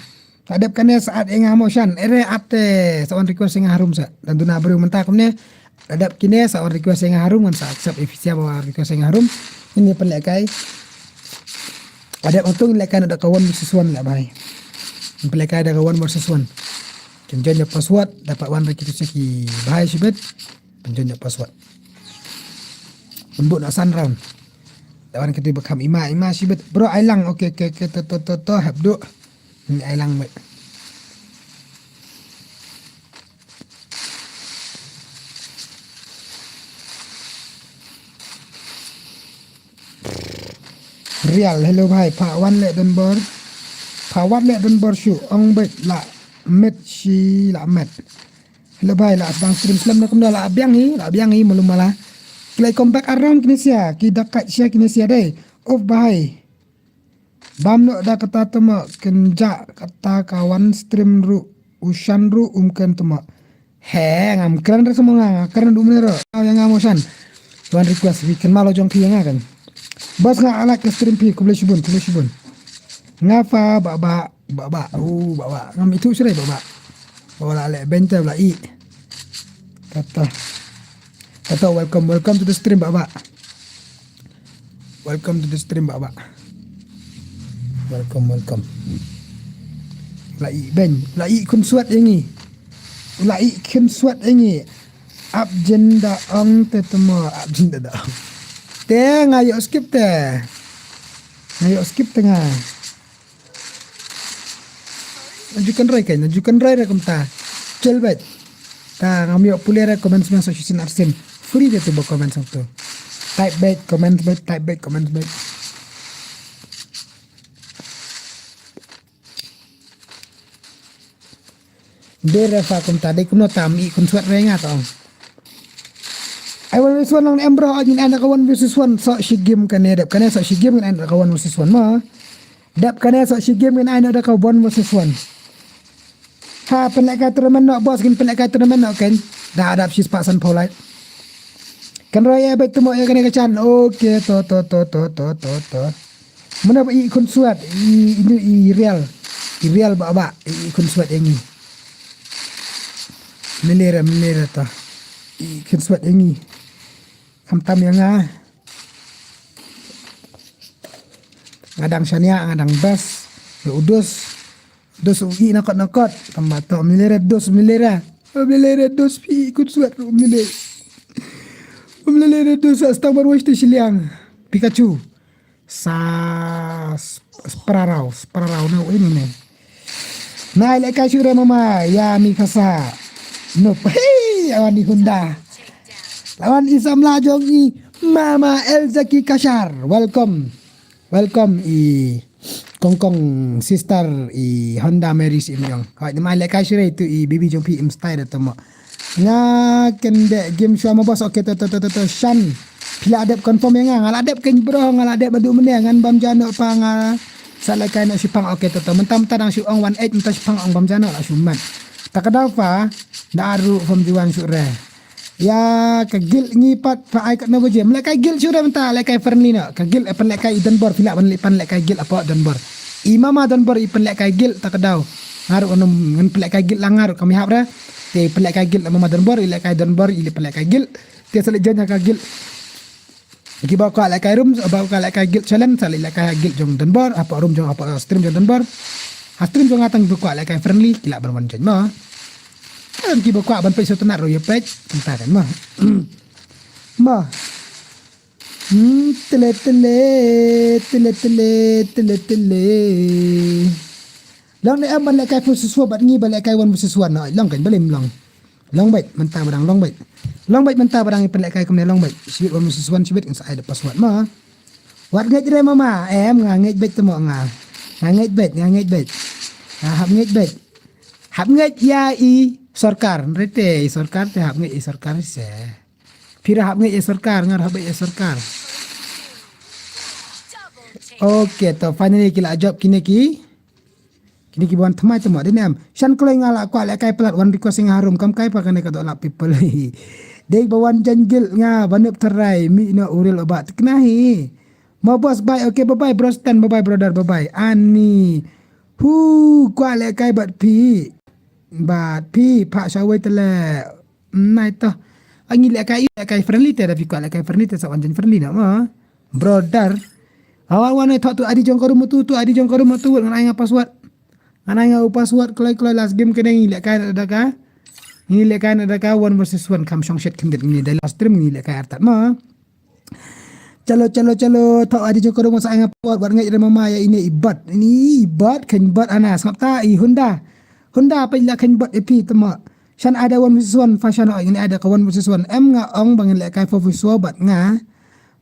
La dep kane sa at ïa nga mo shan. Ere at te sa wan request ïa nga harum sa. Dan duna briew mynta kumne. La dep kine sa wan request ïa nga harum ngan sa accept if sia ba wan request ïa nga harum. Ini pynleh kai. La dep utung leh kai na da ka one versus one lah bhai. Pynleh kai da ka one versus one. Kin join da password dapat wan request ki bhai shibit. Pynjot ïa password. Pynbut na san round. Lawan kiti ba kham ima, ima shibit. Bro, ai lang. Okay, okay, okay. To, to, to, to. Hap duk. Ni ai lang, mate. Real, hello bhai, pha wan leh don bor. Pha wan leh don bor shu, ong beit la met shi la met. Hello bhai, la sdang stream slem na kumno la biang hi, la biang hi, malum mala. Ki la come back around kine sia, ki da kat sia kine sia dei. Of bhai. Bam noh da kata tama kynja kata ka wan stream ruh, u shan ruh um kren tama. He, ngam kren re semua nga, nga kren du mene re. Aw, ïa nga mo shan. Tuan request, weekend malo jong phi ïa nga kan. Bos nga alak ke stream phi, khublei shibun, khublei shibun. Nga fa ba, ba, ba, ba, u, ba, ba. Ngam itu shirai ba, ba. Ba, la leh bente, la i. Kata. Kata, welcome, welcome to the stream, ba, ba. Welcome to the stream, ba, ba. Welcome, welcome. La i ben, la i khun swat ïa ngi. La i khun swat ïa ngi. Ap jin da ong te temo, ap jin da da ong. Te nga ïoh skip te. Nga ïoh skip te nga. Naju kan roi kan, naju kan roi re kumta. Chel bait. Ta ngam ïoh pule re comment smiang so shisin arsin. Free de tu ba comment sang tu. Type bait, comment bait, type bait, comment bait. Dei re fa kumta, dei kumno tam i khun swat re nga tong. Ai one versus one long em bro, ngin ai na ka one versus one, so shi game kane dep kane so shi game ngin ai na ka one versus one mo. Dep kane so shi game ngin ai na da ka one versus one. Ha, pynleh kai tournament noh boss, ngin pynleh kai tournament noh kan. Da dap shi spah san phaw lai. Kan roi ïa beit tu mo ïa kane ka chan. Okay, to, to, to. Mano ba i khun swat, i, i, i real. I real ba ba, i, i khun swat ïa ngi. Melera, melera ta. I khun swat ïa ngi. Am tam ïa nga. Nga dang shaniah, nga dang best. Ïa u dos. Dos u i nakot nakot. Tama to milera dos milera. Milera dos pi kun suat ru mile. Milera dos sa stang bar washte shiliang. Pikachu. Sa sp- sprarau, sprarau na u ini ne. Na ile kai shure mama ya mi khasa. Nup. Hey, awan i Honda. Lawan i samla jong i mama El Zaki Kashar. Welcome. Welcome i kongkong sister i Honda Mary si im jong. Hoi, ni ma ile kai shure tu i baby jong pi im style tu mo. Nga kende game shuwa mo bos. Okay to to to to to shan. Phi la dep confirm ïa nga, nga la dep kein bro, nga la dep badu mene ngan bam jano pa nga. Sa la kai na shipang. Okay to to, mentang mentang dang shu ong wan eight, mentang shipang ong bam jano la shu mat. Ta ka daw pa da aru form jiwan shu re. Ya ka guild ngi pat pa ai kat na baje. Mle kai guild shu re mentang le kai friendly na. Ka guild eh, pan le kai i Donbor phi la ban le pan le kai guild apa Donbor. I mama Donbor i pan le kai guild ta ka daw. Ngaru anum ngan pan le kai guild la ngaru kami hap re. Te pan le kai guild mama Donbor i le kai Donbor i le pan le kai guild. Te sa le join ka guild. Ki ba ka le kai room, ba ka le kai guild challenge, sa le le kai guild jong Donbor, apa room jong apa stream jong Donbor. Ha stream jong atang tu ka le kai friendly, ki la ban wan join mo. Kan ki ba ka ban page so tenar ro ya page, entah kan mo. Mo. Hmm, tele tele, tele tele, tele tele. Long ne am ban le kai versus one bad ngi ban le kai one versus one. Long kan balim long. Long bait mynta barang long bait. Long bait mynta barang i pynleh kai kumne long bait. Sibit one versus one sibit ngan sa ai da password ma. Wat ngeit re mama em nga ngeit bait temo nga. Nga ngeit bait nga ngeit bait. Nga hap ngeit bait. Hap ngeit ïa i sorkar. Rete i sorkar te hap ngeit i sorkar se. Pira hap ngeit i sorkar ngar hap ngeit i sorkar. Okay to finally ki la jop kine ki. Kini ki ba wan thymmai thymmai dei ne em. Shan kloi nga la kwah lehkai palat wan request ïa nga harum kam kai pa kane ka doh lap people. Dei ba wan jan guild nga ba nep tharai mih noh u rel u bah thikna hi. Mo boss bye, okay bye bye bro Stan, bye bye brother, bye bye. Ani. Hu kwah lehkai bad phi. Bad phi phah shawei te leh. Nai to. Ngi lehkai lehkai friendly te da phi kwah lehkai friendly te sa wan jan friendly noh mo. Brother. Awan wan ai thok tu adi jong ka room tu, tu adi jong ka room tu, ngan ai nga password. Ngan ai nga u password kloi kloi last game kane ngi lehkai na da ka. Ngi lehkai na da ka one versus one kham shong shet khyndiat ngi dei last stream ngi lehkai artat ma. Chalo chalo chalo thok adi jong ka room sa ai nga password wat ngeit re mama ïa ine i bat. Ini i bat khein bat ana sngap ta i Honda. Honda pa ila khein bat i phi tama. Shan ada one versus one fa shan oi ngin ada ka one versus one. Em nga ong ba ngin lehkai four versus four bat nga.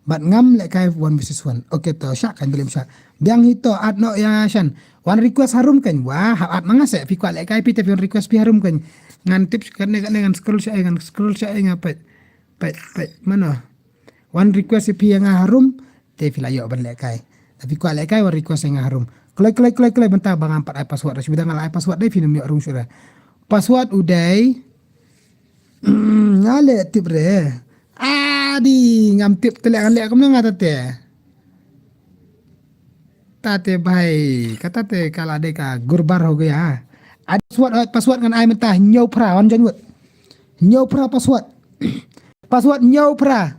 Bat ngam lehkai one versus one. Okay to sha kan bilim sha. Biang hi to at no ya shan. One request harum kan. Wah, at ma nga se phi kwah lehkai phi te phi one request phi harum kan. Ngan tip kan ne kan ngan scroll sha ngan scroll sha nga pet. Pet pet mano. One request phi nga harum. Te phi la ïoh ban lehkai. Tapi kwah lehkai one request nga harum. Kloi kloi kloi kloi benta ba ngam pat ai password. Shu bida nga la ai password dei phi nam ïoh rung shu re. Password u dei. Nga leh tip re. Adi ngam tip te leh ngan leh kumno nga tate. Tate bhai kata te kala dei ka gurbar ho gaya. Adi password password ngan ai mynta hynñiew phra wan jan wut. Hynñiew phra password. Password hynñiew phra.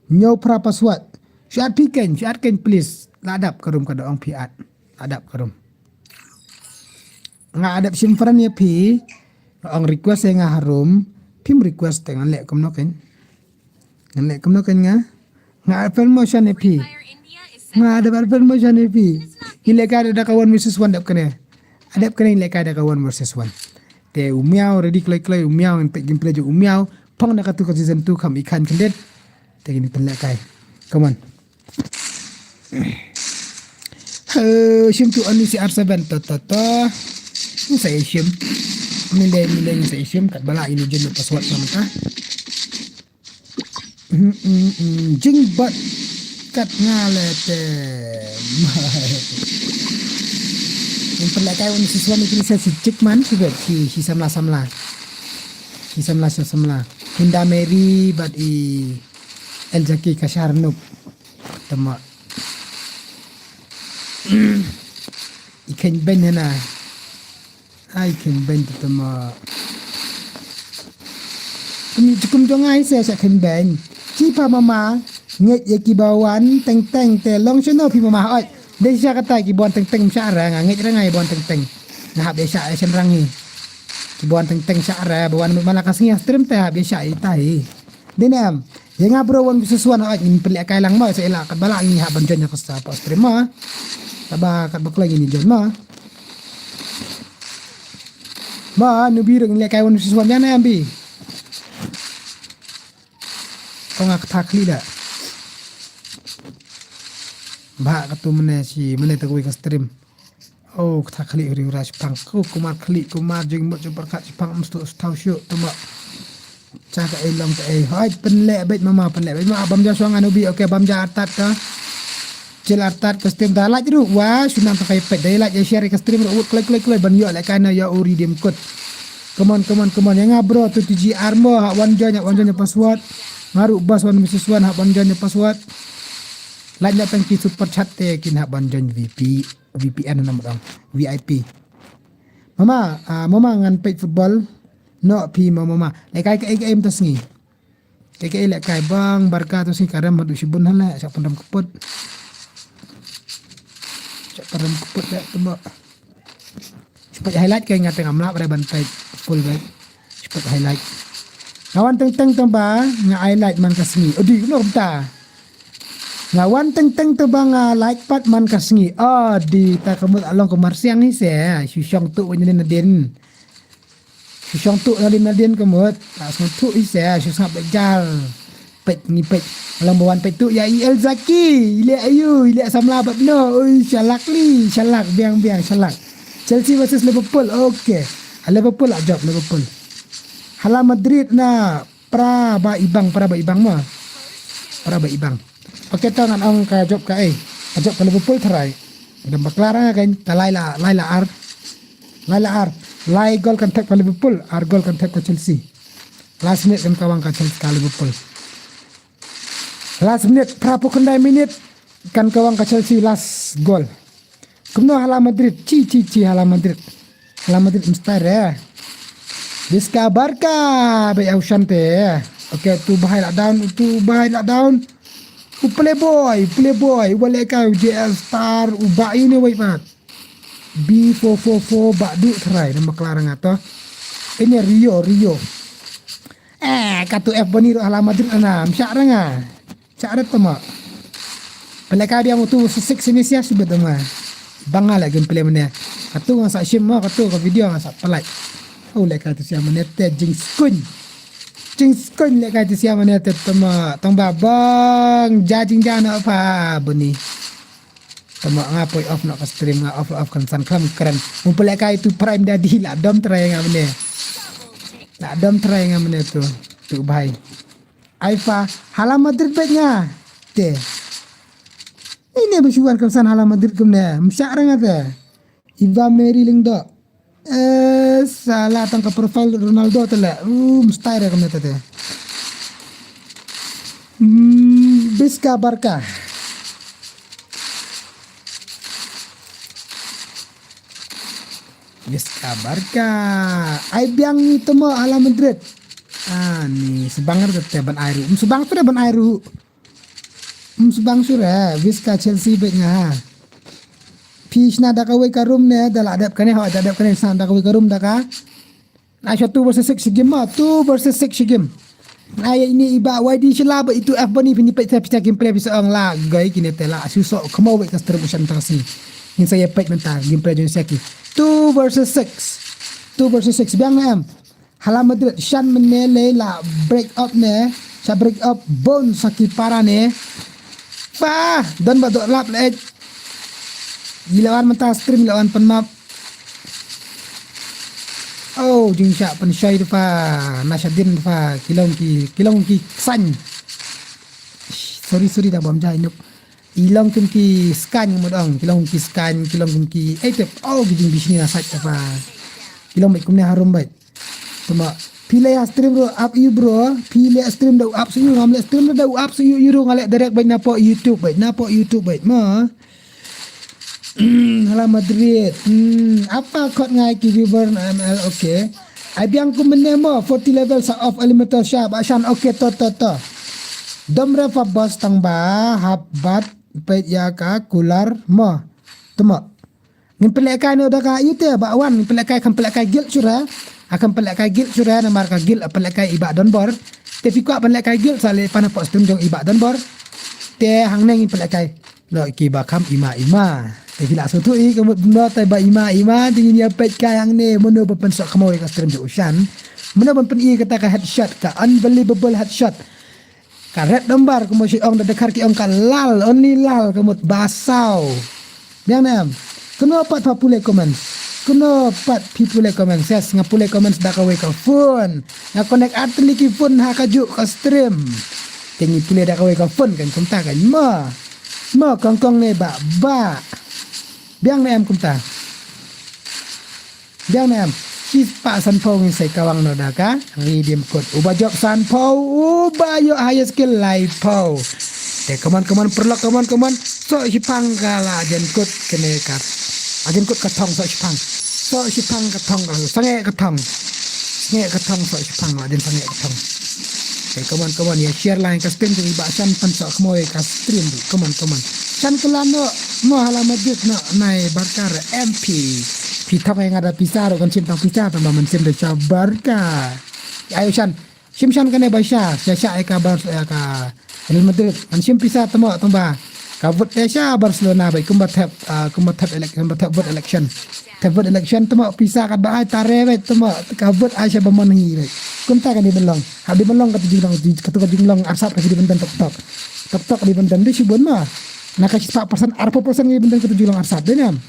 Hynñiew phra password. Shu at phi keiñ, shu at keiñ please. La dap ka room ka da ong phi at. La dap ka room. Nga adap shim friend ïa phi. Ong request ïa nga harum. Phim request te ngan leh kumno keiñ. Ngan leh kumno keiñ nga. Nga at friend mo shan ïa phi. Nga adap at friend mo shan ïa phi. Ngi lehkai da ka one versus one dap kane. Adap kane ngi lehkai da ka one versus one. Te u miaw ready kloi kloi u miaw ngan peit gameplay jong u miaw. Phong na katu ka season two kham i khan khyndiat. Te ngi pynlehkai. Come on. Shim tu ani si R seven to to to. Ni sa shim. Mile mile ni sa shim kat bala ini jin password sama ka. Jing bat kat nga le te. Yang pernah kai wan si suami kini sa si Jackman si bet si si samla samla. Si samla si samla. Hinda Mary bat i El Jackie Kashar Nup. Tama. I khein ben hena. Ai khein ben tu tama. Kumi jukum jong ai se sa khein ben. Ci pa mama. Ngeit ïa kiba wan teng teng te long shano phi mama, oi. Dei shisha kata kiba wan teng teng, ym shah re nga, ngeit re nga ïa ba wan teng teng. Nga hap ïa shah ïa shynrang hi. Kiba wan teng teng shah re, ba wan mala ka sngi ha stream te hap ïa shah ïa ita hi. Dei ne em. Ïa nga bro, one versus one, oi, ngin pynlehkai lang mo, sa ïa la katba lah ngi hap ban join ïa ka sa stream mo. Katba, katba kloi ngin join mo. Mo, Nubi ruh ngin lehkai one versus one ïa ne em bi. Ko nga kata khlieh da. Ba katu mane shi, mane ta kawei ka stream. Oh, kata khlieh ri ura shipang. Ko kumar khlieh, kumar jingmut jingpyrkhat shipang, mstu stau shu tuma. Cha ka ei long ka ei. Hoi, pynleh beit mama, pynleh beit mama. Bam ja shong Anubi, okay, bam ja artat ka. Chil artat ka stream da like ruh. Wa, shunam ta kai peit. Da like, share ka stream ruh. Kloi, kloi, kloi. Ban ïoh lehkai na ïa u redeem code. Come on, come on, come on. Ïa nga bro, tu T G R mo, ha wan join, ha wan join ïa password. Nga ruh bas one versus one, ha wan join ïa password. Lait na tang ki super chat te kin ha wan join V P, V P N na mudang, V I P. Mama, ah, mama ngan peit football. No, phi mama, mama. Lehkai ka ei ka ei mynta sngi. Ka ei ka ei lehkai bang, Barca tu sngi ka rem haduh shibun ha leh, sa pynrem keput. Sa pynrem keput leh tu mo. Shu peit highlight kai nga teng amlap re ban peit full beit. Shu peit highlight. Nga wan teng teng teng ba nga highlight man ka sngi. Odi kumno kumta. Nga wan teng teng teng ba nga like pat man ka sngi. Odi ta ka mut along ka marsiang hi se. Shu shong tu wan nin nadin. Shu shong tu nadin nadin ka mut. Ta sngewthuh hi se. Shu sngap beit jal. Peit ngi peit. Alang ba wan peit tu ïa i El Zaki. I leh ayu, i leh samla bad no. Ui, shalak li, shalak, biang biang, shalak. Chelsea versus Liverpool. Okay. Ha Liverpool la jop Liverpool. Hala Madrid na pra ba ibang, pra ba ibang ma. Pra ba ibang. Okay, ta ngan ong ka jop ka ei. Ka jop ka Liverpool tharai. Dam bakla ra kan ta lai la, lai la ar. Lai la ar. Lai gol kan thep ka Liverpool, ar gol kan thep ka Chelsea. Last minute kan kawang ka Chelsea ka Liverpool. Last minute, phra phew khyndai minute, kan kawang ka Chelsea last goal. Kumno hala Madrid, chi, chi, chi hala Madrid. Hala Madrid mstai re. Visca Barca, beit au shante. Okay, tu bahai la down, tu bahai la down. U playboy, playboy, u ba lehkai u J S Star, u ba ine wei pat. B four four four ba du tharai, na maklar nga to. Ine Rio, Rio. Eh, katu F Boni ruh hala Madrid ana, msyak ra nga. Syak ra tama. Pelaka biang utu sisik sini sia subit tama. Bang nga lagi play mane. Katu nga sa shim ma, katu ka video nga sa pelai. Oh, leka tu sia mane te jingskun. Jingskun leka tu sia mane te tama. Tang ba bang, ja jingja na pa Boni. Tama nga poi off na ka stream nga off, off kan san klam kren. Mu pelaka itu prime daddy la dom try nga mane. La dom try nga mane tu. Tu bhai. Ai fa, hala Madrid beit nga. Te. Ine ba shu wan khamsan hala Madrid kumne. Msyak ra nga te. Iva Mary Lyngdoh. Eh, sala tang ka profile Ronaldo te le. Uh, mstai ra kumne te te. Hmm, Visca Barca. Visca Barca. Ai biang ni temo hala Madrid. Ah, ni sebang ra te ban ai ruh. Sebang tu ban ai ruh. Hmm, sebang sure, Visca Chelsea beit nga ha. Phi shna da kawei ka room ne, da la dep kane, ha, da dep kane, shna da kawei ka room da ka. Na sha two versus six shi game ma, two versus six shi game. Na ya ini iba Y D shila ba itu F Boni phi ni peit sa phi sa gameplay phi sa ong la, gai kine te la, su so, kamo wei ka stream u shan ta si. Ngin sa ya peit mynta, gameplay jong sa ki. Two versus six. Two versus six, biang na em. Hala Madrid, shan mene le la break up ne, sa break up bun sa ki para ne. Fa, don ba dok lap le. Ila wan mynta stream ila wan pen map. Oh, jing sha pen shai fa, na sha din fa, kilong ki, kilong ki san. Sorry, sorry, da bam jai nuk. Ilong kum ki scan mut ong, kilong ki scan, kilong kum ki, eh, tep, oh, ki jing bishni na sat fa. Kilong bai kumne harum bai. Tuma, phi leh stream ruh up you bro, phi leh stream da up su you, ngam leh stream da up su you, you ruh nga leh direct bai napo YouTube bai, napo YouTube bai, ma. Hala Madrid, hmm, apa kot ngai ki viewer na M L, okay. Ai biang ku mene mo, forty level sa off elemental sha, ba shan, okay, to, to, to. Dom re fa bos tang ba hap bat peit ïa ka kular mo. Temo. Ngin pynlehkai noh da ka ïu te ba wan ngin pynlehkai kham pynlehkai guild shuh re. Akham pynlehkai guild shuh re namar ka guild pynlehkai i Bah Donbor. Te phi kwah pynlehkai guild sa leh pan hapoh stream jong i Bah Donbor. Te hangne ngin pynlehkai. Noh ki ba kham ima ima. Te phi lah sngewthuh i ka mut bynta te ba ima ima te ngin ïa peit kai hangne mano ba pynsoh khmoi ka stream jong u Shan. Mano ban pyn-i kata ka headshot ka unbelievable headshot. Ka red number ka mut shi ong da dkhar ki ong ka lal only lal ka mut ba saw. Biang ne em. Kano pat pha pule comments. Kano pat phi pule comments. Yes nga pule comments da kawei ka phone. Nga connect ar tylli ki phone ha kajuh ka stream. Te ngi pule da kawei ka phone kan kumta kan ma. Ma kongkong ne ba ba. Biang ne em kumta. Biang ne em. Shispah sanphew ngin sei kawang noh da ka redeem code. Uba jop sanphew uba ïoh highest kill laiphew. Te come on come on paralok come on come on. Soh shipang ka la jan code kane ka. Ajan code ka thong soh shipang. Soh shipang ka thong ka la sangeh ka thong. Sangeh ka thong soh shipang la jan sangeh ka thong. Te come on come on ïa share lang ka stream jong i Bah Shan pynsoh khmoi ka stream. Come on come on. Shan ka la noh mo ha la Madrid noh nai Barca re M P. Phi thok ïa nga da pisa ruh kan shim tang pisa tang ba man shim da sha Barca. Ayo Shan. Shim Shan kane ba sha sha sha ïa ka bar ïa ka Real Madrid. Kan shim pisa tang ba tang ba ka vote te sha Barcelona ba kumba thep ah, kumba thep election ba thep vote election. Thep vote election tang ba pisa ka ba ai tare ba tang ba ka vote ai sha ba man hi ba. Kumta kan di ban long. Ha di ban long ka tu jinglong ka tu ka jinglong arsat ka di ban tok tok. Tok tok di ban di shibun ma. Na ka shispah persen arphew persen di ban ka tu jinglong arsat de nam.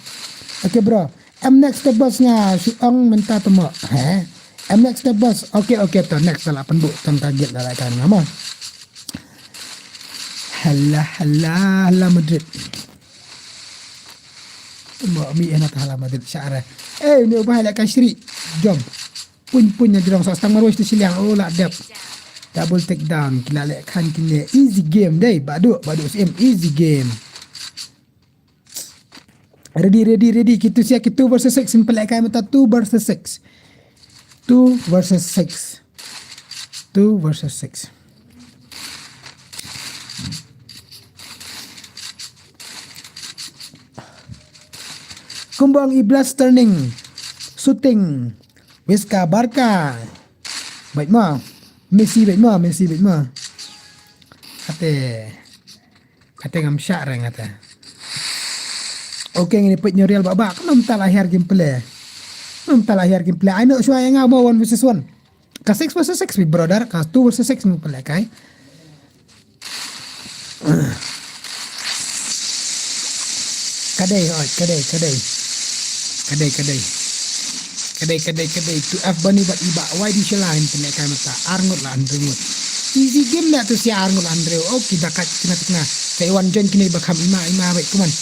Okay bro. Em next te bos nga shu ong mynta te mo. He? Em next te bos. Okay okay to next la pynbuk tang ka guild la kan nga mo. Hala hala hala Madrid. Mo mi ena ta hala Madrid syara. Eh ni ubah la ka Shri. Jom. Puny puny na jrong sa stang marwis tu siliang. Oh la dep. Double take down. Kila lek kan kine easy game deh. Badu badu sim easy game. Ready ready ready. Kitu sia kitu versus six. Simple kai mata two versus six. Two versus six. Two versus six. Kumbang i blast turning. Shooting. Wiska Barca. Baik ma. Messi baik ma. Messi baik ma. Ate. Kate ngam shah reng ate. Okay ngin peit nyo real bak bak. Nam tala hiar game play. Nam tala hiar game play. Ai no shwa yang mo one versus one. Ka six versus six mi brother. Ka two versus six mi play kai. Kadai oi kadai kadai. Kadai kadai. Kadai kadai kadai tu F bani bat iba wai di shela hin pynlek kai mata arngut la hynriew ngut. Easy game na tu sia arngut la hynriew. Oh ki dakat kena kena. Kai wan join kena iba kham ima ima bai kuman.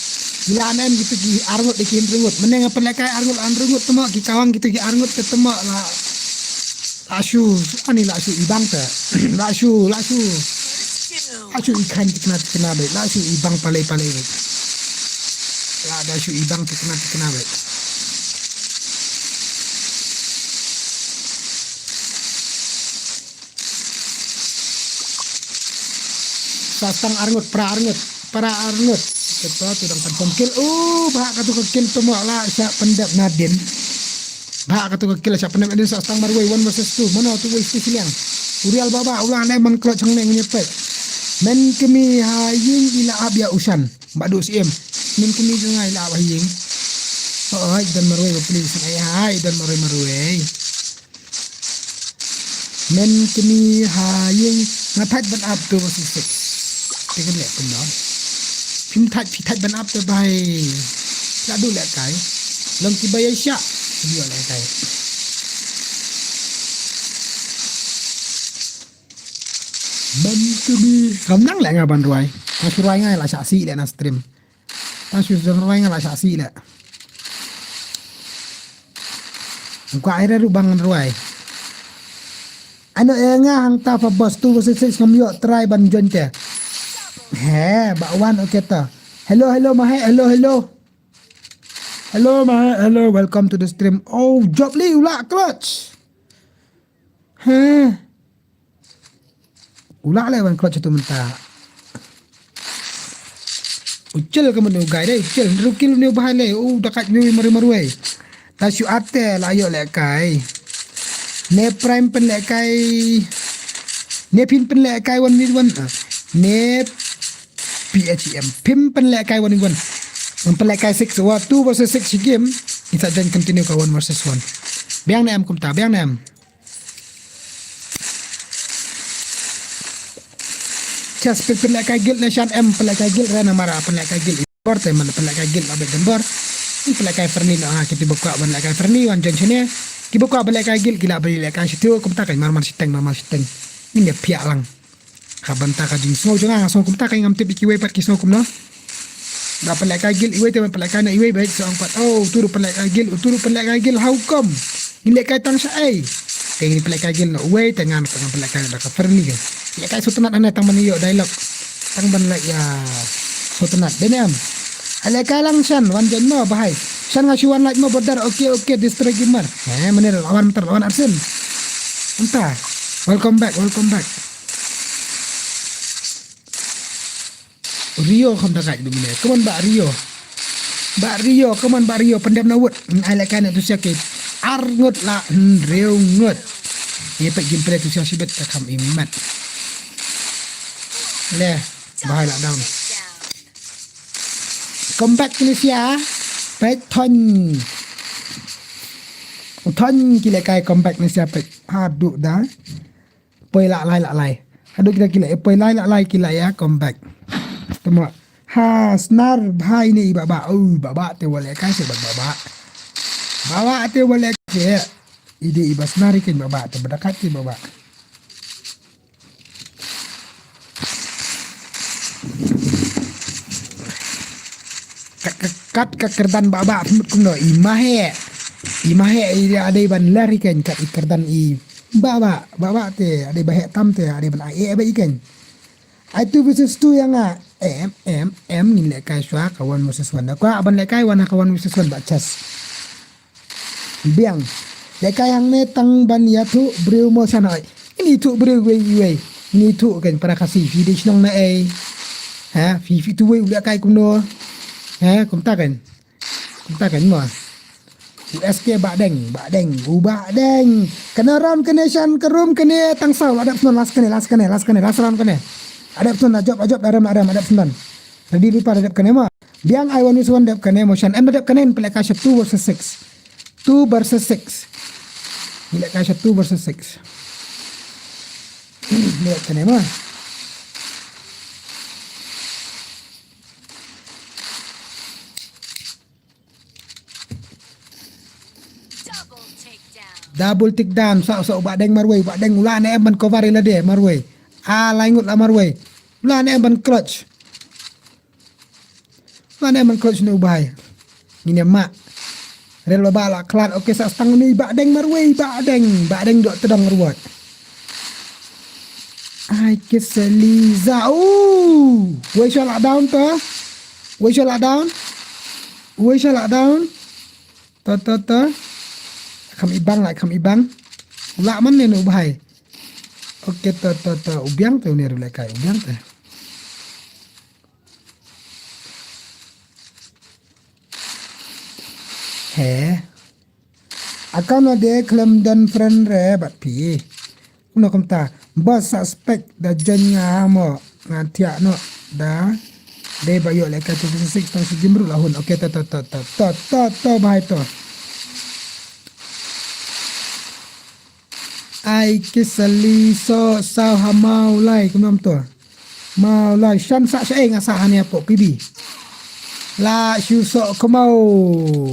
Ila na em gitu ki arngut de ki hynriew ngut. Meneng pynlek kai arngut la hynriew ngut temo ki kawang gitu ki arngut te temo la. La shu ani la shu ibang te. La shu la shu. Asu ikan tikna tikna be. Asu ibang palai palai be. La da asu ibang tikna tikna be. Sastang arngut pra arngut pra arngut. Kita tu dang confirm kill. Oh bah katu ka kill tu mo la sa pendap nadin. Ba ka tu ka kill sa penem edin sa stang marwei one versus two. Mano tu wei sti siliang. Urial baba ulang ne man klot chang ne ngin pet. Men kemi ha ying ila ab ya usan. Ba du sim. Men kemi jong ai ila ab ha ying. Oh ai dan marwei ba please ai ai dan marwei marwei. Men kemi ha ying nga thait ban ap tu versus six. Te kan lek pun don. Phim thait phi thait ban ap te bai. La du lek kai. Long ki bai sha. Dio lek kai. Men kemi kam nang lek nga ban ruai. Nga shu ruai nga la sha si lek na stream. Tang shu zong ruai nga la sha si lek. Nga ai re ru bang ruai. Ano e nga hang ta fa boss tu versus six ngam yo try ban join te. He ba wan okay ta. Hello hello ma he hello hello. Hello ma he hello welcome to the stream. Oh job li ula clutch. He. U lah leh ban clutch tu mynta. U chil ka mano u guy dei, u chil. Hynriew kill une u bahai leh, u da kat marwei marwei. Ta shu ate la ïoh lehkai. Ne Prime pynlehkai. Ne phin pynlehkai one v one. Ne P H E M. Phim pynlehkai one v one. Pynlehkai six, wa two versus six shi game. Ngin sa join continue ka one versus one. Biang ne em kumta, biang ne em. Chas pynlehkai guild ne shan em, pynlehkai guild re namar pynlehkai guild. Bor te man pynlehkai guild la bad dembor. Pynlehkai friendly no ha, kito ba kwah ban lehkai friendly wan join shane. Ki ba kwah ban lehkai guild ki lah ban lehkai shito kumta kan mar mar shiteng mar mar shiteng. Ngin ïa phiah lang. Ka bynta ka jingsngew jong nga, nga sngew kumta, ka ngam tip ïa kiwei pat ki sngew kumno. Ba pynlehkai guild iwei te ban pynlehkai na iwei bad shu ong pat, oh, utu ruh pynlehkai guild, utu ruh pynlehkai guild, how come? Ngin lehkai tang shaei? Te ngin pynlehkai guild na uwei te ngan pat ngan pynlehkai da ka friendly ka. Lehkai sutnat ane tang ban ïoh dialogue. Tang ban leh ïa sutnat. Dei ne em? Lehkai lang shan, wan join mo bahai. Shan nga shu wan like mo brother, okay, okay, Destroy Gamer. He, mane la wan mynta la wan arsen. Mynta. Welcome back, welcome back. Rio kham da kat dum ne. Come on Bah Rio. Bah Rio, come on Bah Rio, pyndem na wut. Ai lehkai na tu sia ke. Ar ngut la hynriew ngut. Ye peit gameplay tu sia shibit ta kham imat. Le, bahai la down. Come back ni sia. Peit thon. Thon ki lehkai come back ni sia peit. Haduh da. Poi la lai la lai. Haduh kita ki la, eh, poi lai la lai ki la ïa come back. Temo. Ha, snar bha ine i Baba. Oh, Baba te wa lehkai se Baba. Baba te wa lehkai se. Ide i ba snar i ken Baba te ba da kat i Baba. Kat, kat, kat ka kyrdan Baba mut kumno i Mahe. I Mahe i ade ban ler i ken kat i kyrdan i Baba, Baba te, ade ba heh tam te, ade ban ai eh ba i ken. Ai two versus two ïa nga. Em, em, em, ngin lehkai shuwa ka one versus one. Da kwah ban lehkai wan ha ka one versus one ba chas. Biang. Lehkai hangne tang ban ïathuh briew mo shan oi. Ngin ïathuh briew iwei iwei. Ngin ïathuh ken para Khasi. Phi dei shnong na ei. Ha, phi, phi tu wei u lehkai kumno. Ha, kumta ken. Kumta kan mo. U S K Bahdeng, Bahdeng, u Bahdeng. Kane round kane shan ka room kane tang saw, la dep snan last kane, last kane, last kane, last round kane. La dep snan la jop, la jop, la rem, la rem, la dep snan. Ready lupa la dep kane mo. Biang ai one versus one dep kane mo shan. Em la dep kane pynlehkai sha two versus six. Two versus six. Pynlehkai sha two versus six. Pynlehkai kane mo. Double takedown, sa, sa, u Bahdeng marwei, u Bahdeng u la ne em ban cover ïa lade marwei. Ah, lai ngut la marwei. U la ne em ban clutch. U la ne em ban clutch ne u bahai. Ngin ïa ma. Rel Baba la khlad, okay, sa stang ne i Bahdeng marwei, Bahdeng, Bahdeng dok tdong marwei. Ai, ke Seliza. Oh! Wei sha la down to. Wei sha la down. Wei sha la down. To, to, to. Kham ibang la, kham ibang. U la man ne u bahai. Okay, to, to, to. U biang te u ne ru le kai, u biang te. He. Akam la de khlem don friend re bad phi. Kumno kumta. Ba suspect da join nga mo. Nga thiah no. Da. Dei ba ïoh lehkai two six tang shi gim ruh la hun. Okay, to, to, to, to, to, to, to, bye, to. Ai ki sali so saw ha Mawlai kumno to. Mawlai shan sa sha, eh, nga sa ha ne po P B. La shu so kemau.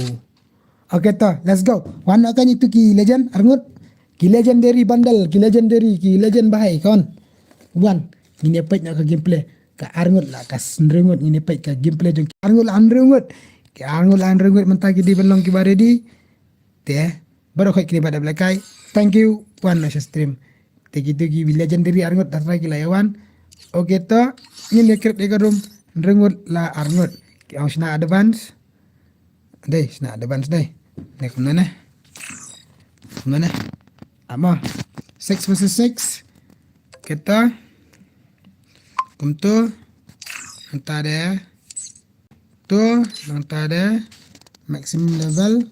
Okay to, let's go. Wan na kan itu ki legend, arngut. Ki legendary bundle, ki legendary, ki legend bahai, kon. Wan, ngin ïa peit na ka gameplay. Ka arngut la, ka hynriew ngut, ngin ïa peit ka gameplay jong ki arngut la hynriew ngut. Ki arngut la hynriew ngut, mynta ki dei ban long ki ba ready. Te, baroh khoit kine ba dep lehkai. Thank you, wan na sha stream. Te kitu ki legendary arngut, da try ki la ïa wan. Okay to, ngin ïa create ïa ka room, hynriew ngut la arngut. Ki ong shna advance. Dei, shna advance dei. Ne kumno ne. Kumno ne. Amo. Six versus six. Kita. Kumtu. Nangta de. Tu, nangta de. Maximum level.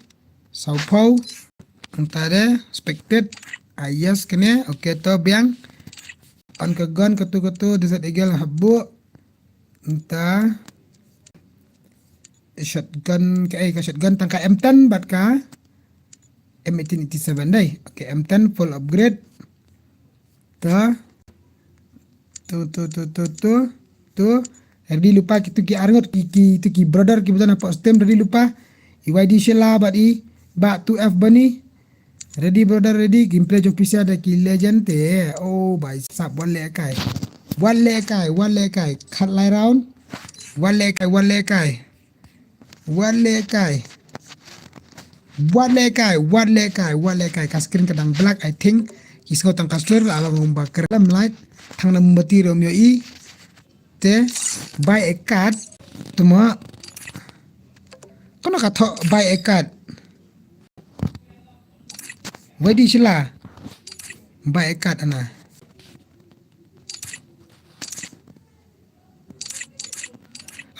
Saw phew. Nangta de. Expected. Ah, yes, kane. Okay, to biang. On ka gun, katu, katu. Desert Eagle, hap buh. Nangta. Shotgun, ka, eh, ka shotgun tang ka M ten bad ka M eighteen eighty-seven dei. Okay, M ten full upgrade. Ta. Tu, tu, tu, tu, tu. Tu. Ready lypa kitu ki arngut ki, ki, tu ki brother ki ba don hapoh stream ready lypa. I Y D Shila bad i Bah two F Bani. Ready brother, ready. Gameplay jong pisa da ki legend te. Oh, bhai sahab, wat leh kai. Wat leh kai, wat leh kai. Khatlai round. Wat leh kai, wat leh kai. Wat leh kai. Wat leh kai, wat leh kai, wat leh kai. Ka screen ka dang black, I think. Ki sngew tang ka slur, la long ba krem light. Thang na mombati rum ïohi. Te, buy a card. Tuma. Kano ka thoh buy a card? Y D Shila. Buy a card ana.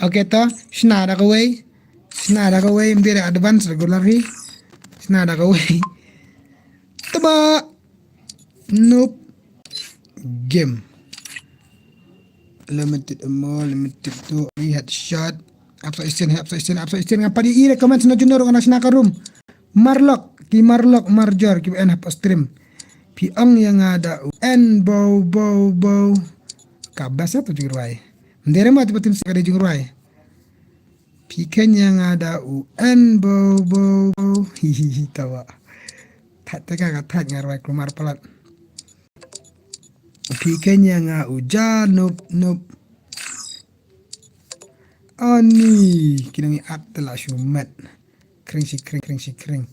Okay, to, shna da kawei. Shna da kawei, ym dei da advance regular hi. Shna da kawei. Taba. Noob. Game. Limited ammo, limited tu, i headshot. Absa isen, absa isen, absa isen. Ngam pat i recommend sna junior ngana shna ka room. Marlok, ki marlok, marjor, ki en hapoh stream. Phi ong ïa nga da u en bow, bow, bow. Ka best ïa tu jingrwai. Ndere ma tu patin sa ka dei jingrwai. Phi khein ïa nga da u en bow, bow, bow. Hi, hi, hi, tawa. That te ka, ka that nga rwai kulmar palat. Phi khein ïa nga u ja noob, noob. Ani, ki nang i at te la shu met. Kring shi kring, kring shi kring.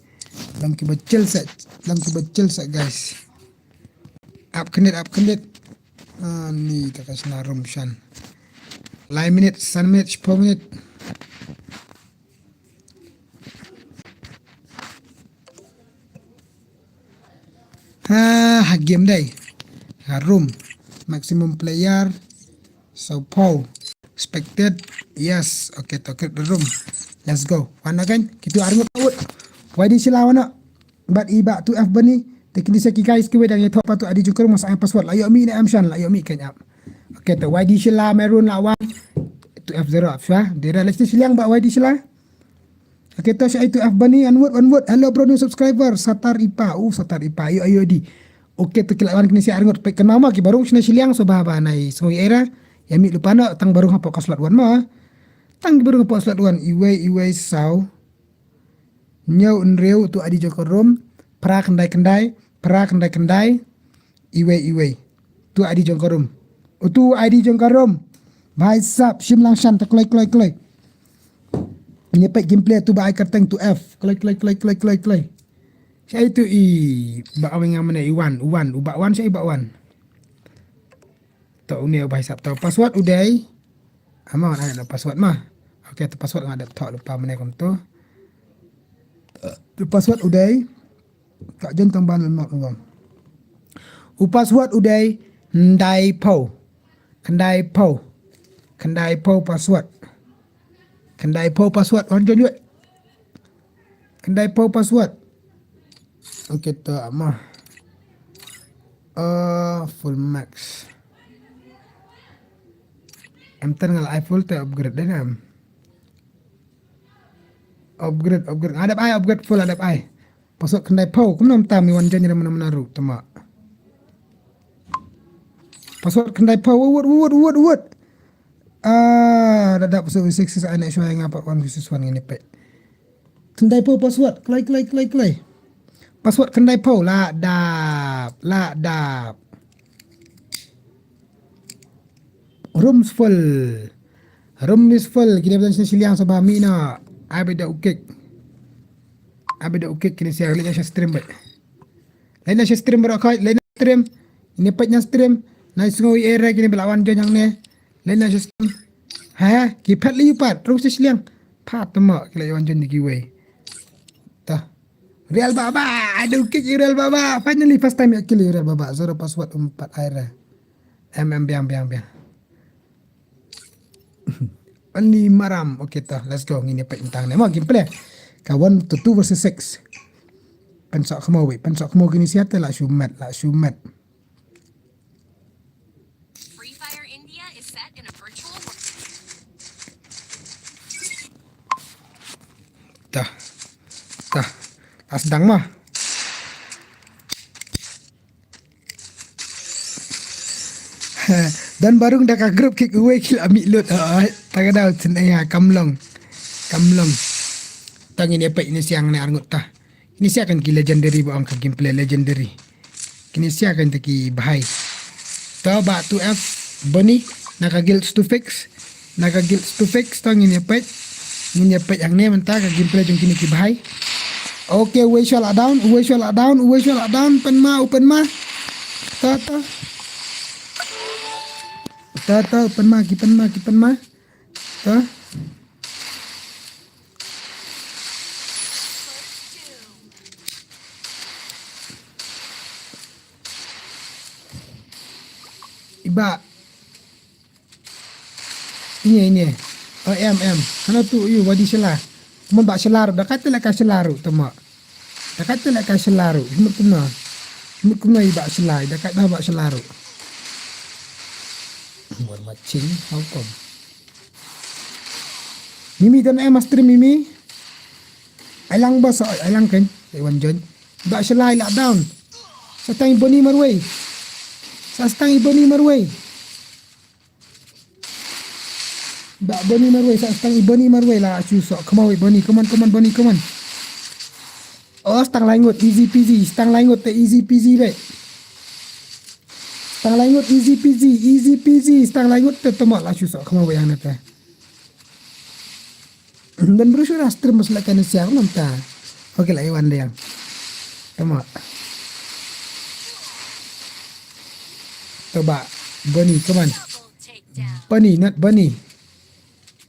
Lam ki ba chill sa, lam ki ba chill sa, guys. Ap kendit, ap kendit. Ani, ta ka shna room shan. Lai minit, san minit, shiphew minit. Ha, ha game dei. Ha room. Maximum player. Saw phew. Expected. Yes. Okay, to create the room. Let's go. Wan again. Kitu arngut out. Y D Shila wana. Bad i Bah two F Bani. Te kini sa ki guys kiwei dang ïathoh pat tu I D jong ka room, masa ai password. La ïoh mih ne em shan, la ïoh mih kein ap. Okay, to Y D Shila Maroon la wan. Two F zero ap shwa. Dei ra leh shiliang Bah Y D Shila. Okay, to sha i two F Bani, onward, onward. Hello bro, new subscriber. Satar Ipa. Uh, Satar Ipa. Ayo, ayo di. Okay, to ki la wan kine shi arngut. Peit kynmaw ma ki ba rung shane shiliang, so ba ba nai sngew ïa era. Ïa mih lypa noh, tang ba rung hapoh ka slot one ma. Tang ba rung hapoh slot one. Iwei, iwei, saw. Hynñiew, hynriew, tu I D jong ka room. Phra, khyndai, khyndai. Phra, khyndai, khyndai. Iwei, iwei. Tu I D jong ka room. Oh, tu I D jong ka room. Bhai sahab, shim lang shan, ta kloi, kloi, kloi. Ini peit gameplay tu ba ai kyrteng tu F. Kloi, kloi, kloi, kloi, kloi, kloi. Shai tu i, ba awing nga mane i wan, u wan, u ba wan, shai ba wan. To une u bhai sahab to password u dei. Ama wan ai na password ma. Okay, tu password nga dep to lypa mane kum tu. Tu password u dei. Ka jen tang ban lyngngoh u ong. U password u dei, khyndai phew. Khyndai phew. Khyndai phew password. Khyndai phew password. Wan jon yut. Khyndai phew password. Okay, to ama. Uh, full max. Em ten nga la ai full te upgrade dei na em. Upgrade, upgrade. Nga dep ai upgrade full, nga dep ai. Password khyndai phew, kumno mynta mi wan join re mana mana ruh tama. Password khyndai phew, wut, wut, wut, wut. Ah, da dap so six six ai na shwa nga pat wan six one ngini peit. Khyndai phew password, kloi, kloi, kloi, kloi. Password khyndai phew, la dap, la dap. Room is full. Room is full. Kine ba don shane shiliang saba mih noh. Ai ba da u kick. Ai ba da u kick kine sia leit na sha stream bad. Leit na sha stream bad khoi, leit na stream. Ine peit na stream. Na sngew i era kine ba la wan join hangne. Leit na sha stream. Ha, ki phet lei pat. Rung sha shiliang. Pat tama ki la wan join di kiwei. Ta. Real Baba, aduh kick Real Baba. Finally first time ïa kill Real Baba. Zero password um pat ai ra. Em em biang biang biang. Ani maram. Okay, to, let's go. Ngin ïa peit mynta ne. Mo, gameplay. Ka one to two versus six. Pynsoh khmo wei, pynsoh khmo kine sia te la shu met, la shu met. Free Fire India is set in a virtual world. Tah. Tah. As dang mah. Dan Barung da ka group kick away ki la mih lut. Ah, ta ka daw tun ai ha kam long. Kam long. Tang ini apa ini siang ni arngut tah. Ini sia kan ki legendary ba ong ka gameplay legendary. Kine sia kan ta ki bahai. To ba two F Bonnie na ka guild to fix. Na ka guild to fix to ngin ïa peit. Ngin ïa peit hangne mynta ka gameplay jong kine ki bahai. Okay, uwei shuwa la down, uwei shuwa la down, uwei shuwa la down, pynma, u pynma. To to. To to, u pynma, ki pynma, ki pynma. To. Iba. Ini, ini. Oh, em, em. Hana tu, yu, wadi sela. Kumon ba sela ru, da kata leka sela ru, tama. Da kata leka sela ru. Himut kumna. Himut kumna iba sela, da kata ba sela ru. What watching? How come? Mimi, don ai master Mimi. Ai lang bas, ai lang kan. Ai wan jon. Ba sela i la down. Sa tang i Bonnie marwei. Sa tang i Bonnie marwei. Ba Bonnie marwei, sa tang i Bonnie marwei la shu so. Come on, wei Bonnie. Come on, come on, Bonnie, come on. Oh, stang lai ngut, easy peasy. Stang lai ngut te easy peasy le. Stang lai ngut, easy peasy, easy peasy. Stang lai ngut te tama la shu so. Come on, wei yang nete. Dan berusaha ras terus la kena siang namta. Okay, la iwan dia. Tama. Coba. Bonnie, come on. Bonnie, not Bonnie.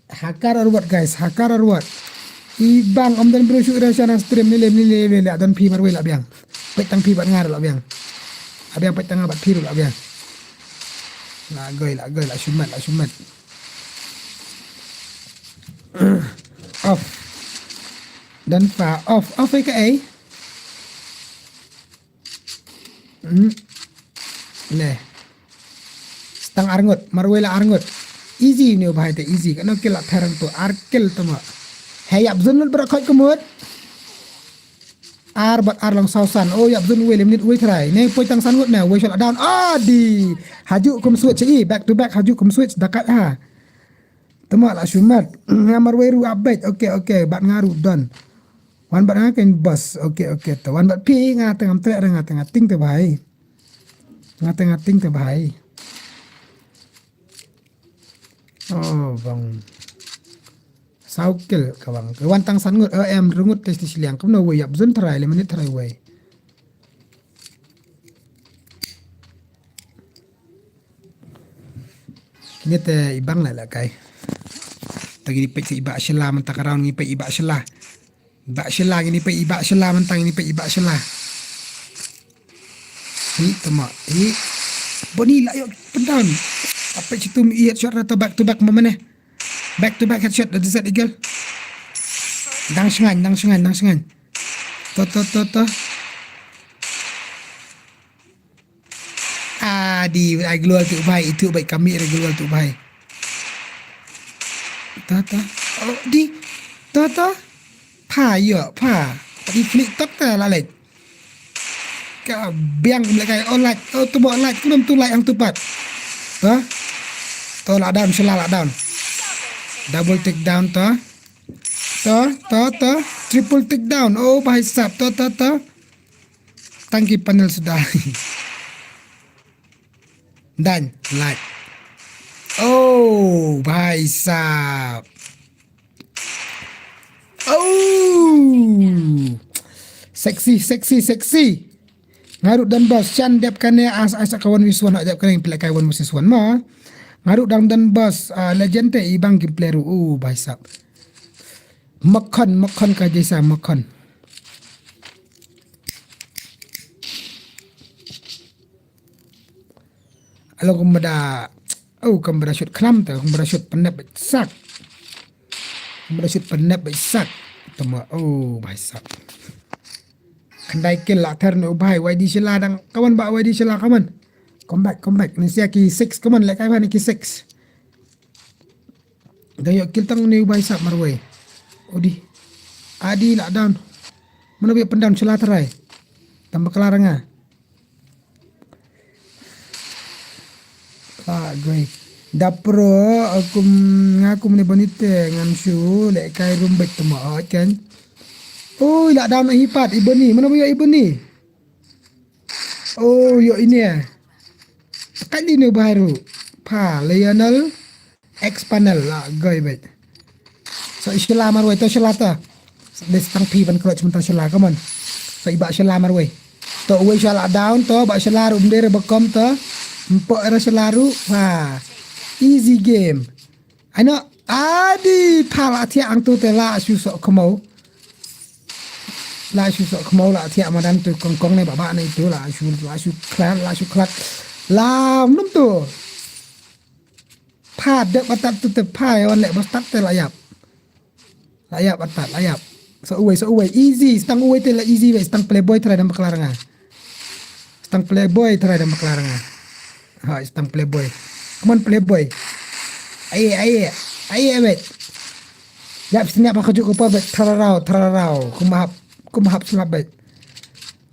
Hakar arwat, guys, hakar arwat. I bang om dan berusaha ras na stream ni lem ni lem la dan pi marwei la biang. Peit tang pi bat ngar la biang. Abiang peit tang bat pi la biang. La goi, la goi, la shumat, la shumat. Off. Dan pa off. Off ai ka ai. Hmm. Ne. Stang arngut, marwei la arngut. Easy ni bahai te easy. Kano kila therang tu arkil tama. Hey ap zun lut bra khoi kumut. Ar bat ar long sausan. Oh, ïap zun uwei le minit uwei trai. Ne poi tang san ngut ne, uwei shot down. Ah, di. Haju kum switch i, back to back haju kum switch dakat ha. Tama la shumat. Nga marwei ru abet. Okay, okay. Bat nga ru don. Wan bat nga ken bas. Okay, okay. To wan bat pi nga tengam trek nga tengah ting te bahai. Nga tengah ting te bahai. Oh, bang. Saw kill ka bang. Ka wan tang san ngut, eh, em, rungut test di siliang. Kumno wei ïap zun trai, le minit trai wei. Kine te i bang la la kai. Ta kini pek te i ba shela, mynta ka round ngi pek i ba shela. Ba shela ngini pei, ba shela, mentang ngini pei, ba shela. Hi, tama, hi. Boni la yok, pyndown. Apa situ mi headshot rata back to back mamane. Back to back headshot, the Desert Eagle. Dang shngain, dang shngain, dang shngain. To, to, to, to. Ah, di, ai global tu bai, itu bai kami re global tu bai. Ta, ta. Oh, di. Ta, ta. Pha, yo, pha. Di flick tok ta la lek. Ka biang kum lekai, oh, light. Oh, tu bo light, kunum tu light ang tu pat. Ta. To la down, shela la down. Double take down ta. Ta, ta, ta. Triple take down. Oh, bahai sap. Ta, ta, ta. Tang ki panel suda. Dan, light. Oh, bhai sahab. Oh. Sexy, sexy, sexy. Nga ruh don bos, shan dep kane as, as ka one versus one, dep kane pila kai one versus one ma. Nga ruh dang don bos, ah, legend te i bang ki player ruh, oh, bhai sahab. Makkhan, makkhan ka jaisa makkhan. Alo kumba da. Oh, kam bra shoot khnam te, kam bra shoot pynep beit sak. Kam bra shoot pynep beit sak. Tama, oh, bhai sak. Khyndai kill la ther ne u bhai, Y D Shylla dang. Come on, bah, Y D Shylla, come on. Come back, come back. Ni sia ki six, come on, lehkai bha ne ki six. Dang ïoh kill tang ne u bhai sap marwei. Odi. Adi la down. Mano ba ïa pyndown Shylla tharai. Tang bakla ra nga. La goi. Da pro, kum nga kum ne Boni te ngam shu lehkai room beit tama ot kan. Oi, la down hi pat i Boni. Mano ba ïoh i Boni? Oh, ïoh ine. Kat di ne u bhai ruh. Pha, Lionel. X panel la goi beit. So i Shylla marwei to Shylla ta. Dei stang phi ban clutch mynta Shylla, come on. So i bah Shylla marwei. To uwei Shylla down to bah Shylla ruh mdei re bakom to. Mpok era Shylla ruh. Ha. Easy game. Ai no. Adi pha la thiah ang tu te la shu sok khmo. La shu sok khmo la thiah madan tu kong kong ne bah bah ne tu la shu la shu khlad la shu khlad. La mnum tu. Pha dep batat tu te pha ïa wan leh ba start te la ïap. La ïap batat, la ïap. So uwei, so uwei. Easy, stang uwei te la easy wei, stang playboy tharai dang bakla ra nga. Stang playboy tharai dang bakla ra nga. Ha, stang playboy. Come on playboy. Aye, aye. Aye, wei. Ïap sini apa kajuk ko pa beit thararau, thararau. Kumahap, kumahap slap beit.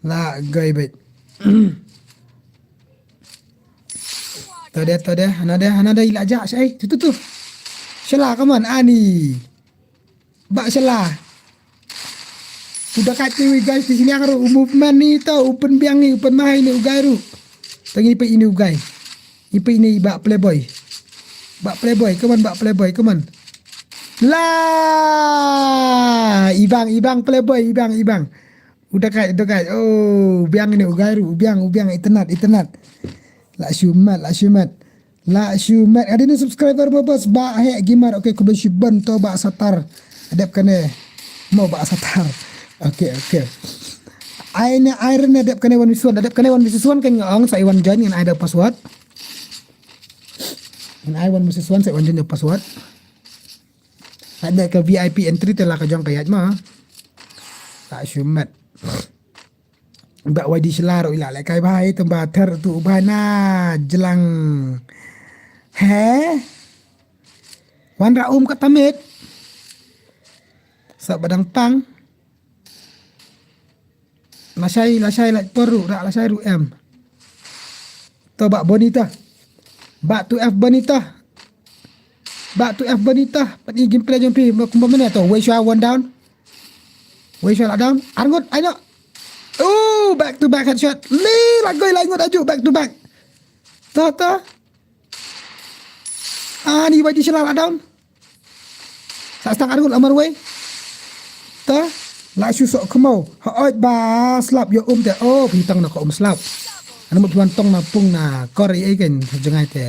La goi beit. Tade, tade, hana de, hana de ila ja, eh, tu, tu, tu. Shylla, come on, ani. Bah Shylla. Uda kat ni wi guys, di sini akar u movement ni to, u pynbiang ni, u pynmahai ni u gai ruh. Tangi pa ini u gai. Ipa ini bah playboy. Bah playboy, come on, bah playboy, come on. La, ibang, ibang playboy, ibang, ibang. Uda kat, uda kat. Oh, biang ini u gai ruh, u biang, u biang, itynnad, itynnad. La shu mat, la shu mat. La shu mat. Ada ni subscriber ba bos, bah Heh Gamer. Okay, khublei shibun to bah Satar. Adep kane. Mo bah Satar. Okay, okay. Ai ne Iron adep kane one versus one. Adep kane one versus one kan nga ong sa i wan join ngan ai da password. Ngan ai one versus one sa i wan join da password. Ada ka V I P entry te la ka jong ka ïaid ma. La shu mat. Bah Y D Shylla ruh ila lehkai bha i tang ba ther tu u bha na jlang. He? Wan ra um ka tamit. Sa badang pang. Lashai, lashai lait por ruh, ra lashai ruh em. To bah Bonita. Bah two F Bonita. Bah two F Bonita. Pat i gameplay jong phi, kumba mane to. Wei shwa one down. Wei shwa la down. Arngut, aino. Oh, back to back headshot. Li, lagoi la ngut aju, back to back. To, to. Ani Y D Shylla la down. Sa stang arngut la marwei. Ta la shu sok khmau. Ha oi ba slap ïa um te. Oh, phi tang na ka um slap. Ana mut wan tong na pung na kor ei kan jngai te.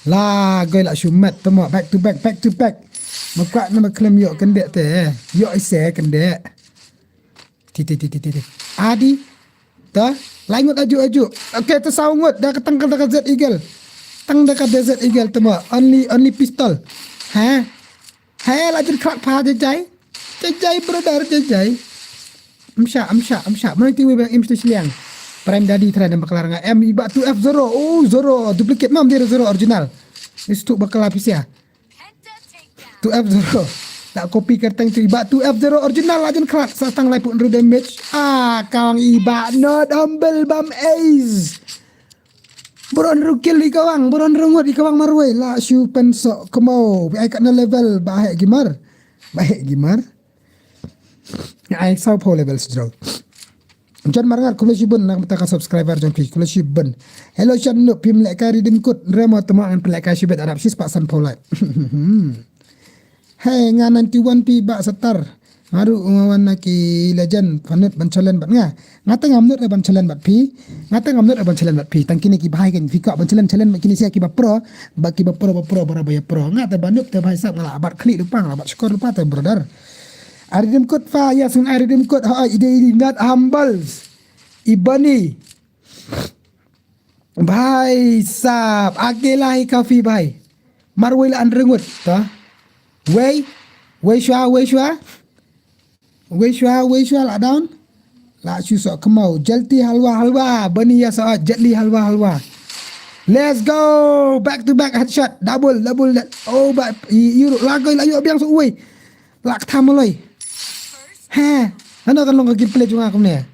La goi la shu met te mo, back to back, back to back. Ma kwah na ma khlem ïoh kan de te. Ïoh i se kan de. Ti, ti, ti, ti, ti, ti. Adi. Ta. Lai ngut aju, aju. Okay, ta saw ngut. Da ka tang ka, da ka Desert Eagle. Tang da ka Desert Eagle, ta mo. Only, only pistol. Ha? Ha, la jin krak pha jai jai. Jai jai, brother, jai jai. Amsha, amsha, amsha. Mana ti wi bang im stu shliang. Prime Daddy try dan baklar nga. M i ba two F zero. Oh, zero. Duplicate mam dia zero original. Ni stu baklar pisia. Two F zero. Tak copy kerteng tu iba two F zero original aja krat sa tang lai pun damage. Ah, kawang iba not humble bam ace. Buron rukil i kawang, buron rungut i kawang marwei la shu pensok kemau. Bi ai kat na level ba hek gimar. Ba hek gimar. Ai saw phaw level sejrau. John Marngar, khublei shibun na ka bynta ka subscriber jong phi, khublei shibun. Hello Shan Nup, phim lehkai Redeem Code re mo, temo ngan pynlehkai shibit, arap shispah san phaw lait. Hey, nga ninety-one phi bah Satar. Nga ruh nga wan na ki legend, pynlut ban challenge bad nga. Nga te ngam lut re ban challenge bad phi. Nga te ngam lut re ban challenge bad phi. Tang kine ki bhai kan phi kwah ban challenge, challenge bad kine sia ki ba pro, ba ki ba pro, ba pro, ba ra ba ïa pro. Nga te ba nup te bhai sap nga la bat khlieh lypa, nga la bat shkor lypa te brother. I Redeem Code pha, yes, I Redeem Code. Ha, i dei, i dei not humbles. I Bani. Bhai sab, akela hi kafi bhai. Marwei la hynriew ngut ta. Wei, wei shwa, wei shwa. Wei shwa, wei shwa la down. La shu soh kmau. Jalti halwa halwa. Bani ya soh jatli halwa halwa. Let's go. Back to back headshot. Double, double. Double. Oh, ba, i, i, la koi la yu biang soh wei. La ktham loi. He. Ano kan long ka gameplay jong nga kumne.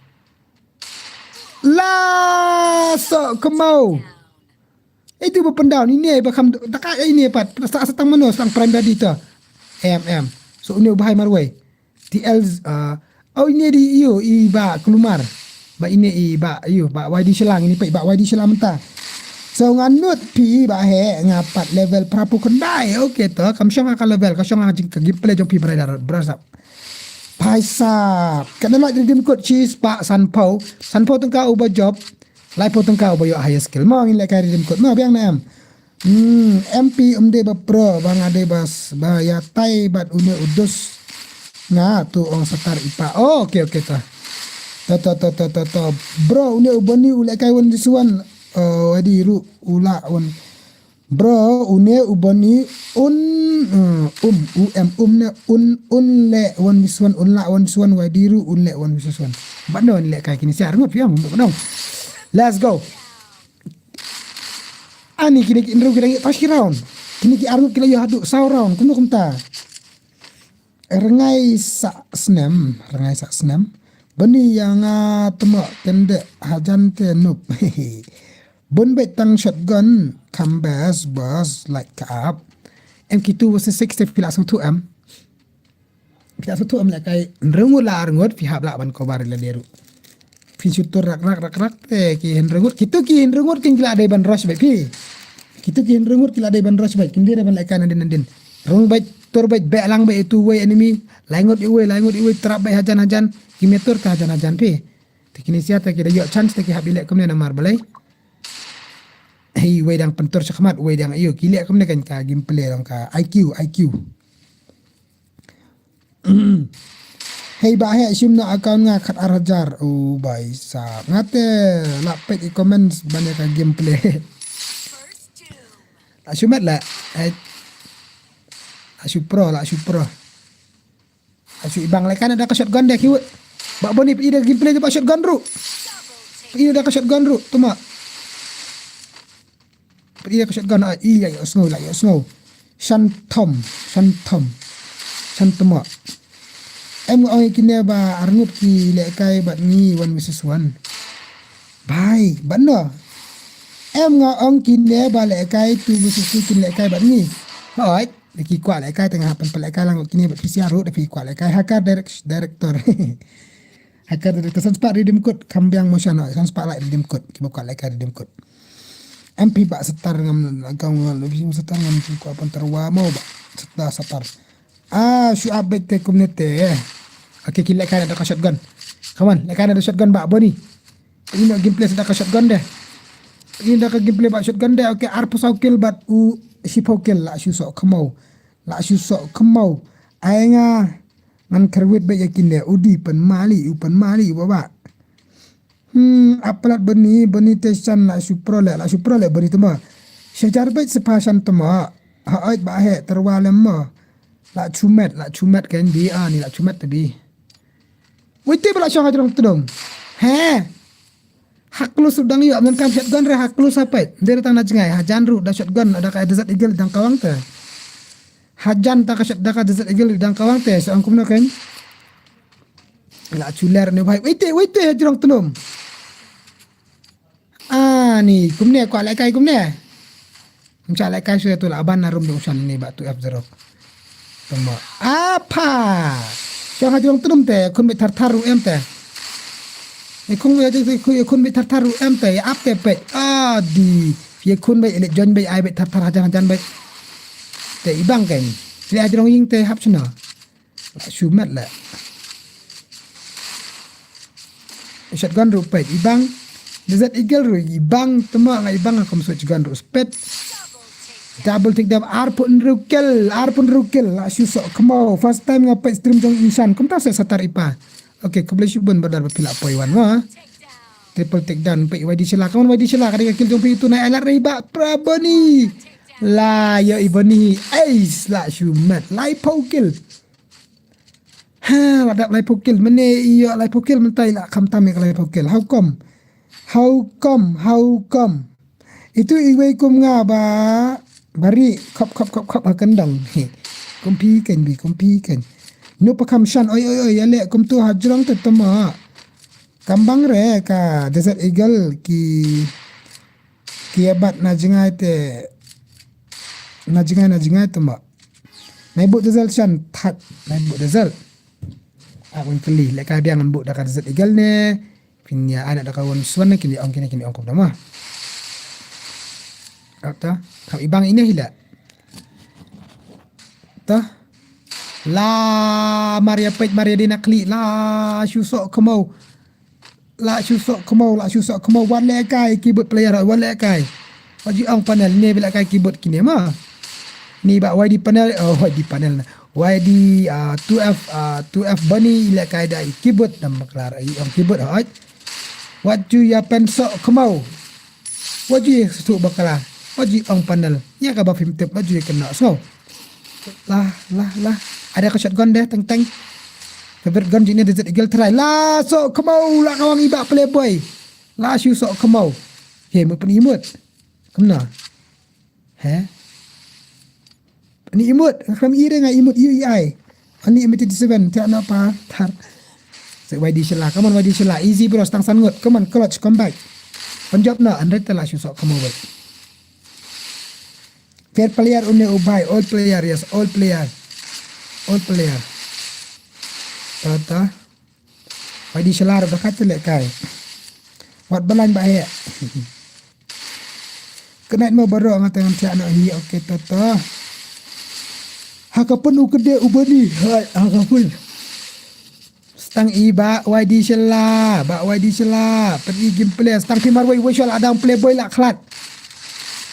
La soh kmau. Itu ba pyndown ine ba kham da ka ine pat sa sa tang mano sang prime dadi ta. Em em. So une u bhai marwei. T L, uh, oh ine di io i ba Klumar. Ba ine i ba io ba Y D Shillang ini pa i ba Y D Shillang mynta. So nga nud pi ba he nga pat level prapu kendai. Okay to kam shong ka level ka shong jing ka gameplay jong pi brother brother. Paisa. Kana la redeem code cheese pa sanpau. Sanpau tengka uba job. Laiphew tyngka ba ïoh higher skill. Mo ngin leh kai redeem code. Mo biang na em. Hmm, M P um dei ba pro ba nga dei ba s- ba ïa tai bad une u dus. Nga tu ong satar ipa. Oh, okay okay ta. Ta ta ta ta ta ta. Bro une u bani u leh kai wan disuan. Oh, adi ru u la wan. Bro une u bani un uh, um u em um ne un un leh wan disuan un la wan disuan wai diru un leh wan disuan. Ba no leh kai kini siar ngut piang ba no. Let's go. Ani kini ki inru kini ki tashi round. Kini ki arngut kila yo hadu saw round. Kumno kumta. Rngai sa snem, rngai sa snem. Bani yang a temo kende hajan te nup. Bun bet tang shotgun kambes bos like up. M Q two versus six te pila sutu em. Pila sutu em lekai nrengut la arngut pihap la ban kobar la deru. Phin shu tur rak rak rak rak te ki hynriew ngut kitu ki hynriew ngut kin ki la dei ban rush beit phi. Kitu ki hynriew ngut ki la dei ban rush beit kin dei ban leh kai nadin nadin. Rung beit tur beit beh lang beit itu wei enemy. Lai ngut iwei lai ngut iwei trap beit hajan hajan. Ki metur ka hajan hajan phi. Te kini sia te ki da ïoh chance te ki hap ileh kumne namar balei. Hei wei dang pyntur shakhmat wei dang ayo ki leh kumne kan ka gameplay dang ka I Q I Q. Hei ba heh shim na account nga khat ar hajar. Oh bai sab. Nga te la peit i comments ban ïa ka gameplay. La shu met la. Hei. La shu pro, la shu pro. La shu ibang la kan ada ka shotgun deh kiwut. Ba boni peit i da gameplay ba shotgun ru. Peit i da ka shotgun ru. Tuma. Peit i da ka shotgun ai i ya ya sngo la ya sngo. Shan thom, shan thom. Shan tuma. Em nga ong kine ba arngut ki leh kai bad ngi one versus one. Bai, bad no. Em nga ong kine ba leh kai two versus two kin leh kai bad ngi. Hoi, da ki kwah leh kai tengah pan leh kai lang kine bad P C R da ki kwah leh kai hakar direct director. Hakar director san spah redeem code kam biang motion hoi san spah like redeem code ki ba kwah leh kai redeem code. M P ba setar ngam kau ngam lebih setar ngam ki kwah pan terwa mau ba setar setar. Ah, shu update te kumne te. Okay, ki leh kai da ka shotgun. Come on, leh kai da shotgun ba boni. Ino gameplay da ka shotgun deh. Ino da ka gameplay ba shotgun deh. Okay, arphew saw kill bad u shiphew kill la shu soh kmau. La shu soh kmau. Ai nga ngan kyrwit bad yakin deh. Udi pan mali u pan mali u baba. Hmm, aplat bani bani te shan la shu pro le la shu pro le bani tuma. Shajar bad sepa shan tuma. Ha ait ba he terwa lem ma. La chumet la chumet kan bi ani la chumet te bi. Wei te ba la shong hajrong tedong. He. Haklu sudang yo men kan shotgun re haklu sapet. Dere tang na jngai hajan ru da shotgun ada ka desert eagle dang kawang te. Hajan ta ka shot da ka desert eagle dang kawang te sa angkum na kan. La chuler ne bhai. Wei te wei te hajrong tedong. Ani kumne kwah leh kai kumne. Mcha leh kai shu tu la ban na rum dong shan ni ba tu F zero. Tuma. Apa. Sha ha jong trum te kun bit thar thar ru em te. E kun bit kun bit thar thar ru em te ap te pet. Adi. Ye kun bit elit jon bit ai bit thar thar hajan hajan bit. Te ibang kai. Le ha jong ying te hap shna. Shu met le. Shotgun ru peit ibang. Desert eagle ru ibang tuma nga ibang akum shotgun ru spet. Double take down arpun ru kill arpun ru kill la shu sok kmo first time nga peit stream jong insan kumta se satar ipa. Okay khublei shibun badar ba pila poi wan wa. Triple takedown, peit Y D Shylla. Come on, Y D Shylla, ka dei ka kill jong phi tu, na elat ri ba, pra Boni. La ïoh i Boni, ace, la shu met, laiphew kill. Ha, la dap laiphew kill, mynne i ïoh laiphew kill, mynta i la kham tam ïa ka laiphew kill. How come? How come? How come? Itu iwei kum nga ba, ba ri, khop, khop, khop, khop, ha kyndong. He. Kum phi keiñ bi, kum phi keiñ. Nu pa kham shan, oi, oi, oi, ïa leh kum tu ha jrong te tama. Kam bang re ka Desert Eagle ki, ki ïa bat na jngai te, na jngai, na jngai tama. Nai bud Desert shan, that, nai bud Desert. Ak win kli, leh ka biang bud da ka Desert Eagle ne. Phin ïa anak da ka wan suan ne, kin ïa ong kine, kin ïa ong kum da ma. Ap ta, kam ibang ine hila. Ta. La Maria peit Maria dina kli, la shu sok kemau. La shu sok kemau, la shu sok kemau, wat leh kai keyboard player, wat leh kai. Wat ju ong panel, ne ba leh kai keyboard kine ma. Ni ba Y D panel, oh, Y D panel na. Y D, ah, two F, ah, two F Bani leh kai da i keyboard nam baklar, i ong keyboard hoi. Wat ju ïa pen sok kemau. Wat ju ïa sok baklar. Wat ju ong panel. Ïa ka ba phim tip, wat ju ïa kena so. Lah, lah, lah. Ada ka shotgun deh, teng, teng. Favorite gun jingïa Desert Eagle try. Lah, sok kemau, lah kawang i ba playboy. Lah shu sok kemau. He, mut pynimut. Kumno? He? Ni imut, kam i re nga imut, i, i ai. Ani imut eighty-seven, tiak no pa, tar. So Y D Shylla, come on Y D Shylla, easy bro, stang san ngut, come on, clutch, come back. Pynjop no, andre te lah shu sok kemau wei. Fair player une u bhai, all player, yes, all player. All player. Ta, ta. Wai di shala ruh da ka te leh kai. Wat balang ba heh. Knight mo baroh nga tengah thiah noh hi, okay, to, to. Ha ka pun u kede u bani. Hai, ha ka pun. Stang i ba wai di shala, ba wai di shala. Pun i game play, stang phi marwei, wei shol adang playboy lah khlad.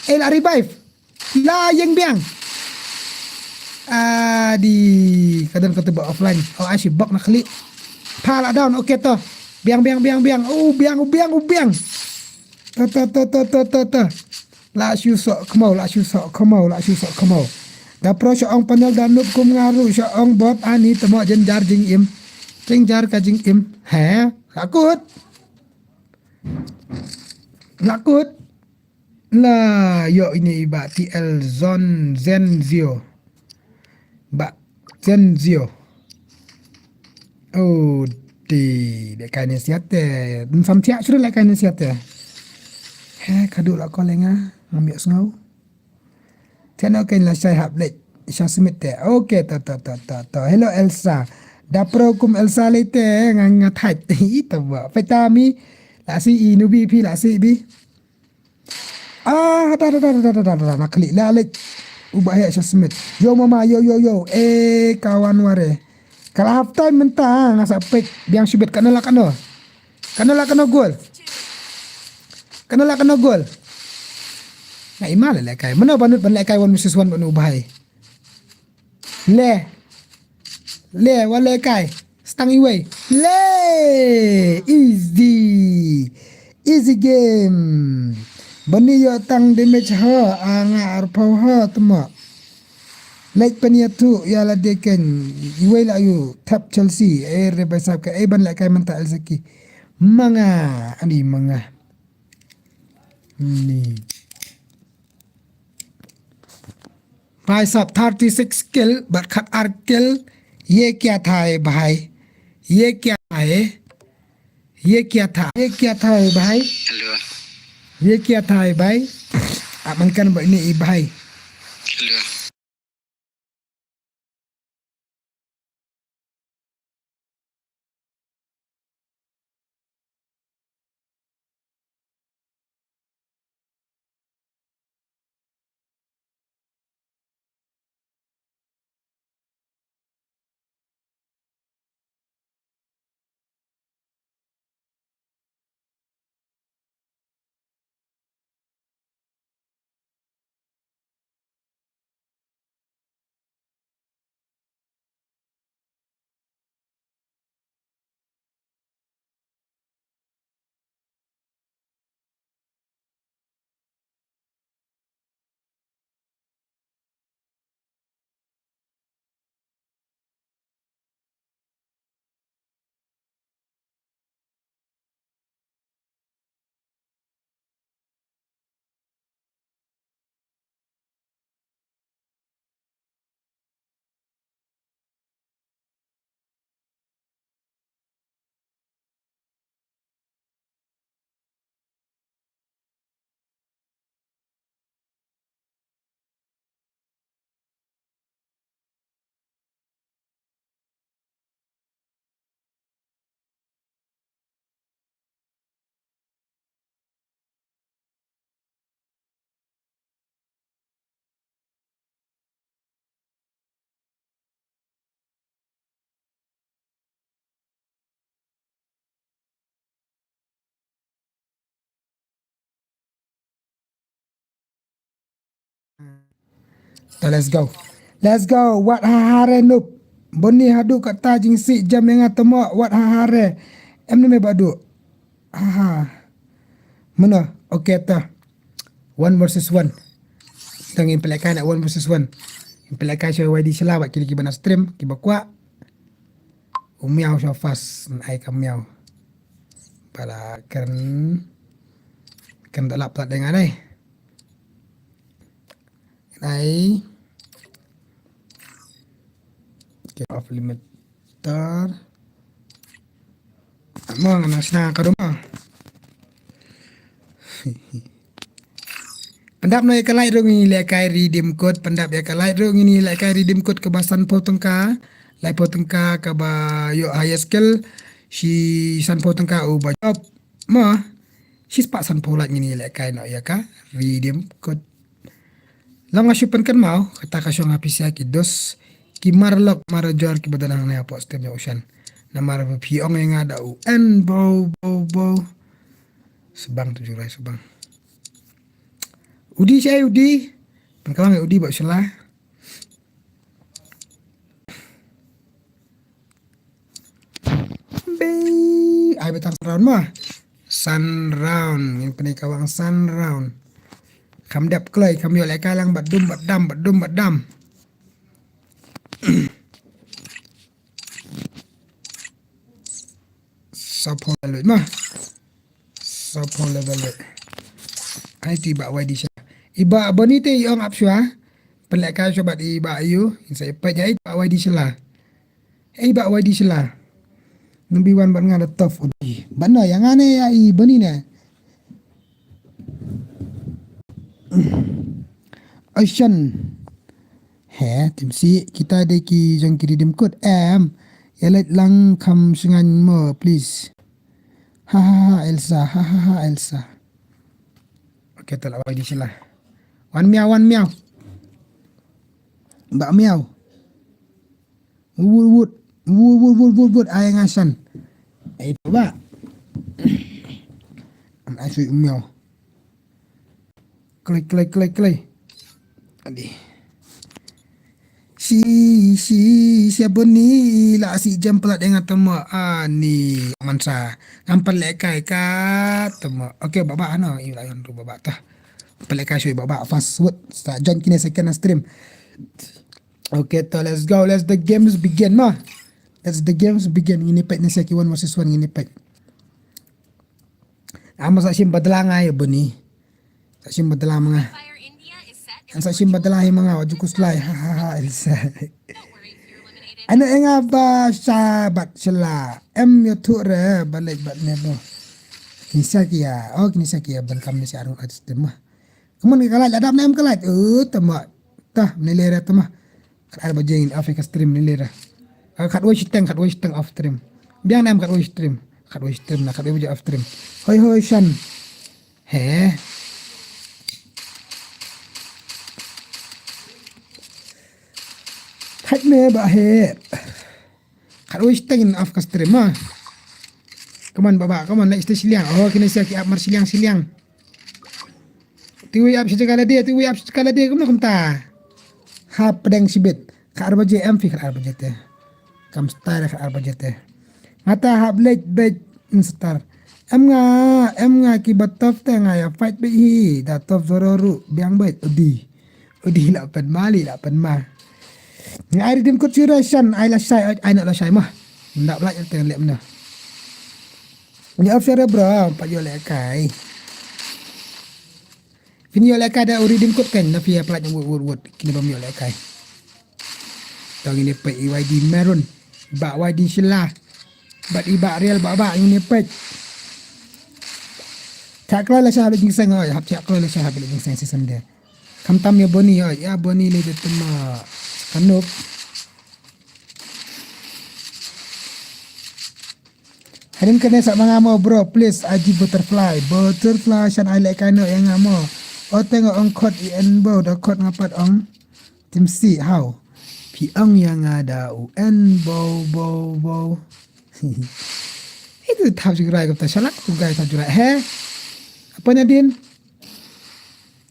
Eh, lah revive. La ïeng biang. Adi, ka don ka tu ba offline. Oh, ashi bok na khlieh. Pha lah down, okay to. Biang, biang, biang, biang. Oh, biang, oh, biang, oh, biang. To, to, to. Lah shu sok kmau, lah shu sok kmau, lah shu sok kmau. Da pro sha ong panel da nup kum nga ruh sha ong bot ani te mo jynjar jingim. Jynjar ka jingim. He, lah kut. Lah kut. La ïoh ine i ba T L Zon Zenzio. Ba Zenzio. Oh, di, leh kai ne siate. Sam thiah shuh leh kai ne siate. He, kadu lah ko lenga. Ngam ïoh sngew. Tiano ken la shai hap leh. Sha smit te. Okay, to, to, to, to, to. Hello, Elsa. Da pro kum Elsa leh te. Nga, nga thait. Ito ba. Peta mi. La si i nubi phi, la si bi. Ah, da, da, da, na khlieh la leh. U ba heh sha smit. Yo, mama, yo, yo, yo. Eh, kawan ware. Ka la half time mynta, nga sa peit. Biang shibit, kano la kano. Kano la kano gol. Kano la kano gol. Nga ima leh leh kai. Mano banut ban leh kai one versus one banu bahai. Le. Le, wa leh kai. Stang iwei. Le. Easy. Easy game. Bani ïoh tang damage ho. A nga arphew ho tmo. Leh pynïathuh ïa lade ken. Iwei la ïoh. Tap Chelsea. Eh, re bai sap ka. Eh, ban leh kai mynta Elsa ki. Manga. Ani manga. Ni. Bhai sab thirty six kill, bad khat ar kill, ye kya tha, eh, bhai? Ye kya tha, eh? Ye kya tha? Ye kya tha, eh, bhai? Hello. Ye kya tha, eh, bhai? Aman kan ba ini, eh, bhai. Hello. To, let's go. Let's go. Wat ha ha re, noob. Boni haduh kata jingsih jam ïa nga, temo. Wat ha ha re. Em ne me badu. Ha ha. Mano? Okay, to. One versus one. To ngin pynlehkai na one versus one. Ngin pynlehkai sha Y D Shila bad kine kiba na stream, kiba kwah. U miaw sha first, ai ka miaw. Para kren, kren da lap pat deng anai. Ai. Okay, off limiter. Mo, nga na sna ka rumah. Pyndap noh ïa ka light ruh, ngin ïa lehkai redeem code, pyndap ïa ka light ruh, ngin ïa lehkai redeem code kaba sanphew tyngka, laiphew tyngka kaba ïoh highest kill, shi sanphew tyngka uba jop. Mo, shispah sanphew light ngin ïa lehkai noh ïa ka redeem code. Long nga shu pynkynmaw, kata ka shong ha pisa ki dos, ki marlok marajor kiba don hangne hapoh stem ïa u Shan. Namar ba phi ong ïa nga da u N bow bow bow. Subang tu jurai subang. Udi shai udi. Pynkylla udi ba shela. Bei, ai betang round ma. San round, ngin pynai kawang san round. Kam dep kloi, kam ïoh lehkai lang bad dum bad dam, bad dum bad dam. Sa pho lut ma. Sa pho level lut. Ai ti ba wai di sha. Iba bani te i ong ap shwa. Pynlehkai shwa bad iba ayu. Insa ipa jai ba wai di sha la. Ei ba wai di sila. Number one bad nga da tough udi. Bad no ïa nga ne ïa i bani ne. Ocean. He, tim si kita de ki jong ki redeem code em. Ïa lait lang kham shngain mo, please. Ha ha ha, Elsa, ha ha ha, Elsa. Okay, tala wai di sila. Wan miau, wan miau. Ba miau. Wut wut wut wut wut wut wut ai nga san. Ai to ba. Am ai sui um yo. Klik klik klik klik. Adi. Si si siapa ni la si jam pelat dengan tema ani mansa. Ngam pele kai ka tema. Okay baba ano i la yon tu baba tah. Pele kai sui baba fast wut. Sa jan kini second stream. Okay, to let's go. Let's the games begin ma. Let's the games begin. Ngini pek ni seki one versus one ngini pek. Ama sa shim badla nga ya bani. Sa shim badla ma nga. An sa shim badla hi ma nga waju kuslai. Ha ha ha. Elsa. Ano enga ba sa bat sela. Em yo tu re balik bat nebo. Kinsa kia. Oh kinsa kia ban kam ni sa arung atas tema. Kaman ka light, ladap nem ka light. Eh, tama. Tah, menilai dah tama. Kat ada bajing off ka stream menilai dah. Ah, kat wai shiteng, kat wai shiteng off stream. Biang nem kat wai stream. Kat wai stream na kat wai bajing off stream. Hoi hoi shan. He. Thak me ba he. Kat wai shiteng off ka stream ma. Kaman baba, kaman like shiteng shiliang. Oh, kini sia ki ap mar shiliang shiliang. Tiwi ap shi jaka lade, tiwi ap shi jaka lade, kumno kumta. Hap pedeng shibit. Ka ar baje em fi ka ar baje te. Kam star ka ar baje te. Ngata hap lej bej instar. Em nga, em nga ki ba tof te nga ya fight bej hi. Da tof zoro ru biang bej udi. Udi la pen mali la pen ma. Nga ai redeem code sura shan ai la shai ai na la shai ma. Nda bla te lem na. Ni offer bro pa yo le kai. Fin yo le kai da uri dim kut kan na pia plat wut wut wut kini bam yo le kai. Tong ini pe I Y D Maroon. Ba Y D Shila. Bat I ba real ba ba ini pe. Chak lo le sa habis gingseng oi hap chak lo le sa habis gingseng season dia. Kam tam ya boni oi ya boni le de tuma kanup. Harim kane sa manga mo bro please aji butterfly butterfly shan ai lek kano yang nga mo. O tengo ong kot i en bo da kot ngapat ong. Tim si how. Pi ong yang nga da u en bo bo bo. Itu tau jurai kata shalak tu gai tau jurai he. Apa nya din?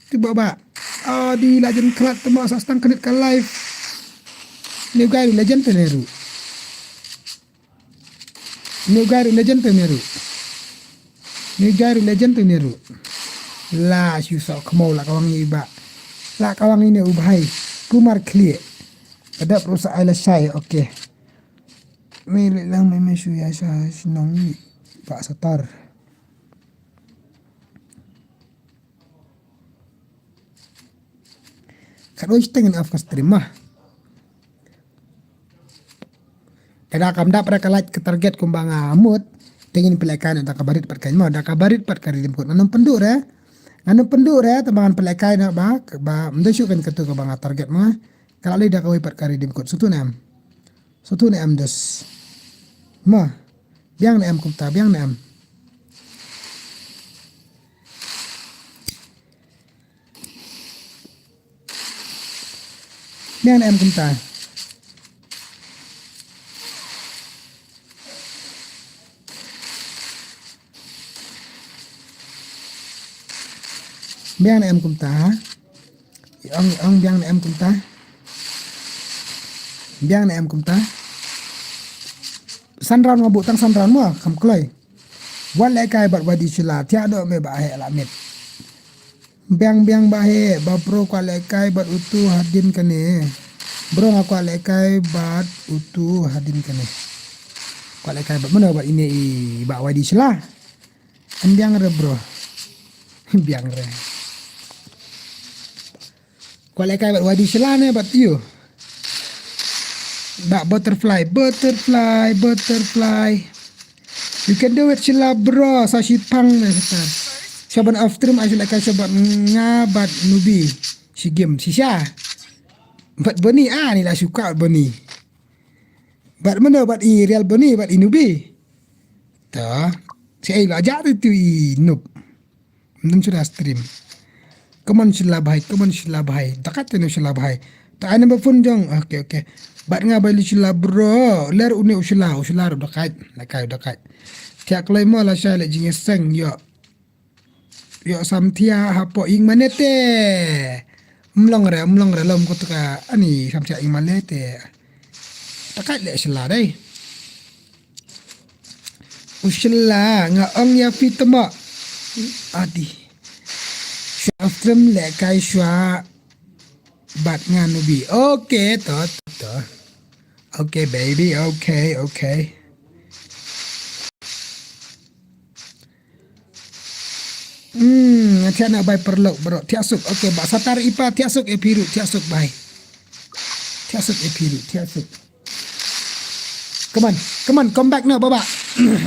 Tu baba. Adi la jan khlad tymmen sa stang kynit ka live. New guy legend te ne ruh. New guy legend te ne ruh. New guy legend te ne ruh. La shu sok khmo la ka wang i ba. La ka wang i ne u bhai. Kumar khlieh. Ka dap ruh sa ai la shai, okay. Me le lang me me shu ya sha shnong ni. Ba satar. Ka doi teng in af ka stream ma. Kada kam dap ra ka lait ka target kumba nga mut. Teng in pele ka ne da ka barit pat ka ma da ka barit pat ka redeem code. Ngan ym pynduh re. Ngan ym pynduh re tang ba ngan pele ka ne ba ba mdo shu kan ka tu ka ba nga target ma. Ka la lei da ka wei pat ka redeem code. Sutu ne em. Sutu ne em dus. Ma. Biang ne em kumta, biang ne em. Biang ne em kumta. Biang ne em kumta ha. Ong ong biang ne em kumta. Biang ne em kumta. San round nga buh tang san round mo kam kloi. Wat lehkai bad wadi sila thiah doh me ba heh la mit. Biang biang ba heh ba bro kwah lehkai bad utu hadien kane. Bro nga kwah lehkai bad utu hadien kane. Kwah lehkai bad mano bad ine i ba wadi sila. Em biang re bro. Biang re. Kwah lehkai bad wadi sila ne bad yu. Bad butterfly, butterfly, butterfly. You can do it sila bro, sa shipang ne sa. Shaban off stream ai sila ka shaban nga bad nubi. Shi game shisha. Bad bani ah ni la suka bani. Bad mano bad i real bani bad i nubi. Ta. Si ai la ja tu i nup. Nang sudah stream. Come on sila bhai, come on sila bhai. Takat tu sila bhai. Ta ai number phone jong. Okay, okay. Bad nga bai lu sila bro. Ler une u sila, u sila ru dakat. Dakat, dakat. Tiak lai mo la shai le jing seng yo. Yo samthia hapo ing manete. Mlong re, mlong re lom ko tuka ani samthia ing manete. Takat le sila dai. U sila nga ong ya pi temo. Adi. Shua film le kai shua. Bat nga nubi. Okay to to. Okay baby, okay, okay. Hmm, thiah na bai perlok bro. Thiah suk. Okay, ba satar ipa thiah suk e piru, thiah suk bai. Thiah suk e piru, thiah suk. Come on, come on, come back now, baba.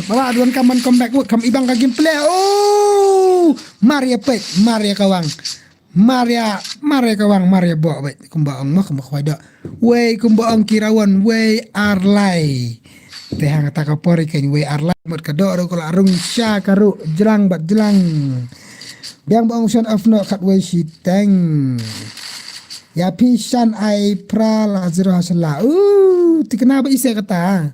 Baba, aduan come on, come back. Wut, kam ibang ka gameplay. Oh, Maria pet, Maria kawang. Maria, Maria kawang, Maria bok bet. Kumba ong mah, kumba khwai dak. Wei, kumba ong kirawan, wei arlai. Te hang ta ka por ikan wei arlai mut ka dok ru kala rung sha ka ru jlang bat jlang. Biang ba ong shan of no khat wei shiteng. Ya pi shan ai pra la zero hasla. Uh, tikna ba ise kata.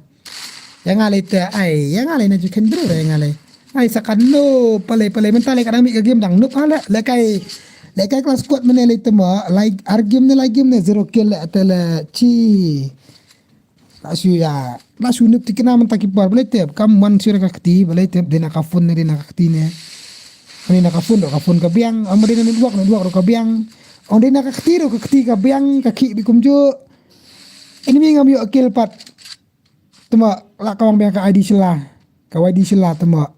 Ya nga lei te ai, ya nga lei na jikan bru ya nga lei. Ai sakan no, palei palei mental lei kadang mi ka game dang nup hala. Lekai, lekai kelas squad mene lei tema, lai ar game ne lai game ne zero kill le te le chi. La shu ya, la shu nup tikna mental ki par balei te, kam man shu ka kti, balei te, dina ka phone ne, dina ka kti ne. Ani na ka phone do ka phone ka biang, am dina network, network do ka biang. Ong dina ka kti do ka kti ka biang, ka ki bi kumju. Ini mi ngam yo kill pat. Tuma la ka wang biang ka I D sila. Ka Y D sila tuma.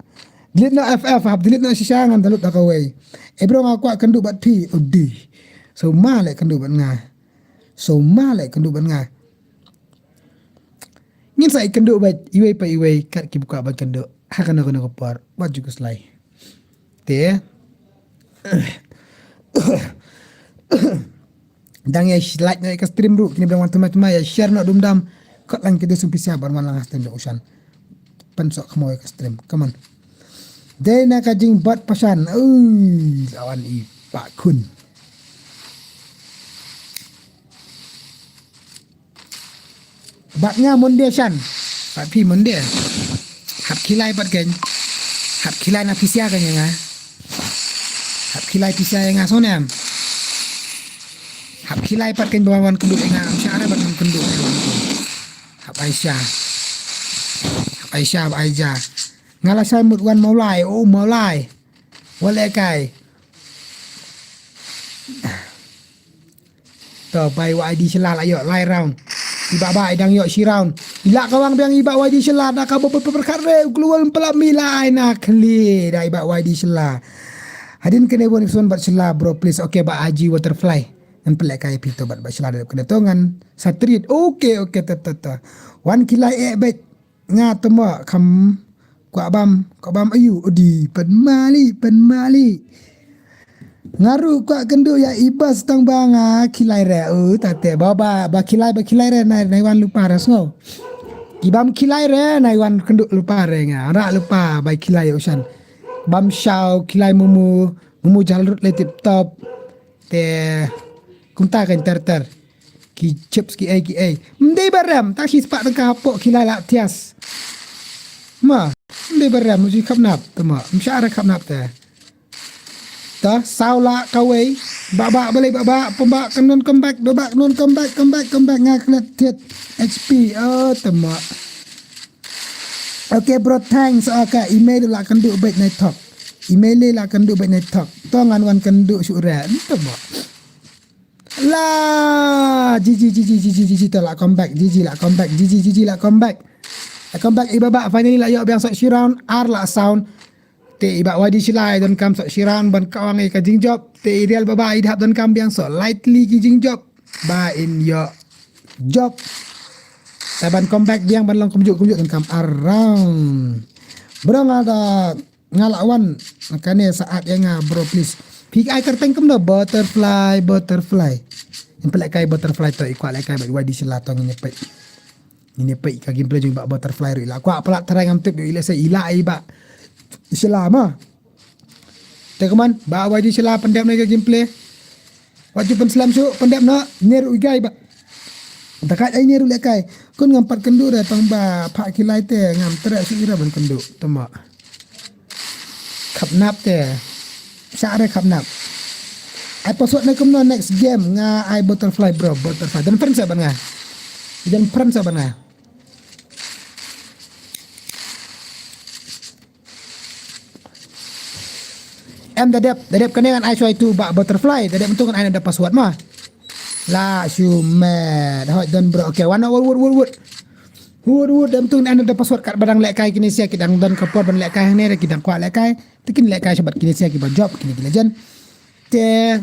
Delete no F F hap delete no shisha ngan download da ka wei. E bro nga kwah kynduh bad phi udi. So ma le kynduh bad nga. So ma le kynduh bad nga. Ngin sa i kynduh bad iwei pa iwei kat ki buka bad kynduh. Ha kano kano ka por. Bad juku slai. Te. Dang ya like na ka stream ru kini bilang wan tuma tuma ya share na dum dam. Kot lang kita sumpi siap bar malang stream da usan. Pensok kemo ka stream. Come on. Dei na ka jing bat pasan. Ui, lawan i pakun. Bat nga munde shan. Bat phi munde. Hap khilai bat ken. Hap khilai na pisia ken nga. Hap khilai pisia nga sonem. Ki lai pat kan ba wan kynduh ïa nga, ngam shah re ban wan kynduh ïa nga. Hap ai sha. Hap ai sha, hap ai ja. Nga la shai mut wan Mawlai, oh Mawlai. Wat lehkai. To, bai Y D Shylla la ïoh lai round. I Bah Bah i dang ïoh shi round. I lah kawang biang i Bah Y D Shylla, da ka bop bop perkat re, u klewel pela mi la ai na khlieh da i Bah Y D Shylla. Hadien kane wan ipson bad Shylla, bro, please. Okay, Bah Haji Butterfly. Ngan pynlehkai phi to bad Bah Shylla da kane to ngan sa treat. Okay, okay, to, to, to. Wan ki lai eh beit. Nga tymma kham kwah bam, kwah bam ayu, udi, pynmali, pynmali. Nga ruh kwah kynduh ïa i Bas tang ba nga khilai re, u tate, ba, ba, ba khilai, ba khilai re, nai, nai wan lypa re, so. Ki bam khilai re, nai wan kynduh lypa re nga, ra lypa, ba khilai ïa u shan. Bam shaw, khilai mumu, mumu jal rut le tip top. Te, kumta kan ter ter. Ki chips ki ei ki ei. Mdei barem, ta shi spah tang ka hapoh ki lai la thias. Ma, mdei barem, mesti khapnap, tama. Msha ara khapnap te. Ta, saw la kawei. Ba ba balei ba ba, pemba kenon come back, ba ba kenon come back, come back, come back, nga kena thiat H P. Oh, tama. Okay, bro, thanks. Okay, email la kendu bait nai thok. Email la kendu bait nai thok. Tongan wan kendu syure. Tama. La, Gigi, Gigi, Gigi, Gigi, to la come back, Gigi la come back, Gigi, Gigi la come back. La come back, i ba ba, finally la ïoh biang sok shi round, ar la sound. Te i ba Y D Shylla i donkam sok shi round, ban kawang i ka jingjop. Te i Real ba ba, i dap donkam biang sok lightly ki jingjop. Ba in ïoh jop. Te ban come back biang, ban long kumjuh, kumjuh donkam ar round. Bro nga da Nga la wan, kane saat ïa nga, bro, please. Phi ai kyrteng kumno, Butterfly, Butterfly. Ngin pynlehkai Butterfly to, i kwah lehkai bad Y D Shylla to, ngin ïa peit. Ngin ïa peit ka gameplay jong i ba Butterfly ruh i la kwah palat tharai ngam tip, i lehse i la i ba Shylla ma. Te kumne, ba Y D Shylla pyndep ne ka gameplay. Wat ju pynslem shuh, pyndep noh, ne ruh i gai ba. Dakat ai ne ruh lehkai. Kun ngam pat kynduh re tang ba phah ki lai te ngam treh shuh ira ban kynduh. Tama. Khapnap te. Sha re khapnap. Ai password ne kumno next game nga ai Butterfly, bro, Butterfly. Don friend sa ban nga. Don friend sa ban nga. Em da dep, da dep kane ngan ai shuwa itu ba Butterfly, da dep mynta ngan ai da password ma. La shu met, hoi don bro, okay, wan wut wut wut wut. Wut wut, da mynta ngan ai da password kat ba dang lehkai kine sia ki dang don ka por ban lehkai hangne, ki dang kwah lehkai, te kin lehkai shabat kine sia ki ba jop kine ki legend. Te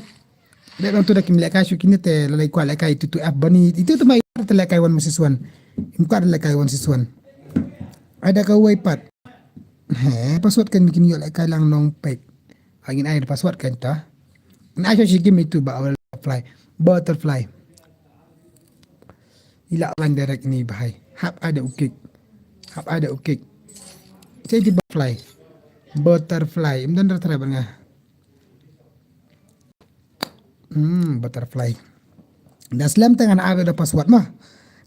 Dep nangtu da kim lehkai shuh kine te lada i kwah lehkai itu tu app bani itu tu ma i kwah da lehkai one versus one. Im kwah da lehkai one versus one. Ai da kawei pat. He, password kan kin ïoh lehkai lang nong pek. Ngin ai da password kan ta. Ngin ai shuh shi game itu ba Butterfly. Butterfly. I la online direct ini bahai. Hap ai da u kick. Hap ai da u kick. Cai di Butterfly. Butterfly. Im don da try ban nga. Hmm, Butterfly. Da slem te ngan ai da password ma.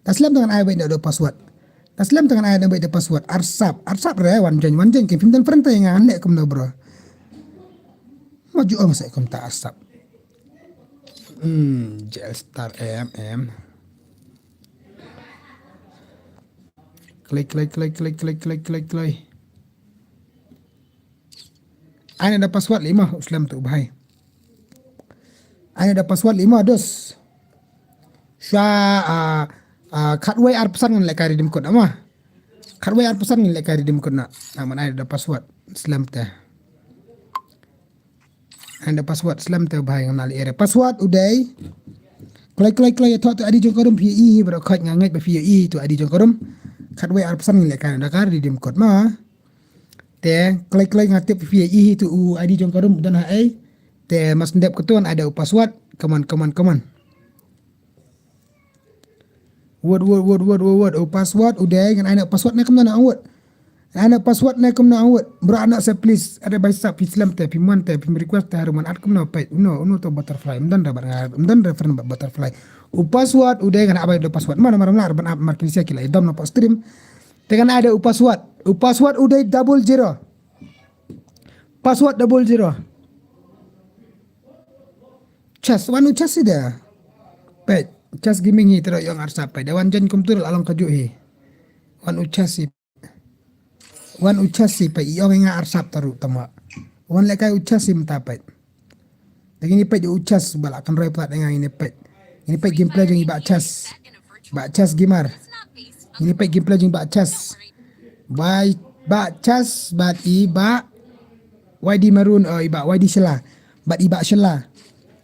Da slem te ngan ai da password. Da slem te ngan ai da password. Arsap, arsap re, wan join, wan join. Kim phim don friend te ngan leh kumno bro. Ma ju ong sa kumta arsap. Hmm, J L Star M M. Klik, klik, klik. Ai na da password lima, u slem tu bahai. Ai na da password lima, dos. Sha, ah, ah, khatwei ar percent ngan lehkai redeem code ama. Khatwei ar percent ngan lehkai redeem code na. Na man ai da password, slem te. Ai na da password, slem te bahai ngam na li ere. Password, u dei. Kloi, kloi, kloi, to, to, I D jong ka room, phi i, bro, khoi nga ngeit ba phi i, to, I D jong ka room. Khatwei ar percent ngan lehkai na da ka redeem code ma. Te, kloi, kloi nga tip phi i hi tu u I D jong ka room, don ha ei. Te, mas ndep ka tuan, ada u password. Come on, come on, come on. Word, word, word, word, word, word. U password, u dei, ngan ai na password ne kumno na word. Ai na password ne kumno word. Bro, anak saya please. Ada bai sap, phi slem te, phi mon te, phi request te, harum at kumno peit. Uno, uno to butterfly. Mdan da bat nga, mdan da friend bat butterfly. U password, u dei, ngan abai do password. Mana, mana, mana, ban ap, mar kinsia kila. Idom na pa stream. Te ngan ada u password. U password u dei double zero. Password double zero. Chess, wanu chess ida. Peit, Chess Gaming hi tero i ong arsap peit. Da wan join kumtu la long kajuh hi. Wan u Chess hi. Wan u Chess hi peit i ong nga arsap tero tama. Wan lehkai u Chess hi mynta peit. Da ngin ïa peit u Chess ba la kan roi pat nga ngin ïa peit. Ngin ïa peit gameplay jong i Bah Chess. Bah Chess Gamer. Ngin ïa peit gameplay jong i Bah Chess. Bai Bah Chess bad i Bah Y D Maroon, oh, i Bah Y D Shylla. Bad i Bah Shylla.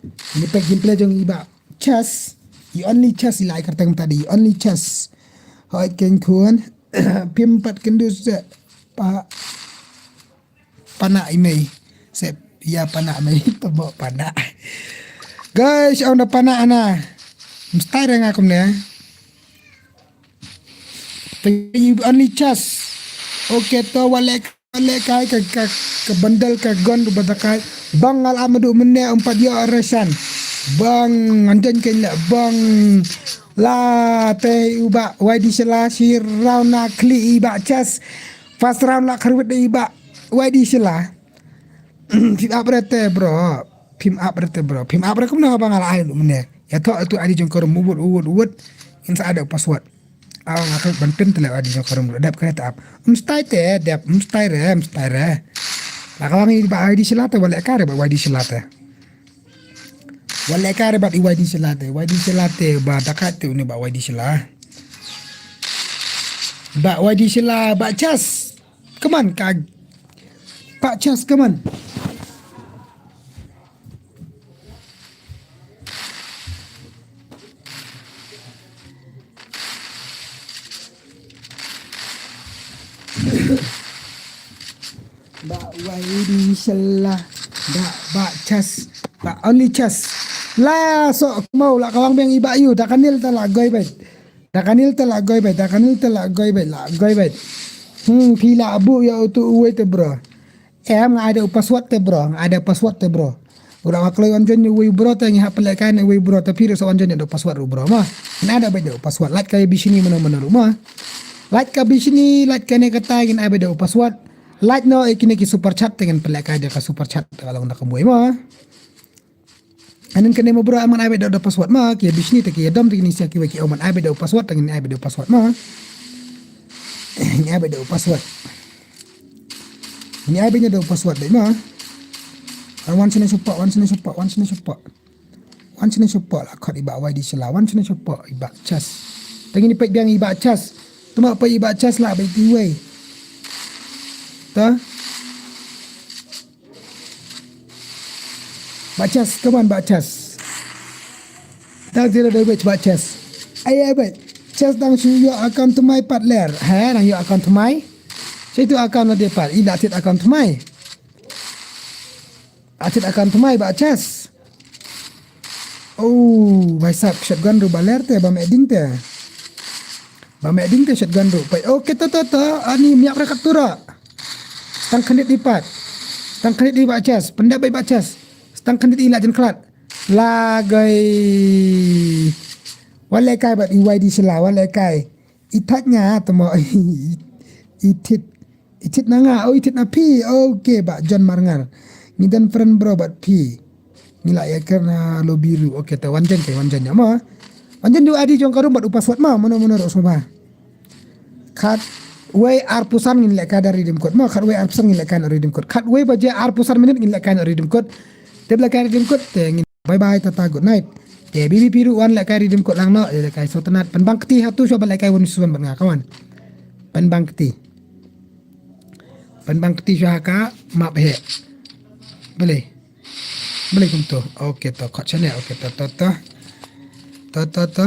Ngin ïa peit gameplay jong i Bah Chess. I only Chess i la ai kyrteng mynta dei i only Chess. Hoi ken khun. Phim pat kynduh se. Pa Pana i mei. Sep, ïa pana mei. Tebo pana. Guys, ong da pana ana. Mstai re nga kumne. Te only Chess. Okay, to wale wale kai ka ka ka bandal ka gon du bata kai. Bang ngal amadu mene umpat yo resan. Bang anjan ken la bang la te u Bah Y D Shylla shi round na kli i Bah Chess. First round la kharwit i Bah Y D Shylla. Phim ap re te bro. Phim ap re te bro. Phim ap re kumno ba nga la ai lu mene. Ïa thoh tu I D jong ka room uwut uwut uwut. Ngin sa ai da u password. Aw nga khlem ban pin te la ai da u I D jong ka room. Dep kre te ap. Mstai te dep mstai re mstai re. La ka wang i Bah Y D Shylla te wale ka re Bah Y D Shylla te. Wale ka re Bah Y D Shylla te. Y D Shylla te ba dakat te uni Bah Y D Shylla. Bah Y D Shylla Bah Chess. Come on, ka Bah Chess, come on. Bah Y D Shylla. Bah Bah Chess. Bah only Chess. La so mau la kawang beng i Bah yu da kanil ta la goi bait. Da kanil te la goi bait, da kanil te la goi bait, la goi bait. Hmm, phi la bu ïa utu uwei te bro. Em nga ai da u password te bro, nga ai da u password te bro. Ura wa kloi wan join uwei bro te ngi hap lek kai ne uwei bro te phi ru sa wan join da u password ru bro ma. Nga ai da bait da u password, lait ka bishni mano mano ru ma. Lait ka bishni, lait ka ne kata ngin ai bait da u password. Lait no e kine ki super chat te ngin pelek kai da ka super chat te ka long da ka buai ma. Anin kane mo bro, am ngan ai beit da, da password ma, ki bishni te ki dom te ki ning sia ki wei ki, am ngan ai beit da password, te ngin ai beit da password ma. Ngin ai beit da password. Ngin ai beit da password dei ma. Wan sini supa, wan sini supa, wan sini supa. Wan sini supa la khot i Bah Y D Shylla, wan sini supa i Bah Chess. Te ngin peit biang i Bah Chess. Tuma peit i Bah Chess la beit ti wei. Ta. Bah Chess, come on, Bah Chess. Dang zero dei beit Bah Chess. Ai ai beit. Chess dang shu ïoh account thymmai pat ler. He, dang ïoh account thymmai. Shu tu account na dei pat. I da thied account thymmai. Da thied account thymmai Bah Chess. Oh, bhai sahab, shotgun ruh ba ler te, ba me ding te. Ba me ding te shotgun ruh. Pai, okay, to, to, to. Ani miak rekat tura. Stang khandit di pat. Stang khandit di Bah Chess. Pyndep bai Bah Chess. Stang khandit di la jen klat. La gai. Wale kai bad i Y D Shylla, wale kai. I thait nga tamo. I thit. I thit na nga, oh, i thit na phi. Okay, Bah John Marngar. Ngi don friend bro bad phi. Ngi la ïa ker na lobby ruh. Okay, te wan jen kai, wan jen ïa ma. Wan jen du I D jong ka room bad u password ma, mano mano ruh sngewbha. Khatwei arphew san ngin lehkai da redeem code ma, khatwei arphew san ngin lehkai na redeem code. Khatwei baje arphew san minit ngin lehkai na redeem code. Te lehkai redeem code, te ngin bye bye, tata, good night. Te B B P ruh wan lehkai redeem code lang noh, lehkai sngewtynnat. Pynbang kti ha tu shuwa ban lehkai wan suwan bad nga ka wan. Pynbang kti. Pynbang kti shuwa ha ka map he. Balei. Balei kumto. Okay to, khot shane. Okay to, to, to. To, to, to.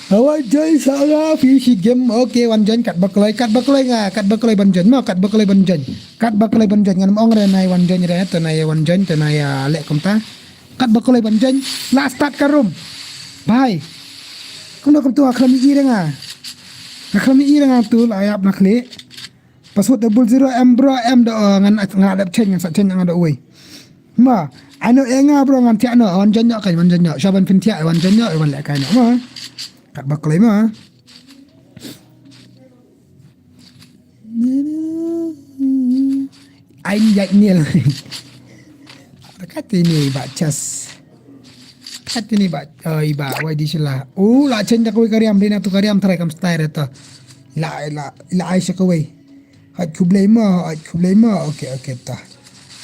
Wan join sa nga phi shi game. Okay, wan join kat ba kloi, kat ba kloi nga, kat ba kloi ban join ma, kat ba kloi ban join. Kat ba kloi ban join, ngan ong re nai wan join re, te nai wan join, te nai, ah, leh kumta. Kat ba kloi ban join, la start ka room. Bhai. Kumno kumtu nga khlem i re nga. Nga khlem i re nga tu la ïap na khlieh. Password double zero M bro, M da, oh, ngan, ngan dep change, ngan sa change nga da uwei. Ma, ano e nga bro ngan thiah noh, wan join noh kan, wan join noh. Sha ban pynthiah, wan join noh, wan lehkai noh ma. Kat ba kloi ma. Ain yak nil. Katini ba chas. Katini ba, oh, iba, wai di sila. Oh, la chen da kawai ka riam, dina tu ka riam try kam style to. La, la, la ai sa kawai. Haj khublei ma, haj khublei ma. Okay, okay, ta.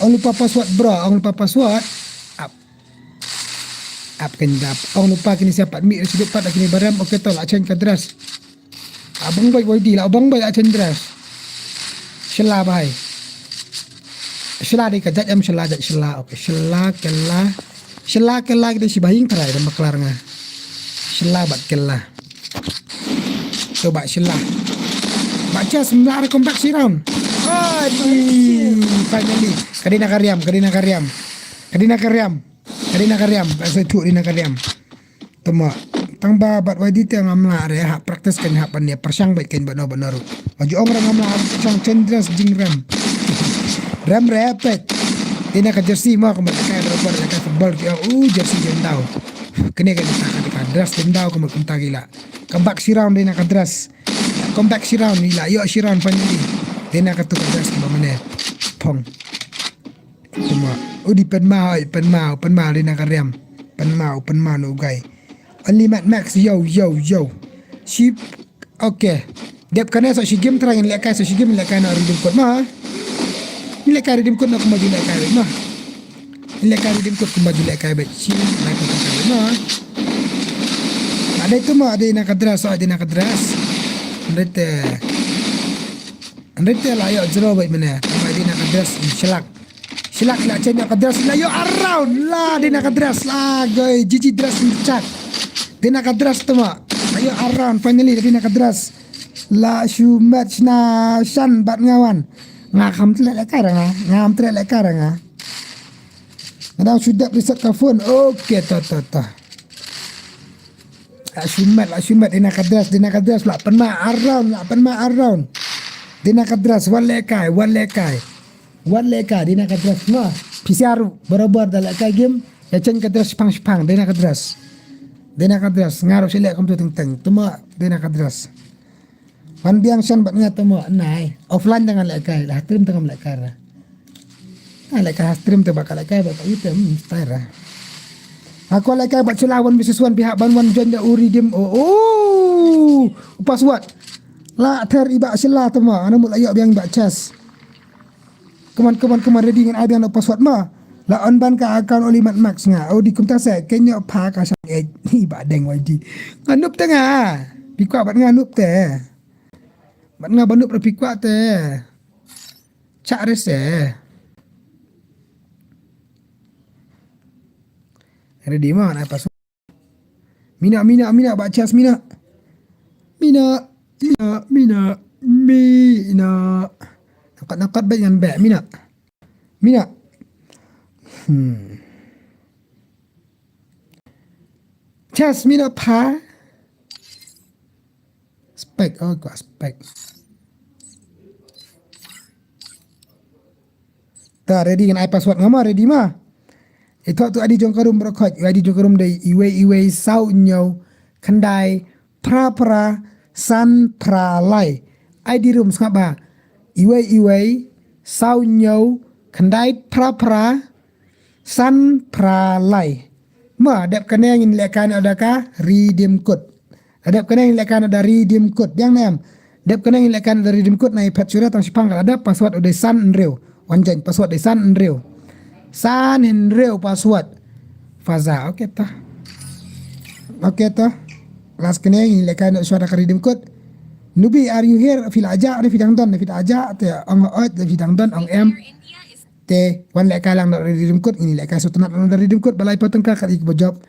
Ong lupa password, bro, ong lupa password. Ap. Ap kan dap. Ong lupa kini siapa mi, residu pat kini barem, okay, to, la chen ka dress. Abang bai wai di la, abang bai la chen dress. Shela bai. Shela di ka jat em shela jat shela. Okay, shela kela. Shela kela kita si bahing terai dan baklar nga. Shela bat kela. Coba shela. Baca sembilan combat si round. Aduh, finally. Kadina kariam, kadina kariam. Kadina kariam. Kadina kariam. Saya tu dina kariam. Tama. Tang ba bat wai di te ngam lah re ha practice kan ha pan dia persang bait kan bano bano ru. Maju ong ngam lah persang cendras jingrem. Rem repet. Dina ka jersey mo ka mat ka berapa ka football ki ong, uh, jersey jendau. Kene ka ta ka dress jendau ka mat kunta gila. Ka bak si round dina ka dress. Come back si round ila yo si round finally. Dina ka tu ka dress ka ba mane. Pong. Tama. Udi penmau, ai, penmau, penmau dina ka riam. Penmau, penmau no gai. Only Mad Max, yo, yo, yo. Ship, okay. Dep kane so shi game terang lek kai so shi game lek kai no redeem code ma. Ni lek kai redeem code no kuma ju lek kai ma. Ni lek kai redeem code kuma ju lek kai bet shi lek kai ma. Ada itu ma, ada ina ka dress, so ada ina ka dress. Ndete. Ndete la yo zero bet mene. Kuma ada ina ka dress, shelak. Shelak la chen ka dress la yo around la dina ka dress la goi jiji dress ni chat. Dina ka dress tama. La yo around finally dina ka dress. La shu match na shan bat ngawan. Nga kham tle le kara nga. Nga kham tle le kara nga. Nga dang shu dep reset ka phone. Okay, ta, ta, ta. La shu match, la shu match dina ka dress, dina ka dress la penma around, la penma around. Dina ka dress, wan le kai, wan le kai. Wat leka dina ka dress ma. Pisiaru barabar da leka game. Ya chen ka dress shipang shipang dina ka dress. Dina ka dress ngaru sile kum tu teng teng tuma dina ka dress. Wan biang shan bat nga tuma nai offline dengan leka la stream tengam leka ra. Ah leka stream te baka leka baka item style ra. Aku leka bat sila one versus one pihak ban one join da uri dim oh oh password. La ter iba sila tuma ana mut la yok biang iba chess. Come on, come on, come on, ready ngan ai biang na password ma. La on ban ka account oli mat max nga. Oh, di kumta se, kenyo pa ka sang eh. Hi ba deng wai di. Nga nup te nga. Pikwa bat nga nup te. Bat nga ba nup re pikwa te. Chak re se. Ready ma, na password. Mina, mina, mina, ba chas mina. Mina, mina, mina, mina. Nakat, nakat baik ngan baik mina. Mina. Hmm. Chas mina pa. Spek, oh, gua spek. Ta ready ngan ai password ngama ready ma. Ito tu adi jong karum berkhot, adi jong karum dei iwei iwei saw nyaw khandai pra pra san pra lai. Ai di rum sngap ba. Iwei iwei saw nyaw khandai pra pra san pra lai. Ma dep kane ngin leka na daka redeem code. Adep kane ngin leka na da redeem code yang nem. Dep kane ngin leka na da redeem code na ipat sura tang sipang kala da password udah san enreu. Wan jen password udah san enreu. San enreu password. Faza, okay ta. Okay ta. Last kane ngin leka na sura ka redeem code. Nubi, are you here? Fil aja, ada fidang don, fidang aja, te ong ot, fidang don, ong em. Te wan leka lang da redeem code ngin leka so tenat lang da redeem code balai patengka kat ik bajop.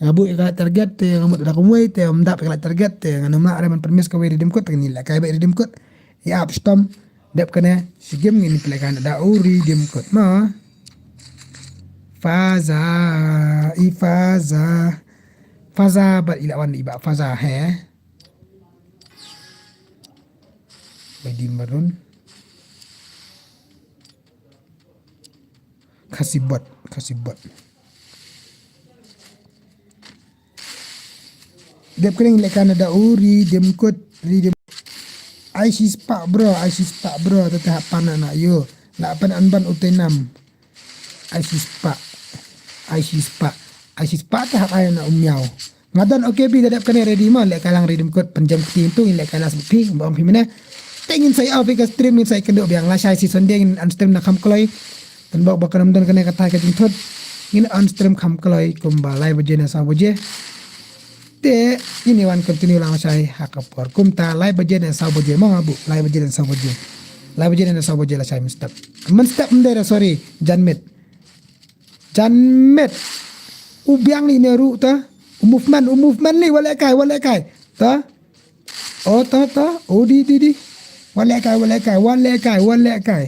Nga bu ka target te nga mut da kumwei te mdap ka target te nga numla re man permis ka wei redeem code te ngin leka ba redeem code. Ya ap stom dep kane si game ngin play kan da u redeem code ma. Faza i faza. Faza bat ila wan iba faza he. Badi marun. Kasih bot, kasih bot. Dep kering leka na da u redeem code redeem. Ai si spak bro, ai si spak bro, tete hap pana na yo. La pynban utei nam. Ai shispah. Ai shispah. Ai shispah te hap ai na u miaw. Nga don, okay, bi da dep kane ready mo, lehkai lang redim kot, pynjem kti tu, lehkai last phi, ba ong phi mynne. Te ngin sa ïa off ka stream, ngin sa ïa kynduh biang, lashai shi Sunday ngin on stream na kham kloi. Tang ba ka nam don kane ka thai ka jingthut. Ngin on stream kham kloi kumba lai baje ne saw baje. Te ngin ïa wan continue lang lashai ha ka por kumta lai baje ne saw baje, mo nga buh lai baje ne saw baje. Lai baje ne saw baje lashai mynstep. Mynstep mynde, sorry, janmiet. Janmiet. U biang li ne ruh ta. U movement, u movement li, wat lehkai, wat lehkai. Ta. O ta, ta. O di, di, di. Wat lehkai, wat lehkai, wat lehkai, wat lehkai.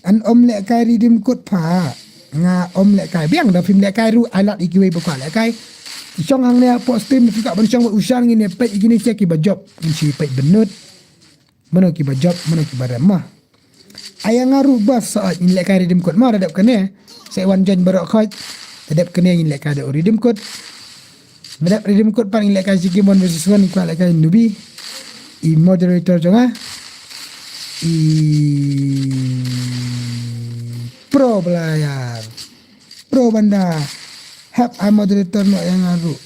An ym lehkai redim kot pha. Nga ym lehkai. Biang da phim lehkai ruh, ai lad ïa kiwei ba kwah lehkai. Shong hangne hapoh stream, phi kwah ban shong wat u shang, ngin ïa peit ïa kine sha kiba jop. Ngin shu peit bynnud. Mano kiba jop, mano kiba rem, mo. Ai ïa nga ruh ba sa ngin lehkai redim kot, mo, da dep kane. Sa wan join baroh khoit. Da dep kane ngin lehkai da u redim kot. Da dep redim kot pat ngin lehkai shi game one versus one, ngin kwah lehkai nubi. I moderator jong nga. I pro player. Pro banda. Hap ai moderator noh ïa nga ruh.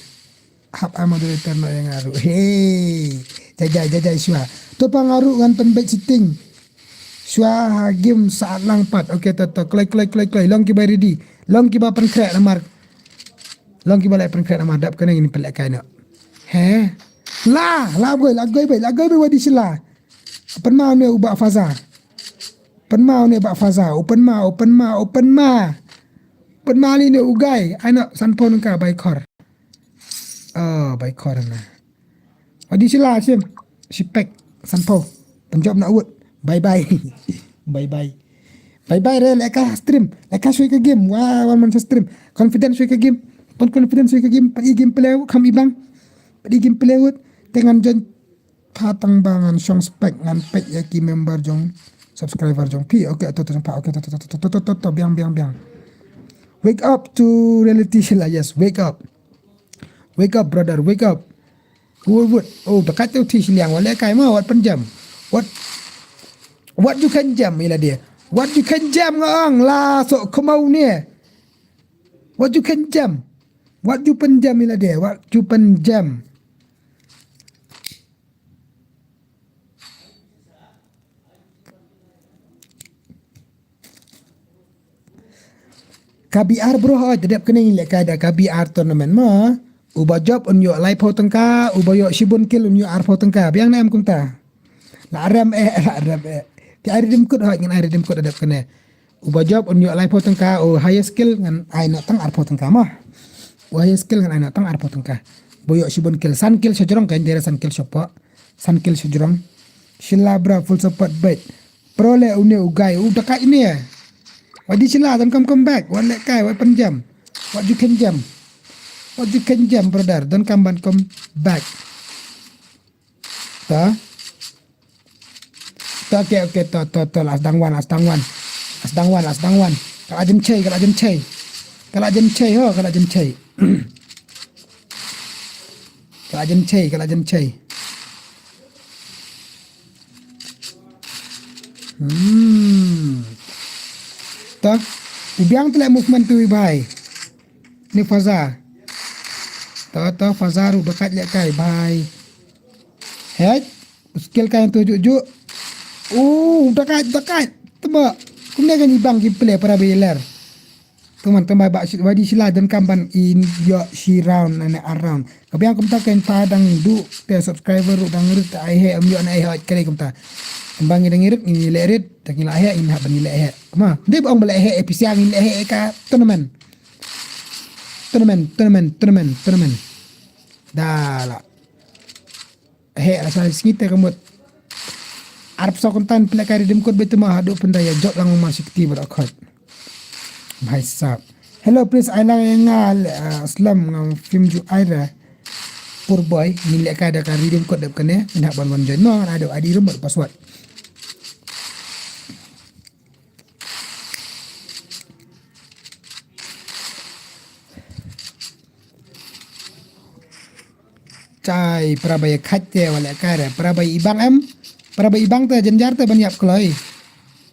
Hap ai moderator noh ïa nga ruh. Hey. Jai jai, jai jai shuwa. To pa nga ruh ngan pynbeit shiteng. Shuwa ha game saat lang pat. Okay, to, to. Kloi, kloi, kloi, kloi. Long kiba ready. Long kiba pynkhreh namar. Long kiba la pynkhreh namar dap kane ngin pynlehkai noh. He. La, la goi, la goi bai, la goi bai wadi sila. Pynma ne u Bah Faza. Pynma ne Bah Faza. U pynma, u pynma, u pynma. Pynma li ne u Gai. Ai noh, sanphew nangka bai khor. Oh, bai khor na. Wadi sila sim. Sipek. Sanphew. Pynjop na wut. Bye bye. Bye bye. Bye bye re, lehkai stream. Lehkai shuwa ka game. Wah, wan man sha stream. Confidence shuwa ka game. Pyn confidence shuwa ka game. Pat i game play wut, kham i bang. Pat i game play wut. Te ngan join pha tang ba ngan shong spek, ngan peit ïa ki member jong, subscriber jong phi. Okay, to, to, to, pha, okay, to, to, biang, biang, biang. Wake up to reality, Sheila, yes, wake up. Wake up, brother, wake up. Wut, wut. Oh, da kat tu ti shiliang, wat lehkai mo, wat pynjem. Wat, wat ju kynjem, ila dia. Wat ju kynjem nga ong, la sok kemau ni. Wat ju kynjem. Wat ju pynjem, ila dia. Wat ju pynjem. Ka B R bro, hoi, te dep kane ngin lehkai da ka B R tournament mo. Uba jop un ïoh laiphew tyngka, uba ïoh shibun kill un ïoh arphew tyngka. Biang ne em kumta. La rem eh, la rem eh. Te ai redeem code, hoi, ngin ai redeem code te dep kane. Uba jop un ïoh laiphew tyngka, u highest kill ngan ai noh tang arphew tyngka mo. U highest kill ngan ai noh tang arphew tyngka. Ba ïoh shibun kill, san kill shajrong kan, dei san kill shapoh. San kill shajrong. Shila bra full support bait. Pro le une u Gai, u da kat ini ya. Wadi sila, don't come, come back. Wat lehkai, wat pynjem. Wat ju kynjem. Wat ju kynjem, brother. Don't come ban come back. Ta. Ta, okay, okay, ta, ta, ta, la sdang wan, la sdang wan. La sdang wan, la sdang wan. Ka la jan chei, ka la jan chei. Ka la jan chei, ho, ka la jan chei. Ka la jan chei, ka la jan chei. Hmm. Ta. U biang te leh movement tu i bai. Ni Faza. Ta, ta, Faza ruh da kat lehkai bai. Hei. Skill kai tu juk juk. Oh, da kat, da kat. Teba. Kumne kan i bang ki play para ba ler. Teman, teman ba shi, wadi sila, don't come ban in ïoh shi round ne ar round. Ka biang kumta kan, ta dang duh te subscriber ruh dang rit, ai heh, ym ïoh ne ai heh, kare kumta. Tang ba ngi dang rit, ngi leh rit, te ngi la heh, ngi hap ban ngi leh heh. Kumba dei ba ong ba leh heh, eh, pisa ngi leh heh, eh, ka tournament. Tournament, tournament, tournament, tournament. Da la. Heh, la sa sngi te ka mut. Arphew saw kynta phi lehkai redeem code beit ma, haduh pynda ïa jop lang ma shi kti baroh khoit. Bhai sahab. Hello, please, ai lang ïa nga, ah, slem ngam phim ju ai ra. Poor boy, ngin lehkai da ka redeem code dep kane, ngin hap ban wan join. No, ngan ai da u I D ruh bad password. Chai, para ba ïa khat te, wat lehkai re. Para ba ïa i bang em. Para ba ïa i bang te, jynjar te ban ïap kloi.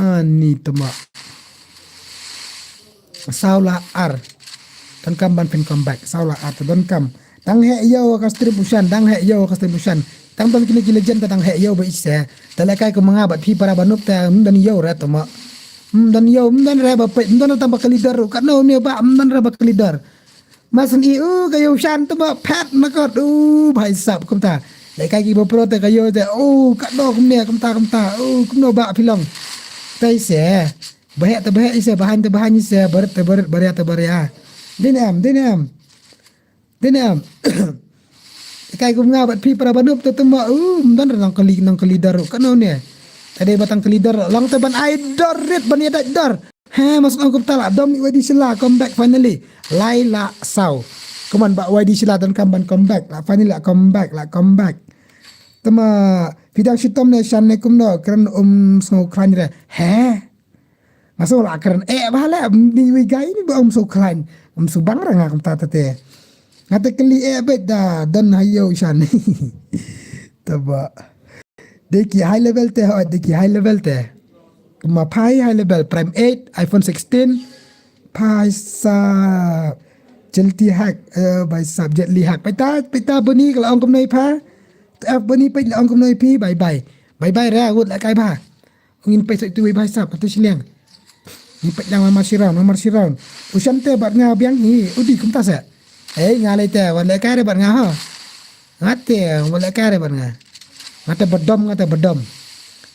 Ani tama. Saw la ar. Donkam ban phin come back. Saw la ar te donkam. Dang heh ïew ka stream u Shan, dang heh ïew ka stream u Shan. Tang don kine ki legend te dang heh ïew ba ise. Te lehkai kum nga bad phi para ba noob te ym don ïew re tama. Ym don ïew, ym don re ba peit, ym don re tang ba kali dor ruh. Katno ne ba ym don re ba kali dor. Masan i u ka ïew Shan tama phet na kot u bhai sap kumta. Lehkai ki ba pro te ka ïew te u katno kumne kumta kumta u kumno ba phi long. Te ise. Baheh te baheh ise, bahan te bahan ise, barit te barit, baria te baria. Dei ne em, dei ne em. Dei ne em. Kai kum nga bad phi para ba noob te tama u ym don re nang kali nang kali dor ruh katno ne. Te dei ba tang kali dor ruh long te ban ai dor rit ban ïa dait dor. He mas ong kumta la dom i Wadi Shylla come back finally. Lai la saw. Kumne ba Wadi Shylla donkam ban come back la finally la come back la come back. Tama phi dang shitom ne Shan ne kumno kren um sngew khlaiñ re. He. Nga sngew la kren eh ba le ni wi gai ni ba um sngew khlaiñ. Um sngew bang ra nga kumta te. Nga te kylli eh beit da don ha ïew Shan. Taba. Dei ki high level te hoi, dei ki high level te. Kumba phai high level Prime eight, iPhone sixteen. Phai sa Jet Li hack, eh, bai sa Jet Li hack. Peta, peta bani ka la ong kumno i pha. F bani peit la ong kumno i phi, bye bye. Bye bye re, ngut la kai ba. Ngin peit sa itu wi bhai sap, kata shiliang. Ngin peit lang mamar shiran, mamar shiran. U Shan te bad nga biang hi, u dei kumta sa. Hei, nga lei te, wan lehkai re bad nga ha. Nga te, wan lehkai re bad nga. Nga te badom, nga te badom.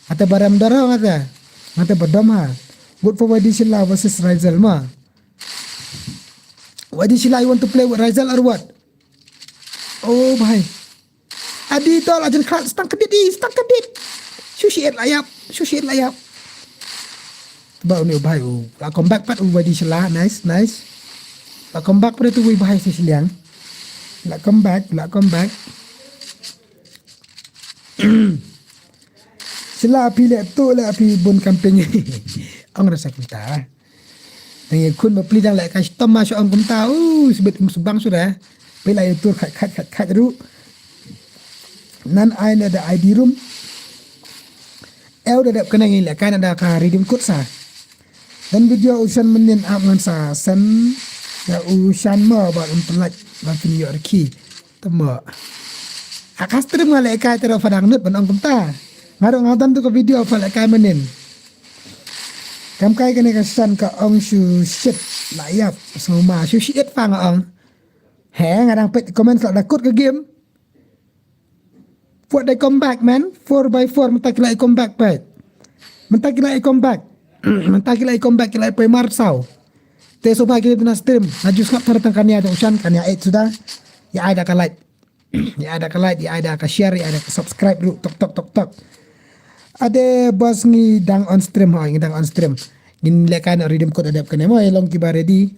Nga te barem dor ha, nga te. Nga te badom ha. Vote for Wadi Shylla versus Raizal ma. Wadi Shylla, you want to play with Raizal or what? Oh, bhai. Adi dol ajan khat stang kedit i, stang kedit. Sushi et layap, sushi et layap. Ba uni u bhai u. La come back pat u Wadi Shylla, nice, nice. La come back pat tu wi bhai si shiliang. La come back, la come back. Shylla phi le tu le phi bun camping. Ong rasa kita. Nang ïa khun ba pli dang lehkai shitom ma shu ong kumta. U sbit um subang shu re. Phi la ïa tur khat khat khat khat ruh. Nan ai na da I D room. Eu da dep kane ngi lehkai na da ka redeem code sa. Dan video u Shan mynnin ap ngan sa send ïa u Shan mo ba um pelait ba phin ïoh rikhi. Tama. A ka stream nga lehkai te ruh pha dang nud ban ong kumta. Nga ruh nga don tu ka video pha lehkai mynnin. Kam kai kane ka Shan ka ong shu shit la ïap sngewma shu shit pha nga ong. He nga dang peit comment la da kut ka game. What they come back man? Four by four mynta ki la i come back peit. Mynta ki la i come back. Mynta ki la i come back ki la i pei mar saw. Te soba ki na stream. Nga ju sngap thar tang kania te u Shan kania et suda. Ïa ai da ka like. Ïa ai da ka like, ïa ai da ka share, ïa ai da ka subscribe ruh tok tok tok tok. Ade bos ngi dang on stream ha, ngi dang on stream. Ngin lehkai na redeem code adep kane mo ïa long ki ba ready.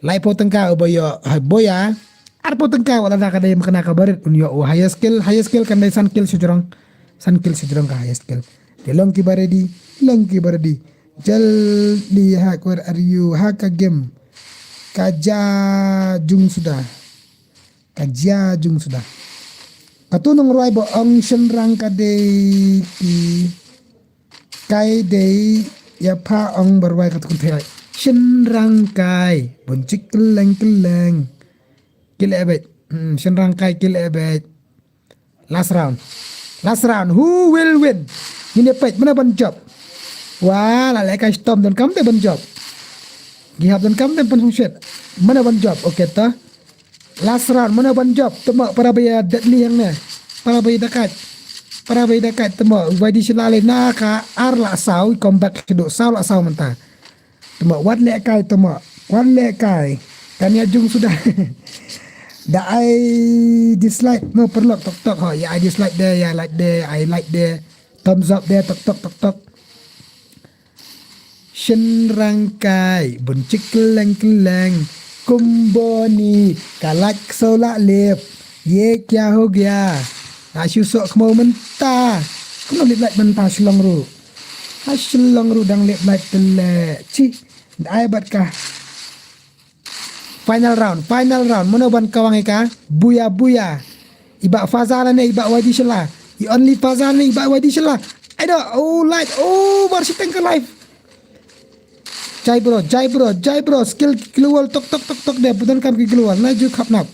Laiphew tyngka uba ïoh ha boya. Arphew tyngka wat la ka dei ma kane ka barit un ïoh u highest kill, highest kill kan dei san kill shu jrong. San kill shu jrong ka highest kill. Te long ki ba ready, long ki ba ready. Jal li ha kwar are you ha ka game. Ka ja jung suda. Ka jia jung suda. Katu nong rwai ba ong shynrang ka dei ki kai dei ïa pha ong ba rwai katu kun thei. Shynrang kai bun chik kylleng kylleng. Kile ebet. Hmm, shynrang kai kile ebet. Last round. Last round. Who will win? Ngin ïa peit mana ban jop. Wa la lehkai shitom don kam te ban jop. Gi hap don kam te ban song shit. Mana ban jop. Okay ta. Last round, mano ban jop? Tama para ba ïa deadly hangne. Para ba ïa dakat. Para ba ïa dakat tama. Wadi sila le na ka ar la saw, i comeback shuh saw la saw mynta. Tama wat lehkai tama. Wat lehkai. Kan ïa jung suda. Da ai dislike no perlok tok tok ho. Ïa ai dislike de, ïa like de, ai like de. Thumbs up de tok tok tok tok. Shynrang kai bun chik kylleng kylleng. Kum boni ka lait ksew la lip. Ye kya ho gya? Nga shu soh khmiew mynta. Kumno lip lait mynta shlong ruh. Ha shlong ruh dang lip lait tele. Chi. Ai bat ka. Final round, final round. Mano ban kawang ika? Buya buya. Iba Fazal ne iba Wadi Shala. I only Fazal ne iba Wadi Shala. Ai da, oh, light, oh, mar shiteng ka live. Jai bro, jai bro, jai bro, skill ki global tok tok tok tok de, pyndonkam ki global, na ju khap nap.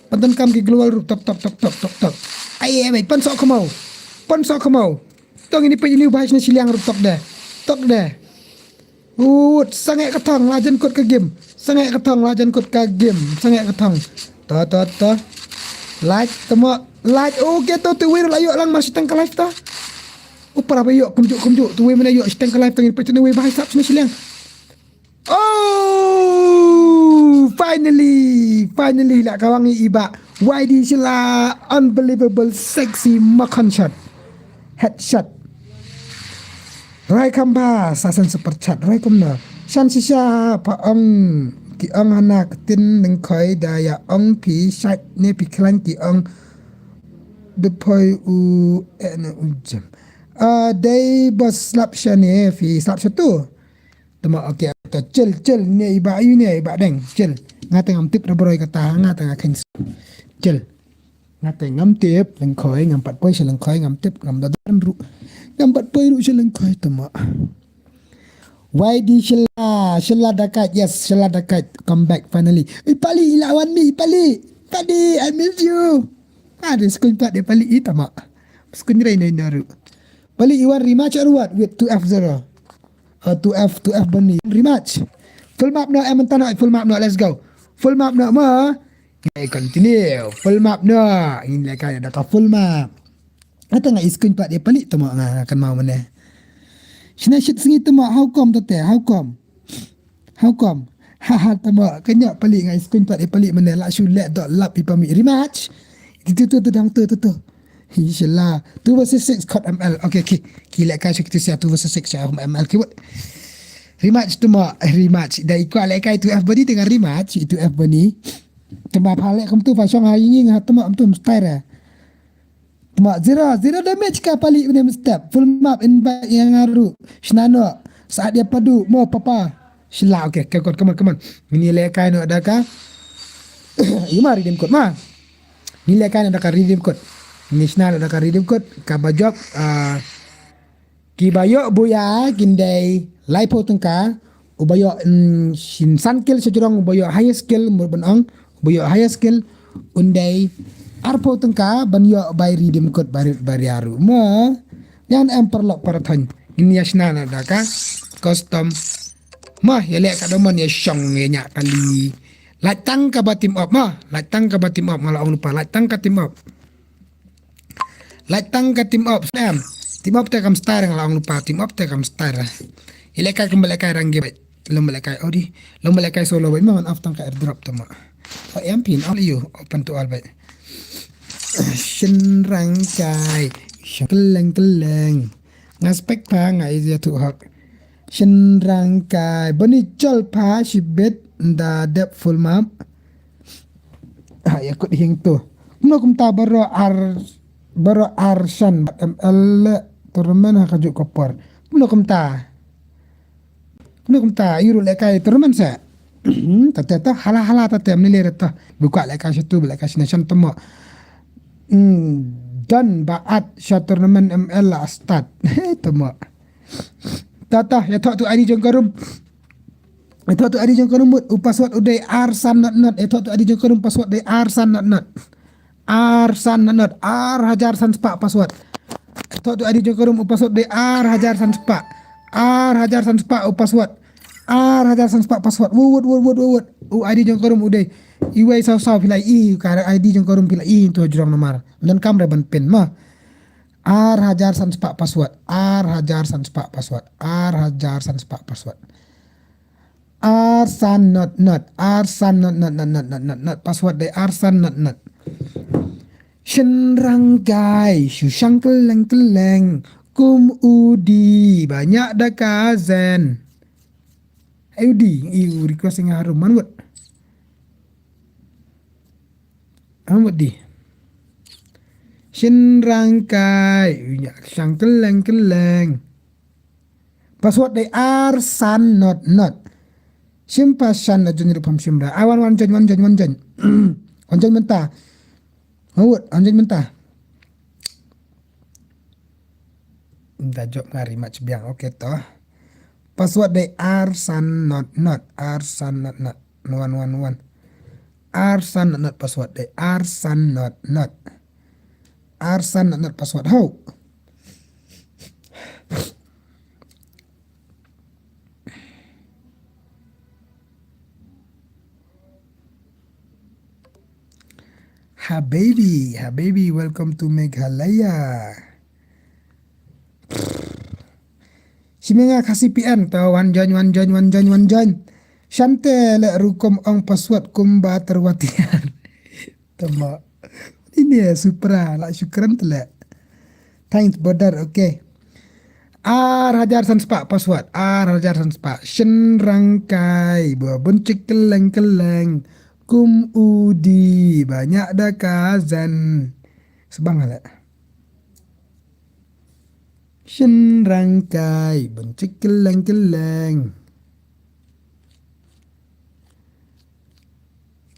Pyndonkam ki global ruh tok tok tok tok tok tok. Ai, ai, ai, pan sok khamau. Pan sok khamau. Tong ini pyn ini bahas na shiliang ruh tok de. Tok de. Ut, sangeh ka thong, la jan kut ka game. Sangeh ka thong, la jan kut ka game. Sangeh ka thong. To, to, to. Like, tamo, like, okay, to, tu wir la yok lang mar shiteng ka live to. Upara ba yok, kumjuk, kumjuk, tu wir mana yok shiteng ka live, tangin pachin wir bahai sap sini shiliang. Oh, finally, finally, la kawang i iba. Y D Shila, unbelievable, sexy, makan shot. Headshot. Rai kham ba, sa san super chat, rai kumno. Shan shisha, pa ong, ki ong hana ktin neng khoi da ya ong pi shait ne pi klan ki ong. De poi u, eh, ne u jem. Ah, dei bos slap sha ne, fi slap sha tu. Tama, okay, to chill, chill, ne iba, ayu ne iba deng, chill. Nga tengam tip rebroi kata, nga tengah khen. Chill. Nga te ngam tip, lengkhoi, ngam pat poi sha lengkhoi, ngam tip, ngam da dan ru. Ngam pat poi ru sha lengkhoi, tama. Y D Shila, Shila Dakat, yes, Shila Dakat, come back finally. Eh, Pali, ila wan mi, Pali, Pali, I miss you. Ada screenshot dia Pali, i tama. Screen rai nai naru. Pali, iwan rematch or what? With two F zero. Uh, two F, two F Bunny. Rematch. Full map no, em tana, full map no, let's go. Full map no, ma. Hey, continue. Full map no. Ini lekai ada ka full map. Ata nga iskun pat dia Pali tama nga kan mau mana. Shina shit singi tama, how come tate, how come? How come? Haha tama, kanya Pali nga iskun pat dia Pali mana la shu le dot lap ipa mi rematch. Itu tu tu dang tu tu tu. Inshallah. Two versus six kot M L. Okay, okay. Ki lekai sha kitu sia two versus six sha M L kiwat. Rematch tama, rematch. Da ikwa lekai two F Bunny tengah rematch, itu F Bunny. Tama pale kum tu fashion ha ying ha tama kum tu mustahil. Tama zero, zero damage ka Pali bne step. Full map in ba yang aru. Shnano. Saat dia padu mo papa. Shila, okay, okay, good, come on, come on. Ini lekai no ada ka. Ima redeem code ma. Ini lekai no ada ka redeem code. Ini shnano ada ka redeem code. Ka bajop, ah, ki ba ïoh buya kin dei laiphew tyngka, u ba ïoh, mm, shin san kill sha jrong, u ba ïoh highest kill, mut ban ong, u ba ïoh highest kill un dei arphew tyngka ban ïoh bai redeem code bai, bai riaru. Mo, yan em paralok parathon. Ngin ïa shna na da ka custom. Mo, ïa leh ka da mon ïa shong ïa ñiah kali. Lait tang ka ba team up mo, lait tang ka ba team up nga la ong lypa, lait tang ka team up. Lait tang ka team up, snam. Team up te kam star nga la ong lypa, team up te kam star. I lekai kum ba lekai rang ge bai. Lum ba lekai, oh di. Lum ba lekai solo bai, man off tang ka airdrop tama. Oh, em pin, all you, open to all bai. Shin rang kai, shin keleng keleng. Nga spek pa, nga izia tu hok. Shin rang kai, bani chol pa, shi bit, da dep full map. Ha, ïa kut hing tu. Kumno kumta baro ar, baro ar shan M L tournament ha ka juk ka por. Kumno kumta. Kumno kumta, iru lekai tournament sa. Tate ta, hala hala tate, mni le ta. Buka lekai satu, lekai sini shan tama. Hmm, dan baat sha tournament M L la start. Tama. Tata, ïa thok tu I D jong ka room. Ïa thok tu I D jong ka room mut, u password u dei ar san not not. Ïa thok tu I D jong ka room password dei ar san not not. Ar san not not. Ar hajar san spah password. Ïa thok tu I D jong ka room u password dei ar hajar san spah. Ar hajar san spah u password. Ar hajar san spah password. Wut, wut, wut, wut, wut. U I D jong ka room u dei. Iwei saw saw phi la i, ka I D jong ka room phi la i, tu jrong namar. Don kam re ban pin ma. Ar hajar san spah password. Ar hajar san spah password. Ar hajar san spah password. Ar san not not. Ar san not not not not not not not. Password dei ar san not not. Shin rang kai, shu shang keleng keleng. Kum u di, ba ñiah da ka zen. Ai u di, i u request nga harum, man wut. Amut di. Shin rang kai, u ñiah shang keleng keleng. Password dei ar san not not. Shim pa shan na jun rup ham shim ra. Ai wan wan jan, wan jan, wan jan. Wan jan mynta. Amut, wan jan mynta. Da jop nga ri mach biang. Okay to. Password dei ar san not not. Ar san not not. One one one. Ar san not not password dei. Ar san not not. Ar san not not password. Ho. Habibi, Habibi, welcome to Meghalaya. Shimanga Khasi P N, to wan join, wan join, wan join, wan join. Shante le rukom ong password kumba terwatian. Tama. Ini ya, Supra, la shukran tele. Thanks, brother, okay. Ar hajar san spah password, ar hajar san spah. Shin rangkai, ba bun chik keleng keleng. Kum udi, banyak da ka zen. Sebang ale. Shin rangkai, bun chik keleng keleng.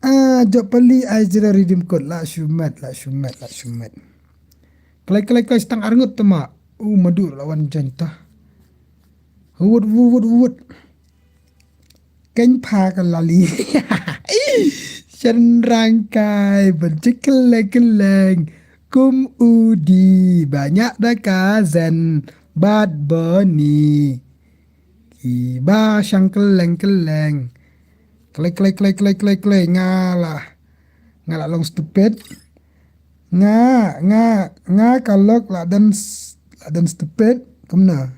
Ah, jop pali ai jira redeem code, la shumet, la shumet, la shumet. Klai, klai, klai, stang arngut tama. U madur lawan janta. Wut, wut, wut, wut. Keng pha ka lali. Shen rangkai, bun chik keleng keleng. Kum udi, banyak da ka zen. Bad boni. Kiba shang keleng keleng. Klek, klek, klek, klek, klek, klek. Nga la, nga la long stupid. Nga, nga, nga ka lok la dan, la dan stupid. Kumna.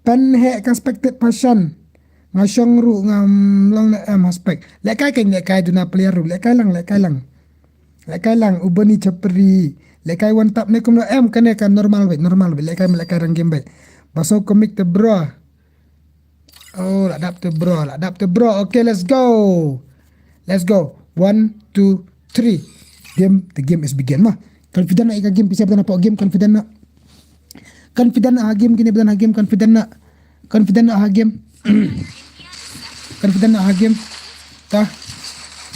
Pen he ka spectate passion. Nga shong ru ngam long ne em aspect. Lekai ken lekai duna player ru. Lekai lang, lekai lang. Lekai lang, u bani chapri. Lekai one tap ne kumno em kane ka normal wei, normal wei. Lekai, lekai rang game wei. Baso comic te bro. Oh, la dap te bro, la dap te bro. Okay, let's go. Let's go. One, two, three. Game, the game is begin ma. Confident na ika game, pisa bedan apa game, confident na. Confident na ha game, kini bedan ha game, confident na. Confident na ha game. Confident na ha game. Ta.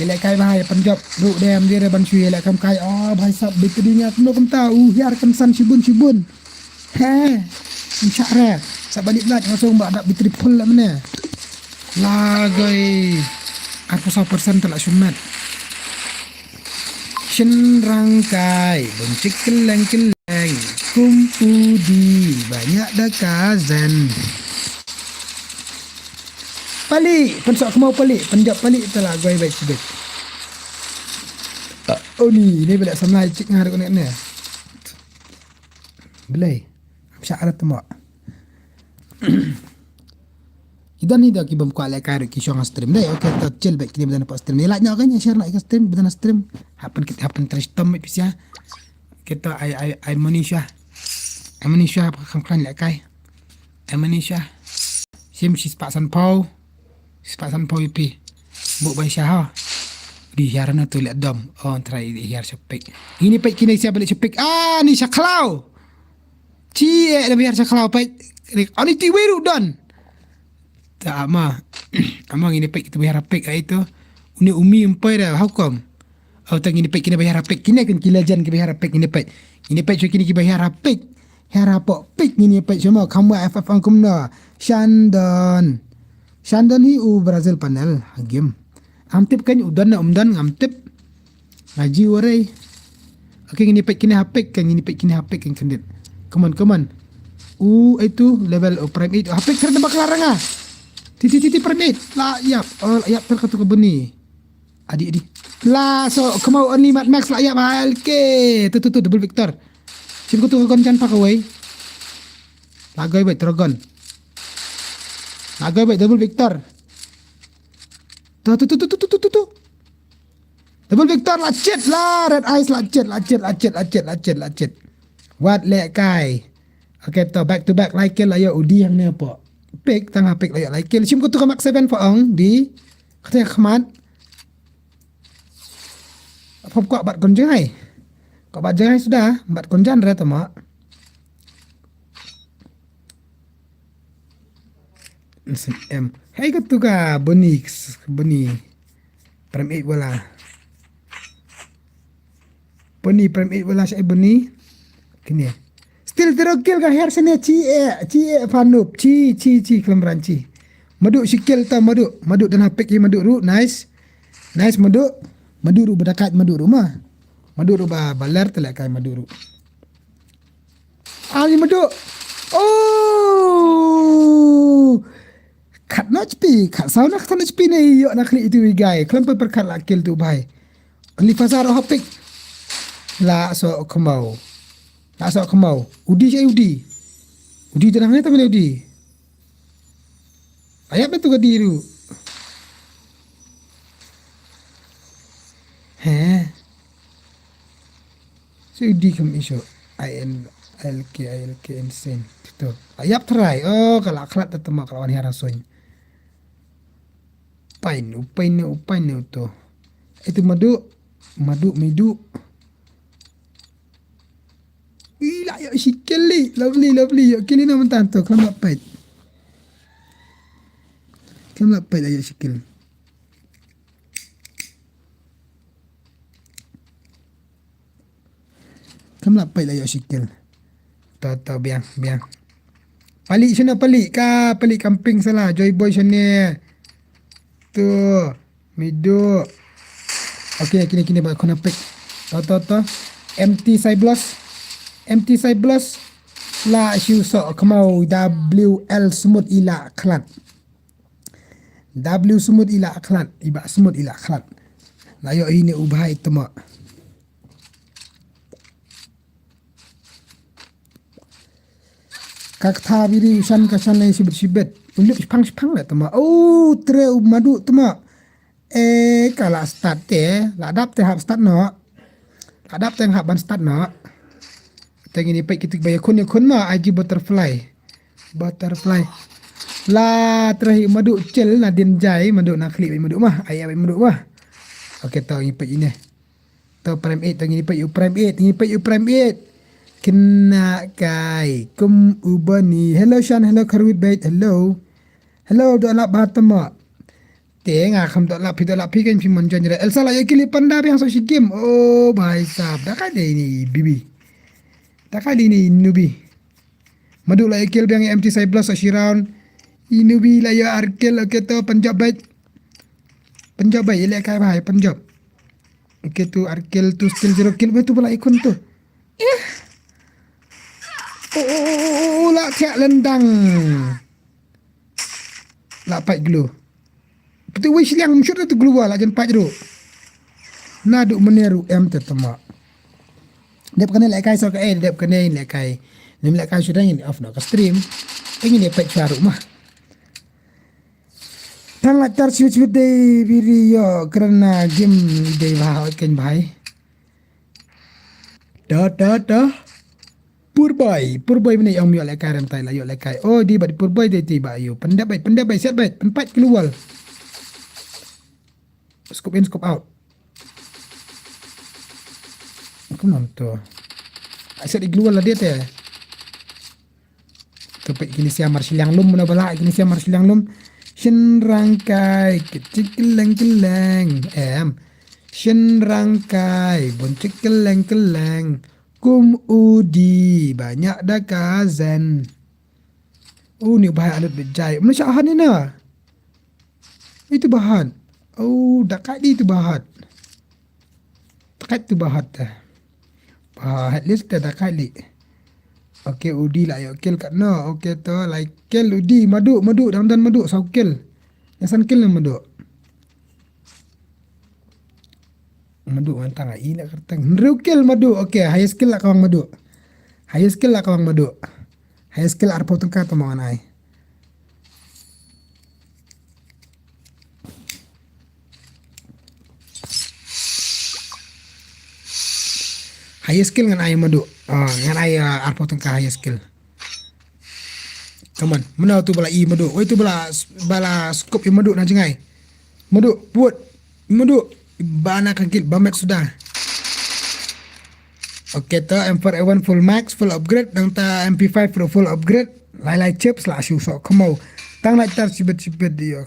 Ye leh kai bha, ye pynjop. Ruh de am dire ban shu ye leh kam kai. Oh, bhai sab, battery nya kumno kumta. Uh, hiar kan san shibun shibun. He. Insha re. Sab balik blat ngasung ba ada battery full lah mene. Lagoi. Arphew saw percent telah shumat. Shen rangkai, bun chik keleng keleng, kum udi, banyak da ka zen. Pali, pynsok kemau pali, pynjop pali, telah goi baik sibit. Oh ni, ni bela samlai chik ngar kau ni. Belai. Am sha arat mo. Ki don ni da ki bym kwah lehkai ruh ki shong ha stream dei. Okay, to chill bad kine ba don hapoh stream. Ïa like noh kan, ïa share noh ïa ka stream, ba don ha stream. Happen kit happen trash tom mit pisa. Okay, to ai ai ai money sha. Ai money sha kham khlaiñ lehkai. Ai money sha. Sim shispah sanphew. Shispah sanphew ïa phi. Buk bai sha ha. Di hiar na tu leh dom. Oh, try di hiar sha pek. Ini pek kine sia balik sha pek. Ah, ni sha khlaw. Ci eh, da biar sa khlaw pek. Ani ti weru don. Ta ama. Ama ngini pek tu biar pek ai tu. Uni umi empai da, how come? Au ta ngini pek kini biar pek, kini kan ki legend ki biar pek ngini pek. Ngini pek so kini ki biar pek. Hiar hapoh pek ngini pek semua, kamwa F F angkum no. Shandon. Shandon hi u Brazil panel game. Am tip kan u don na um don ngam tip. Ngaji warai. Okay, ngini pek kini hapek kan, ngini pek kini hapek kan kendit. Come on, come on. U itu level, oh, prime eight. Hapek kena bakal ranga. Titi titi prime eight. La yap. Oh, la yap ter katu ke beni. Adi adi. La so kemau only Mad Max la yap. Halke. Tu tu tu double victor. Sim katu kon jan pak away. Lagoi baik dragon. Lagoi baik double victor. Tu tu tu tu tu tu tu tu. Double victor la chet la, red eyes la chet la chet la chet la chet la chet la chet. Wat leh kai. Okay, to back to back, like kill ayo udi hangne po. Pick tang ha pick ayo like kill. Sim ko tu ka mak seven po ong di. Kata khmat. Pop ko bat kon jengai. Ko bat jengai sudah, bat kon jan re to ma. Em. Hei ka tu ka beni, beni. Prem eight wala. Beni, prem eight wala, syai beni. Kini. Til tiro kill ka her sene chi e, chi e fandup, chi, chi, chi khlem ran chi. Madu shi kill ta madu, madu dana pick i madu ru, nice. Nice madu, madu ru bada kait madu ru ma. Madu ru ba, ba ler tele kai madu ru. Ali madu. Oh! Khat na H P, khat saw na khat na H P ne yo na kli itu i gai. Khlem pe per khat la kill tu bai. Li pasar oh pick. La so kemau. La so kemau. Udi shi udi. Udi tenang ne temen udi. Ayap itu ke diru. He. So udi kem isu. I N I L K, I L K insane. Tutu. Ayap try. Oh, kala klat temen kala wan hiara soin. Pain, upain ne, upain ne uto. Itu madu, madu, midu. Ila yo shi kill li, lovely, lovely, yo kill li na mentan to, khlem la pait. Khlem la pait la yo shi kill. Khlem la pait la yo shi kill. To, to, biang, biang. Palik shano palik ka, palik camping sala, Joy Boy shane. Tu, midu. Okay, kini, kini ba kena pick. To, to, to. M T Cyblos. M T Cyblos. La shu so kemau W L smooth ila klat. W smooth ila klat. Iba smooth ila klat. La yo ini ubai temo. Ka kata biri usan ka san lai sibet sibet. Ulip sipang sipang la temo. Oh, tre u madu temo. Eh, ka la start te. La dap te hap start no. La dap te hap ban start no. Te ngini pek kitik ba yakun yakun ma aji butterfly. Butterfly. La terahi madu cel na din jai madu na klik madu mah. Ai ai madu mah. Okay, to ngi pek ini. To prime eight, to ngi pek u prime eight, ngi pek u prime eight. Kena kai. Kum ubani. Hello Shan, hello Karwit Bait, hello. Hello, do lap ba temo. Te nga kham do lap phi do lap phi kan phi mon jon jere. Elsa la yo kili panda biang so shi game. Oh, bhai sahab. Da kai de ini bibi. Da kai de ini nubi. Madu la yo kill biang M T Cyblos so shi round. Inubi la yo ar kill, okay to Punjab bait. Punjab bait, ile kai bhai Punjab. Okay to ar kill to still zero kill, betu bala ikon tu. Eh. Oh, oh, oh, oh, oh, la thiah lendang. La pait glue. Pati wei shiliang mshut tu glue la jan pait ru. Na du mene ru em te tama. Dep kane le kai so ka eh, dep kane le kai. Nim le kai shudang ini off no ka stream. Ini le pait shwa ru mah. Tang la tar shut shut dei biri yo kerana game dei bah ken bhai. Da da da. Purbai, purbai mene ong yo le kai rem tai la yo le kai. Oh di ba di purbai dei ti ba yo. Pendep bai, pendep bai, set bai, penpat keluar. Scope in, scope out. Aku nonton. Ai set di keluar la dia te. Kepek kini siamar siliang lum, muna bala kini siamar siliang lum. Shin rangkai, kecik keleng keleng. Em. Shin rangkai, buncik keleng keleng. Kum udi, banyak da kazen. Oh, ni bahai alut bejai. Mana syak han ni na? Itu bahat. Oh, dakat di itu bahat. Dakat tu bahat dah. Bahat list dah dakat li. Okay, udi la yo kill kat no. Okay to, like kill udi madu, madu, dang dan madu, sau kill. Yasan kill na madu. Madu mantang ai na kerteng. Hynriew kill madu. Okay, highest kill la kawang madu. Highest kill la kawang madu. Highest kill arphew tyngka to mo ngan ai. Highest kill ngan ai madu. Ah, ngan ai ah, arphew tyngka highest kill. Come on. Mano tu bala i madu. Oi tu bala bala scope i madu na jingai. Madu, put. Madu. Bana kagil bamet sudah. Okay to M four A one full max, full upgrade, nang ta M P five pro full upgrade. Lai lai chips la shu sok kemau. Tang lai tar sibet sibet dia.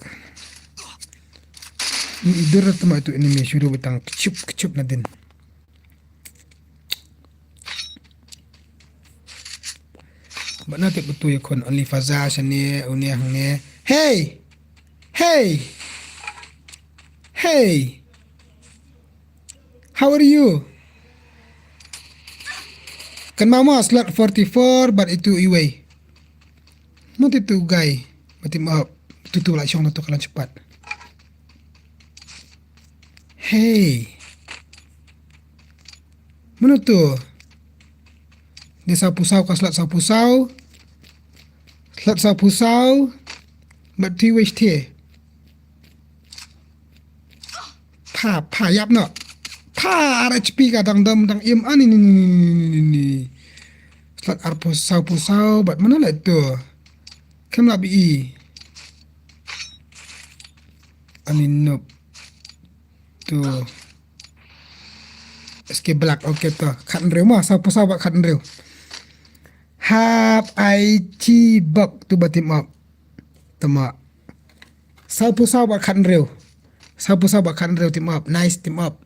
Ni idur tu ma tu enemy shuruh betang kecup kecup nadin. Bad na tip betul ya khun, only Faza shane, une hangne. Hey! Hey! Hey! How are you? Kan mama slot forty-four, bad itu iwei. Mati tu guy, mati ma, tu tu la shong na tu kalan cepat. Hey. Mano tu? Dia saw pusaw ka slot saw pusaw. Slot saw pusaw. Bat ti wis ti. Pha, pha, yap no. Pha, R H P ka dang dam, dang im, ani ni, ni, ni, ni, ni, ni. Slot ar pusaw, pusaw, bat mana lah tu? Kam lah bi. Ani nup. Tu. S K Black, okay tu. Khat hynriew ma, saw pusaw bat khat hynriew. Hap ai chi bok tu ba team up. Tama. Saw pusaw bat khat hynriew. Saw pusaw bat khat hynriew team up. Nice team up.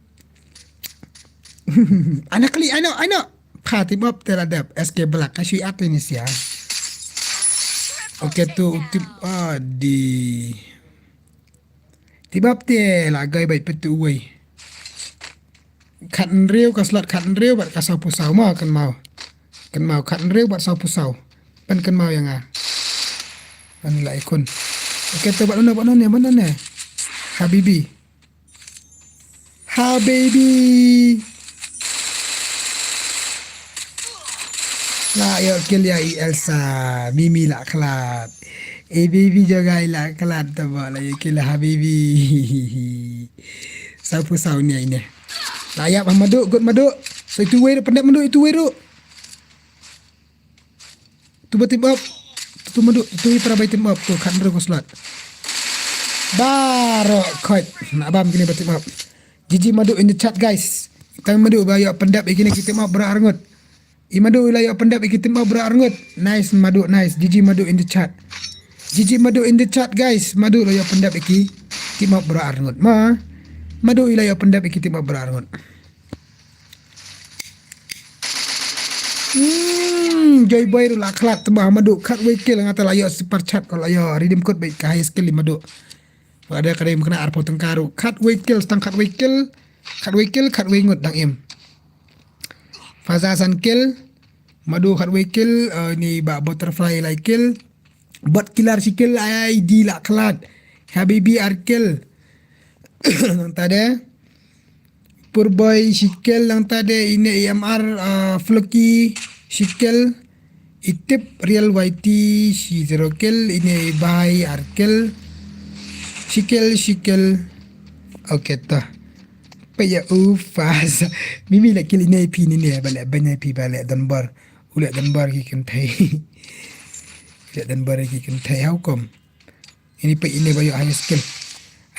Ana kali, ano, ano. Pha team up te la dep. S K Black. Ka shui at ini sia. Okay tu team up di. Team up te la gai bait petu wei. Khat hynriew ka slot khat hynriew bat ka saw pusaw ma kan mau. Kan mau khat hynriew bat saw pusaw. Pen kan mau ya nga. Ani la ikun. Okay tu bat none, bat none, bat none. Habibi. Habibi. La ïoh kill ïa i Elsa. Mimi la khlad. I Bibi jong nga i la khlad tama la ïoh kill Habibi. Saw pusaw ni ine. La ïap ha Madu, good Madu. So itu wei ruh, pendek Madu, itu wei ruh. Tu ba team up. Tu Madu, tu i para bai team up. Tu khat hynriew ka slot. Baroh khoit. Na bam kine ba team up. G G Madu in the chat guys. Tang Madu ba ïoh pyndep ïa kine ki team up baroh arngut. I Madu la ïoh pyndep ïa ki team up baroh arngut. Nice Madu, nice. G G Madu in the chat. G G Madu in the chat guys. Madu la ïoh pyndep ïa ki team up baroh arngut. Ma. Madu la ïoh pyndep ïa ki team up baroh arngut. Hmm, Joy Boy ruh la khlad tama Madu khatwei kill nga te la ïoh super chat ko la ïoh redeem code bad ka highest kill i Madu. Wala da ka dei kane arphew tyngka ruh khatwei kill tang khatwei kill. Khatwei kill khatwei ngut dang im. Faza san kill. Madu khatwei kill, eh, ni ba butterfly lai kill. Bot killer shi kill, I D la khlad. Habibi ar kill. Nang tade. Purboy shi kill nang tade ine E M R, uh, Floki shi kill. Itip Real Y T shi zero kill ine Ibai ar kill. Shi kill shi kill. Okay ta. Pa ya u fas. Mimi la kill ine pi ni ne bale banya pi bale dan bar. Ule dan bar ki kan thai. Ule dan bar ki kan thai how come? Ini pa ini ba ïoh highest kill.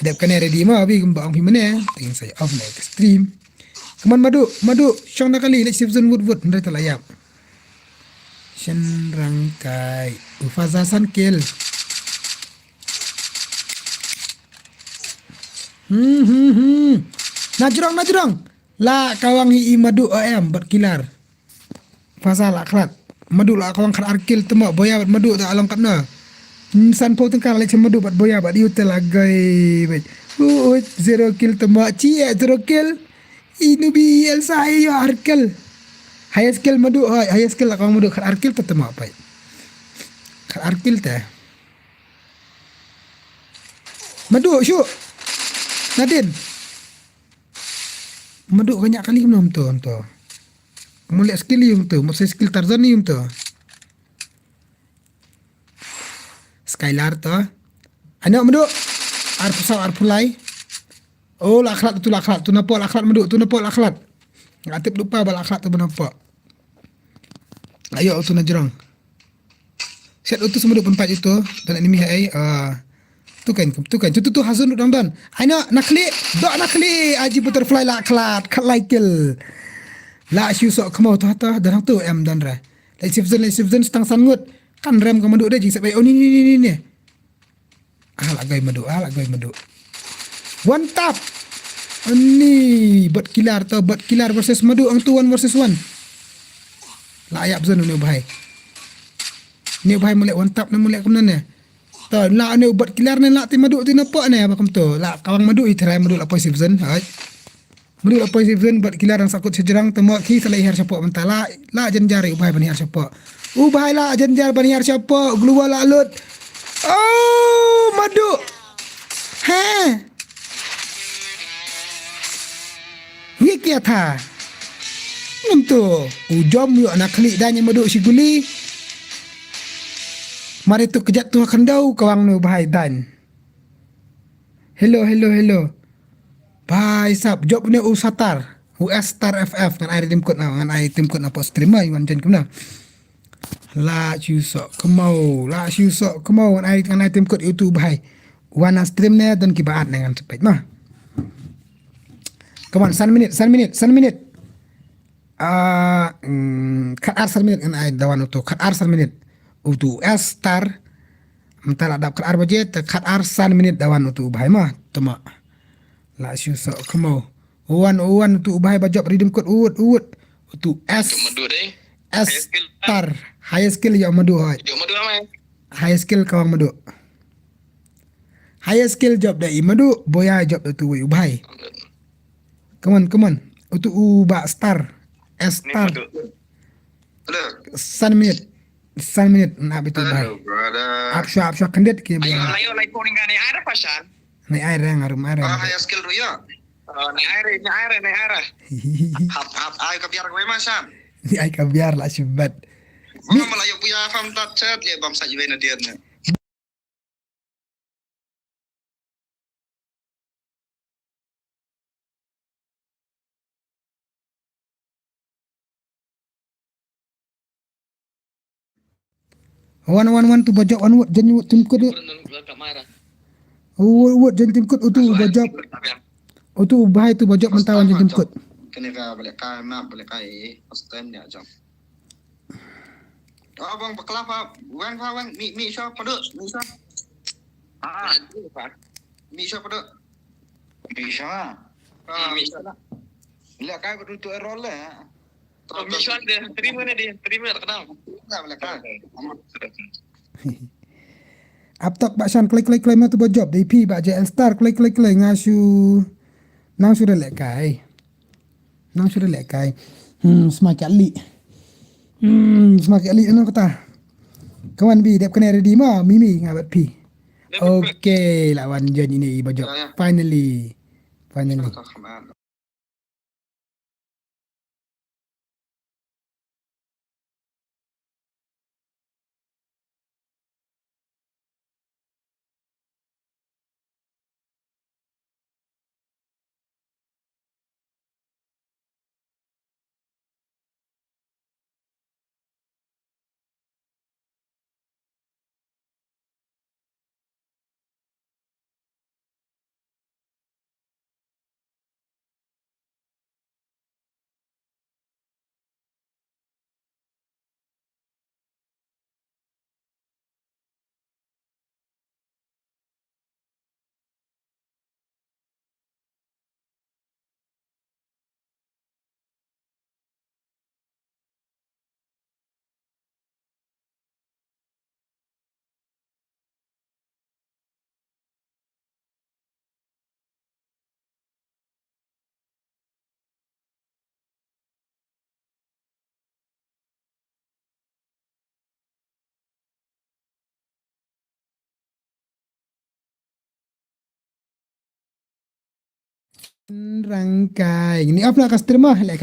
Adep kane ready ma abi kumba ong phi mane. Teng sa off na ka stream. Come on Madu, Madu, shong na kali leh sip zone wut wut hynrei ta la ïap. Shen rang kai. U Faza san kill. Hmm hmm hmm. Na jrong na jrong. La kawang hi i Madu O M bad kilar. Faza la khlad. Madu la kawang khat ar kill tama boya bad Madu ta along katna. San pau tengkar leh chem Madu bad boya bad iu te la gai bad. Ui zero kill tama chi eh zero kill. I nubi Elsa i yo ar kill. Highest kill Madu oi highest kill la kawang Madu khat ar kill ta tama pai. Khat ar kill te. Madu shu. Nadin. Madu ka ñiah kali kumno to to. Mo leh skill yung to, mo sa skill Tarzan yung to. Skylar to. Ano Madu. Arphew saw arphew lai. Oh la khlad tu la khlad tu napo la khlad Madu tu napo la khlad. Nga tip lupa ba la khlad tu napo. Ayo tu na jrong. Set utus Madu pynpait ito. Dan enemy hai. Ah. Tu kan tu kan tu tu tu hazun dang dan. Aina nakli. Dok nakli. Aji butterfly la khlad khat lai kill. La shu sok kemau tu hata dan tu em dan ra. Lai sifzen lai sifzen setang san ngut. Kan rem ka Madu deh jing sep ai. Oh ni ni ni ni ni. Ah la gai Madu ah la gai Madu. One tap. Ani bot kilar to bot kilar versus Madu ang tu one versus one. La ayap zon uni bahai. Ne u bhai mule wan tap ne mule kumne ne. To la ne u bat kilar ne la ti madu ti na po ne ba kumto. La kawang madu i trai madu la poi sibzen. Hai. Madu la poi sibzen bat kilar dang sakut sejrang te mo ki sala i har shapo mentala. La jenjar u bhai ban i har shapo. U bhai la jenjar ban i har shapo. Glua la lut. Oh, madu. He. Ngi kia tha. Ngam tu. U jom yu na khli dan i madu si guli. Mari tu kejat tu kandau kawang nu bhai dan. Hello, hello, hello. Bhai sab, jop ne u Satar. U S Star F F, ngan ai tim kut na, ngan ai tim kut na po stream ma, wan jen kumna. La shu sok kemau, la shu sok kemau, ngan ai, ngan ai tim kut utu bhai. Wan na stream ne, don ki baat ne ngan sepet ma. Come on, san minit, san minit, san minit. Ah, mm, khat ar san minit ngan ai dawan utu, khat ar san minit. Utu S Star. Mynta la dap khat ar baje, te khat ar san minit dawan utu bhai ma, tuma. La shu sok kemau. Wan, wan utu bhai ba jop ri dim kut ut, ut. Utu S. Madu dei. S Star. High skill ya madu hoi. Jop madu amai. High skill kawang madu. High skill jop dei madu, boya jop dei tu u bhai. Come on, come on. Utu u ba Star. S Star. Hello. San minit. San minit na bitu bai. Hello, brother. Ap shwa, ap shwa kendit ki. Ayo, ayo, lai kuning kani ada pasan. Nai ai reng arum ai reng. Ah, high skill ru ya. Oh, nai ai re, nai ai re, nai ai re. Hap, hap, ai ka biar gue masan. Ni ai ka biar la shibat. Mama la yo puya fam tat chat le bam sa iwe na dia na. Wan, wan, wan, tu bajak, wan, wan, jen, jen, tim kut, eh. Wan, wan, jen, tim kut, utu, bajak. Utu, bahai, tu bajak, mentah, wan, jen, tim kut. Kene ka balik kai, map balik kai, first time ni aja. Oh, bang, bakla pa, wan, pa, wan, mi, mi, sha, padu, mi, sha. Ah, mi, sha, padu. Mi, sha. Ah, mi, sha. Balik kai, padu, tu, error le. Mission de, terima ni de, terima tak kenal. Aptok ba shan klik klik klik matu bojop de pi ba je L Star klik klik klik nga shu nang shu de lekai. Nang shu de lekai. Hmm, sma kali. Hmm, sma kali nang kata. Kawan bi dep kena ready ma mimi nga bat pi. Okay, lawan jen ini i bojop. Finally. Finally. Rangkai. Ini apa customer? Like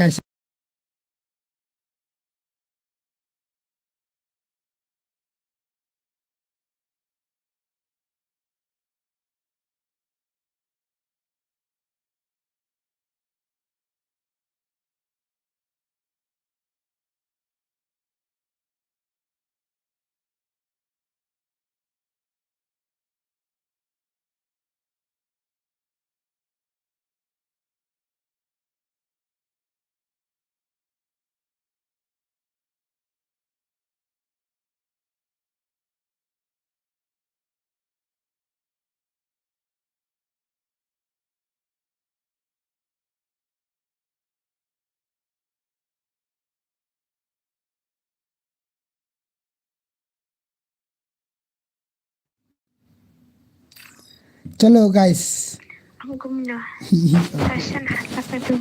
Chalo guys. Ang gumna. Sasha na sa ka tu.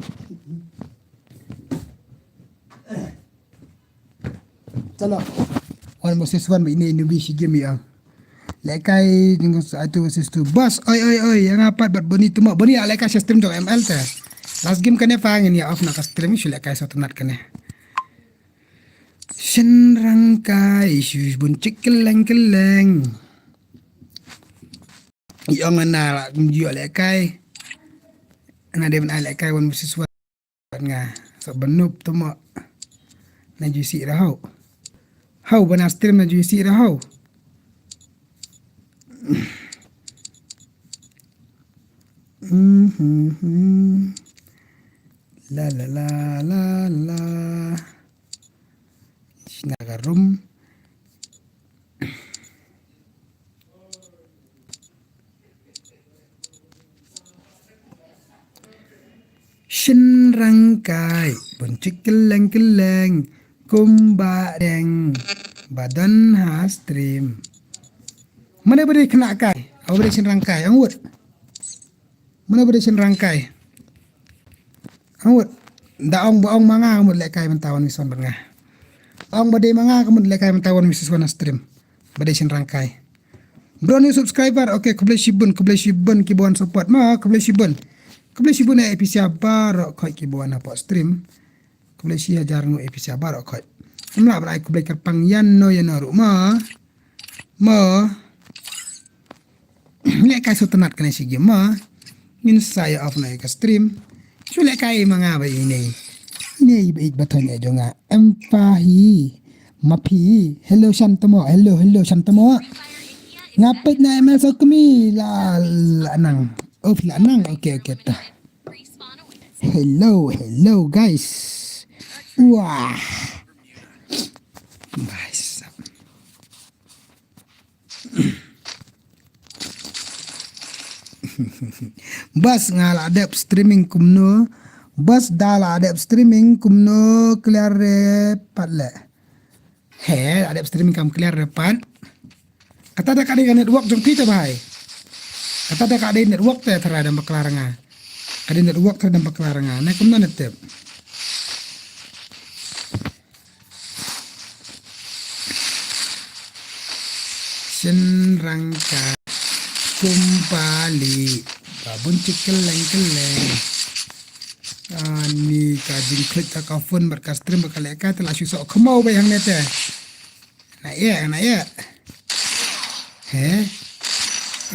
Chalo. One versus one, ini ini bi shi game ya. Lehkai jingkong sa tu versus tu. Bas, oi oi oi, ïa nga pat bad Boni tu mo. Boni lehkai sha stream jong M L te. Last game kane pa ngin ïa off na ka stream shu lehkai sa tynat kane. Shynrang kai shu bun chik keleng keleng. Ïong ana la kum ju lehkai. Ana dei ban ai lehkai one versus one. Nga sa ban nup tu mo. Na ju si ra hau. Hau bana stream na ju si ra hau. Mhm. La la la la la. Sina ka room. Shynrang kai bun chik keleng keleng kumba deng ba don ha stream. Mane ba dei khynnah kai, aba dei shynrang kai, ang wut. Mane ba dei shynrang kai. Ang wut. Da ong ba ong ma nga ka mut lehkai mynta one versus one bad nga. Ong ba dei ma nga ka mut lehkai mynta one versus one ha stream. Ba dei shynrang kai. Bro new subscriber. Okay, khublei shibun, khublei shibun ki ba wan support ma, khublei shibun. Khublei shibun eh pisa baroh khoit ki ba wan hapoh stream. Khublei shi hajar nguh eh pisa baroh khoit. Ym lah ban ai khublei kyrpang ïa no ïa no ruh ma. Ma. Lehkai sa tynat kane shi game ma. Ngin sa ïa off na ka stream. Shu lehkai ma nga ba ine. Ine ba ik ba thon ïa jong nga. Em pa hi. Ma phi. Hello Shantamo. Hello, hello Shantamo. Nga peit na M L Sokmi la la nang. Oh la nang. Okay, okay ta. Hello, hello guys. Wah. Guys. Bas nga la dep streaming kumno. Bas da la dep streaming kumno clear re pat le. He, la dep streaming kam clear re pat. Kata da ka dei ka network jong phi te bhai. Kata da ka dei network te tharai dang bakla ra nga. Ka dei network tharai dang bakla ra nga. Ne kumno ne tep. Shynrang ka kumpali ba bun chik kylleng kylleng. Ani ka jingklik ka phone bad ka stream bad ka lehkai te la shu soh khmaw ba hangne te. Na ïa, na ïa. He.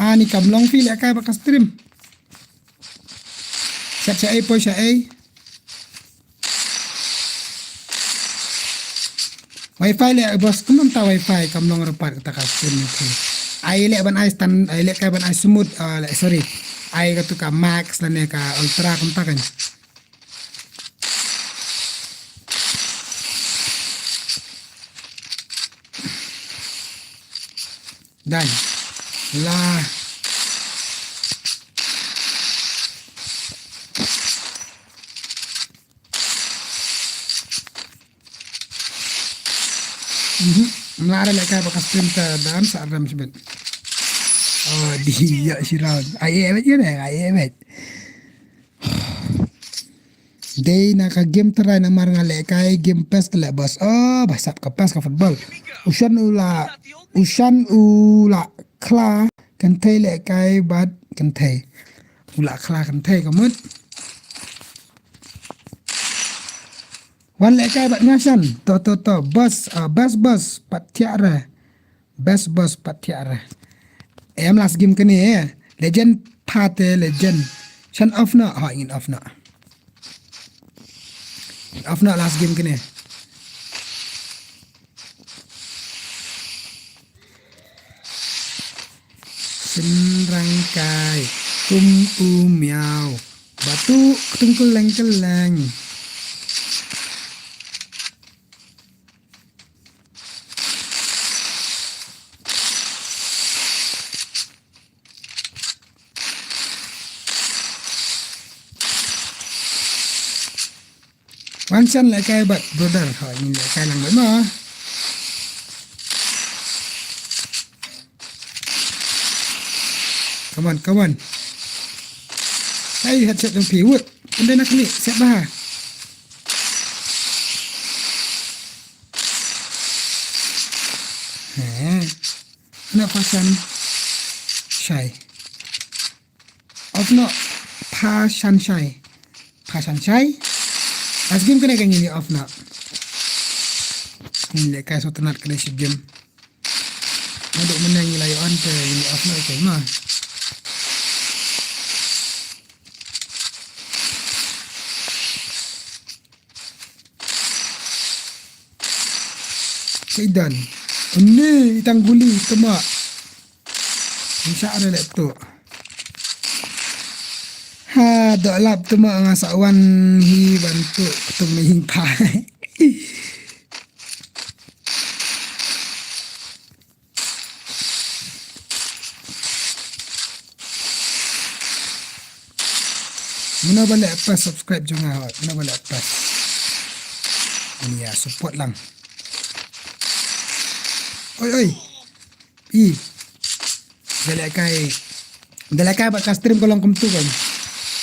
Ani kam long phi lehkai bad ka stream. Shat sha ei poi sha ei. Wifi le bos kumno ta wifi kam long repat kata ka stream ni. Ai le ban ai stan ai le ka ban ai smooth ah, le, sorry. Ai ka tu ka max lane ka ultra kumta kan. Dan la Mhm. Mla re lehkai ba ka stream ka dam sa ram sibet. Oh, dia siram. Ai eh bet kan eh, ai eh bet. Dei na ka game try namar nga lehkai game pes te leh bos. Oh, ba sap ka pes ka football. Ushan u la, ushan u la khla kynthei lehkai bad kynthei. U la khla kynthei ka mut. Wan lehkai bad nga shan. To, to, to. Bos, ah, bos, bos. Pat thiah re. Best boss pat thiah re. Em last game kane eh. Legend pate legend. Shan off na. Ha ngin off na. Off na last game kane. Shin rangkai kum u miau. Batu ketung keleng keleng. Wan shan lehkai bad brother, ha ngin lehkai lang bad mo. Come on, come on. Ai, headshot jong phi. Wut. Ynda na kini, siap bah. Heh. Na pasan. Shai. Of no. Pasan shai. Pasan shai. As game kane ka ngin ïa off na. Ngin leh kai sot nat kane shi game. Naduh mynne ngi la ïa on te ngi off na, okay ma. Kaidan. Une itang guli tama. Insha Allah leh tu. Ha, dok lap tama nga sa wan hi bantu ketung na hing pa. Mano ba leh pas subscribe jong nga hot. Mano ba leh pas. Ni ya support lang. Oi oi. I. Da leh kai. Da leh kai ba ka stream ka long kumtu kan.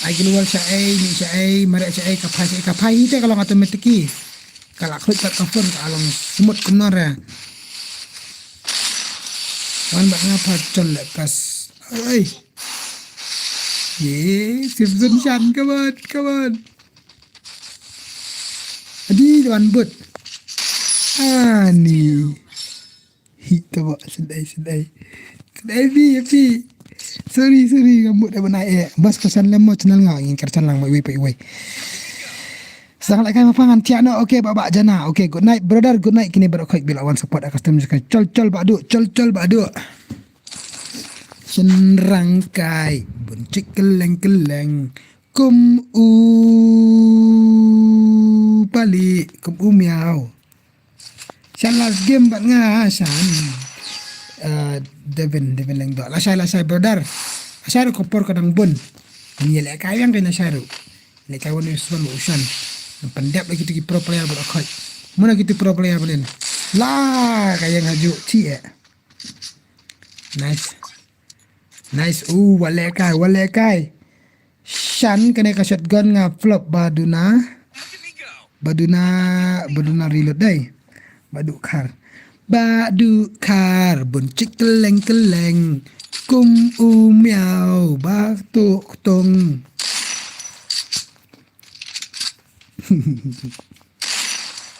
Ai gilwal sha ai, ni sha ai, mare sha ai, ka phai sha ai, ka phai hi te ka long automatic i. Ka la khluit pat ka phone ka long smooth kumno re. Wan ba nga pha chol leh pas. Oi oi. Ye, Simpson shan, come on, come on. Adi wan but. Ani. Hi to ba sedai sedai. Sedai bi bi. Sorry sorry, kamu dah benar eh. Bas kesan lemo channel nga ngin kersan lang mai wei pai wei. Sang leh kai ma pangan tiak no. Okay ba ba jana. Okay, good night brother, good night. Kini baroh khoi bila wan support a custom ka chol chol ba du, chol chol ba du. Shenrang kai bun chik keleng keleng kum u pali kum u miau. Shan last game bat nga shan. Eh, Devin, Devin Lengdo. Lashai lashai brother. Lashai ruh ka por ka dang bun. Ni leh kai yang kai lashai ruh. Leh kai wan wan wan ushan. Pendep lagi tu ki pro player bat khoi. Mana kitu pro player balen. La kai yang haju ti eh. Nice. Nice. Uh, walekai, walekai. Shan kane ka shotgun nga flop ba duna. Ba duna, ba duna reload dai. Ba du khar. Ba du khar bun chik keleng keleng. Kum u miau ba tu tong.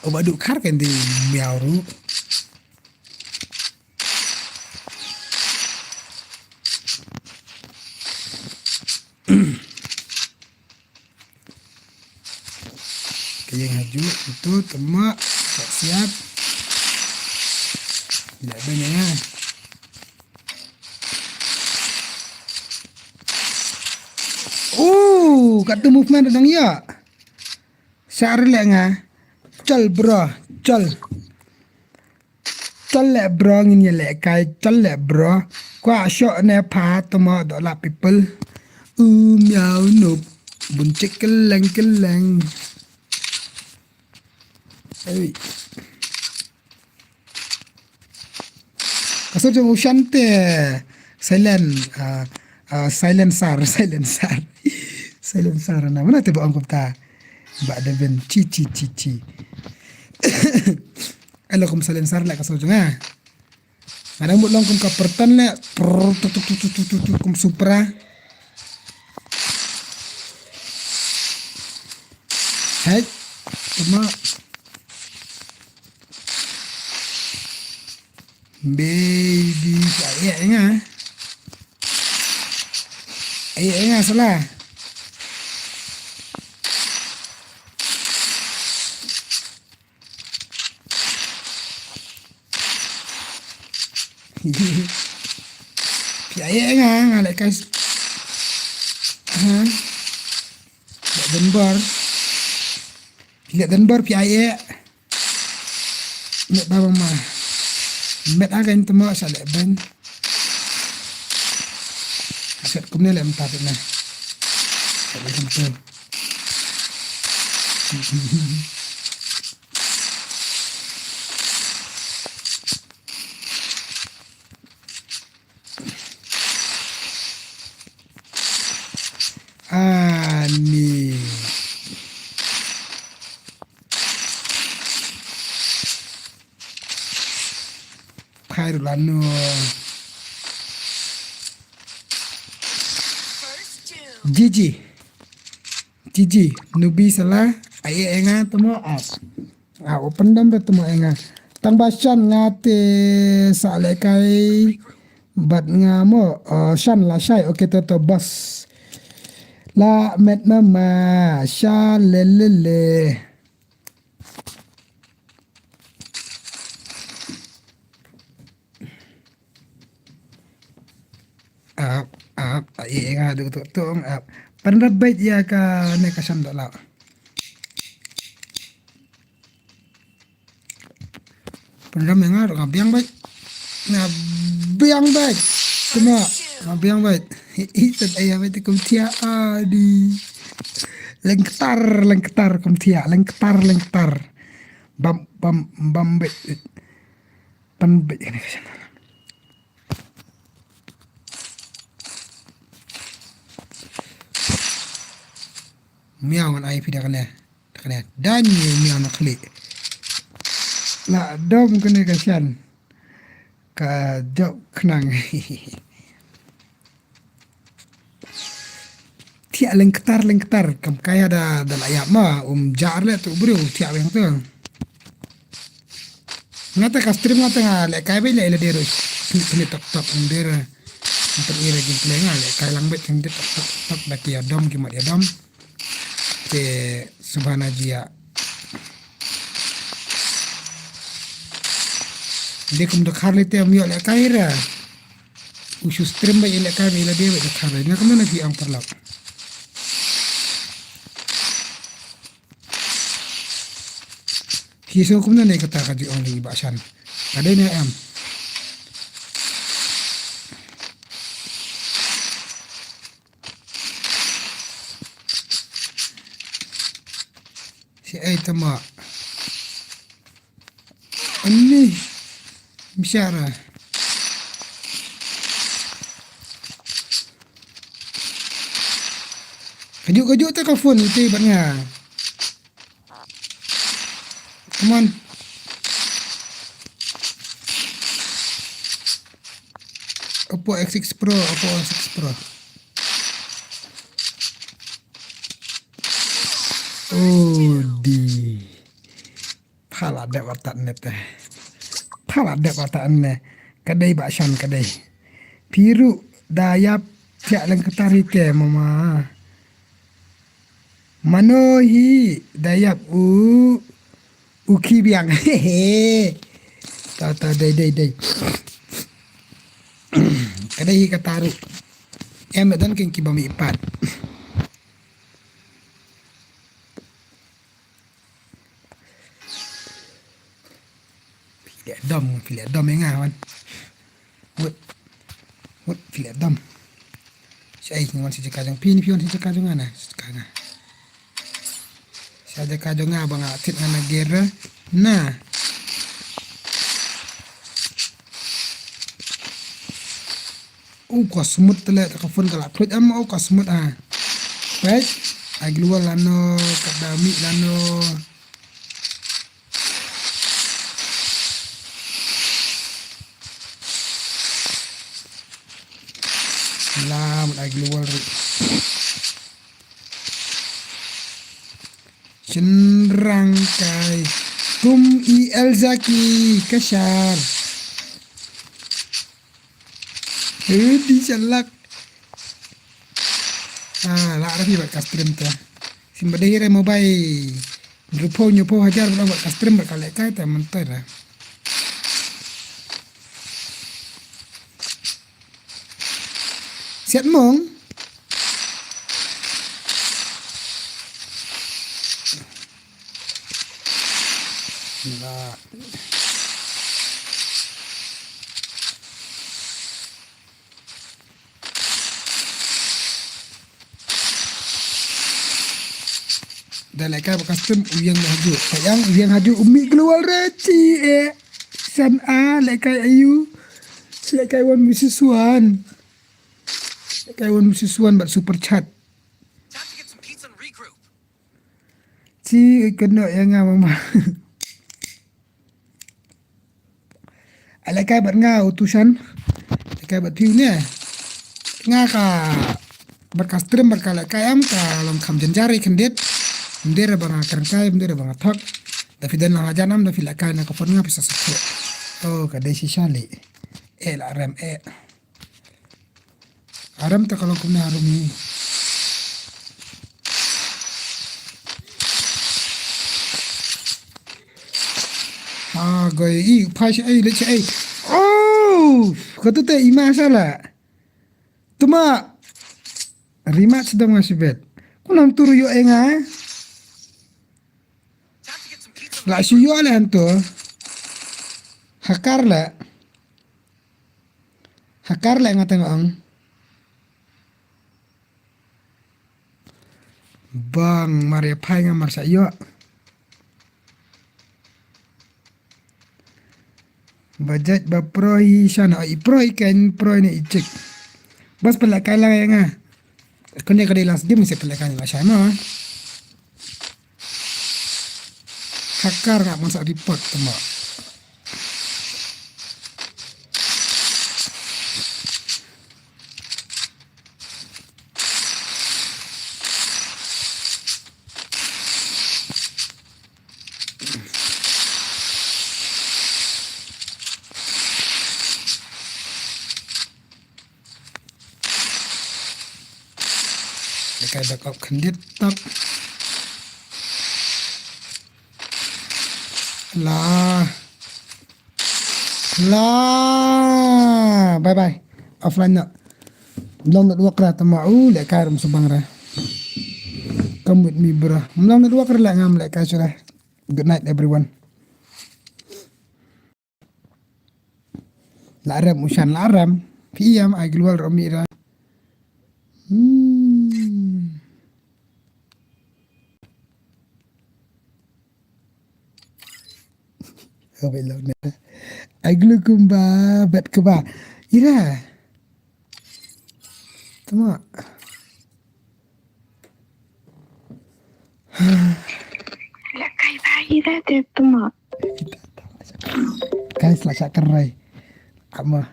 Oh, ba du khar kan di miau ru. Kayeng haju itu temak tak siap. Tidak banyak ya. Oh, kat tu movement dong ya. Sar le nga. Chal bro, chal. Chal le bro ngin ye le kai, chal le bro. Kwa shok ne pa tama do la people. U miau nup. Bun chik keleng keleng. Hey. Kasur jong ushan te silent, ah, ah, silencer, silencer. Silencer na mana te ba ong kumta. Ba da ben chi chi chi chi. Elo kum silencer la kasur jong ah. Ada mut long kum ka pertan le. Prrr, tu tu tu tu tu tu tu kum Supra. Hai. Tama. Baby, sa iya nga. Iya nga salah. Pia iya nga nga lek kai. Ha. Lek denbar. Lek denbar pia iya. Met ba ma. Met aga in temo sa lek ben. Set kumne lek mta na. Sa lek kumne. Lano. Gigi. Gigi. Nubi sala. Ai ai nga tamo ap. Ah, open dam da tamo ai nga. Tang ba shan nga te sa lekai. Bat nga mo, oh, shan la shai. Okay, to to bas. La met mama sha le le le. Ap ap ai nga duk tuk tung ap. Pan rabait ya ka ne ka shan da la. Pynrem ïa nga ruh nga biang beit. Nga biang beit. Kumno? Nga biang beit. Hi hi tat aya beit kum thiah adi. Lengktar lengktar kum thiah lengktar lengktar. Bam bam bam beit. Pan beit kane ka channel. Miaw ngan ai phi da kane. Da kane. Dan ïa miaw na khlieh. La dom kane ka shan. Ka jop khnang. Thiah lengktar lengktar kam kaya da da la ïap ma um jar le tu briew thiah weng tu. Nga ta ka stream nga ta nga lehkai beit leh ila dei ruh. Kini tok tok um dei ruh. Untuk ira gameplay nga lehkai lang beit kini tok tok tok da ki ïadom ki mat ïadom. Te subhana jia. Dei kum da khar leh te um ïoh lehkai ra. U shu stream beit ila kai beit ila dei beit da khar beit. Nga kumno na phi ong paralok. Phi shu kumno ne kata ka ju ong dei ba shan. Ka dei ne em. Si ai tama. Ani. Mishara. Kajuk kajuk ta ka phone ite bat nga. Come on. Oppo X six Pro, Oppo X six Pro. Oh, di. Phala dep atat ne te. Phala dep atat ne. Kadei ba shan kadei. Piru da yap tiak leng ketari te mama. Mano hi da yap u u ki biang. Ta ta dei dei dei. Kadei hi kataru. Em dan king ki bami pat. Phi leh dom, phi leh dom ïa nga wan. Wut. Wut phi leh dom. Sa ai wan sa jaka jong phi ni phi wan sa jaka jong nga na. Sa jaka jong nga. Sa jaka jong nga ba nga thied nga na ger na. U ka smut te leh ka phone ka la khlud em u ka smut ah. Peit. Ai global lano ka da mi lano. Lam ai global ri. Shenrang kai kum i Elzaki kashar. Hei di shalak. Ah, la rapi bat ka stream ta. Sim badai re mobile. Rupo nyopo hajar bat ka stream bat ka lekai ta mentai ra. Siat mong. Nah. Da leh kai ba custom u ïeng haju. Ka ïeng u ïeng haju u mih global re ci eh. San a leh kai ayu. Leh kai wan missus wan. Leh kai wan missus wan bat super chat. Ci kena ïa nga mama. Lehkai bad nga u Tushan. Lehkai bad phi ne. Nga ka bad ka stream bad ka lehkai em ka long kham jynjar ïa khyndiat. Ym dei re ba nga kren kai, ym dei re ba nga thok. Da phi don lang hajan em, da phi lehkai na ka phone nga phi sa sukhu. Oh, ka dei shisha li. Eh, la rem eh. Aram ta ka long kumne harum hi. Ah, goi i phai shi ai le shi ai. Oh, ka tu te i ma sala. Tuma. Rimat sedang nga sibet. Kunam turu yo enga. La shu yo le hantu. Hakar le. Hakar le nga tengok ang. Bang mar ïa phai nga mar sa ïoh. Ba jait ba proi shana i proi kan proi ne i chik. Bas pala kai lang ïa nga. Kane ka dei last game se pala kai la shai ma. Hakar nga man sa report tama. Lehkai backup khyndiat tap. La. La. Bye bye. Offline na. Ym long network ra tama u lehkai rum subang ra. Come with me, bro. Ym long network ra la ngam lehkai sura. Good night, everyone. La rem u shan la rem. Phi ïam ai glwal ro mi ra. Hmm. Ai glu kumba bet kaba. Ira. Tama. La kai ba ira te tama. Guys, la shah kyrrai. Ama.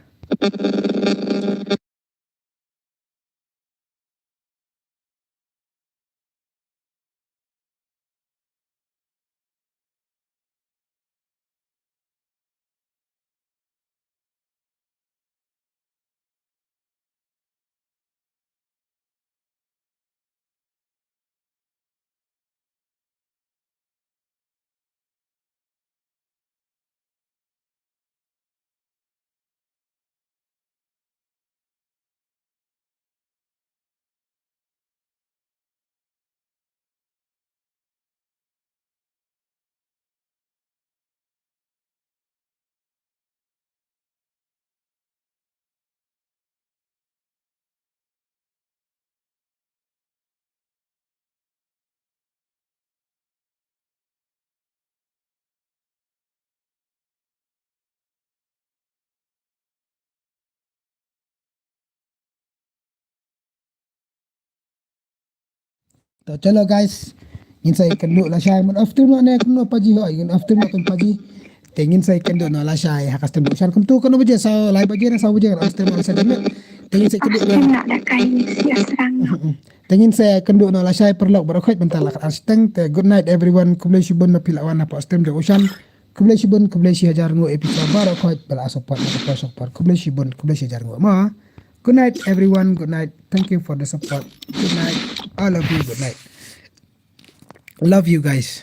To chalo guys. Ngin sa ïakynduh lashai, mut off stream noh ne kumno paji, hoi, ngin off stream noh kan paji. Te ngin sa ïakynduh noh lashai ha ka stream u shan kumtu kumno baje, saw lai baje ne saw baje, off stream noh lashai. Te ngin sa ïakynduh noh. Off stream noh da kai si asrang noh. Te ngin sa ïakynduh noh lashai paralok baroh khoit mynta la ka ar shiteng. Te good night everyone. Khublei shibun na phi la wan hapoh stream jong u shan. Khublei shibun, khublei shi hajar nguh ïa phi baroh khoit ba la support, ba la support. Khublei shibun, khublei shi hajar nguh mo. Good night everyone, good night. Thank you for the support. Good night. I love you, good night. Love you guys.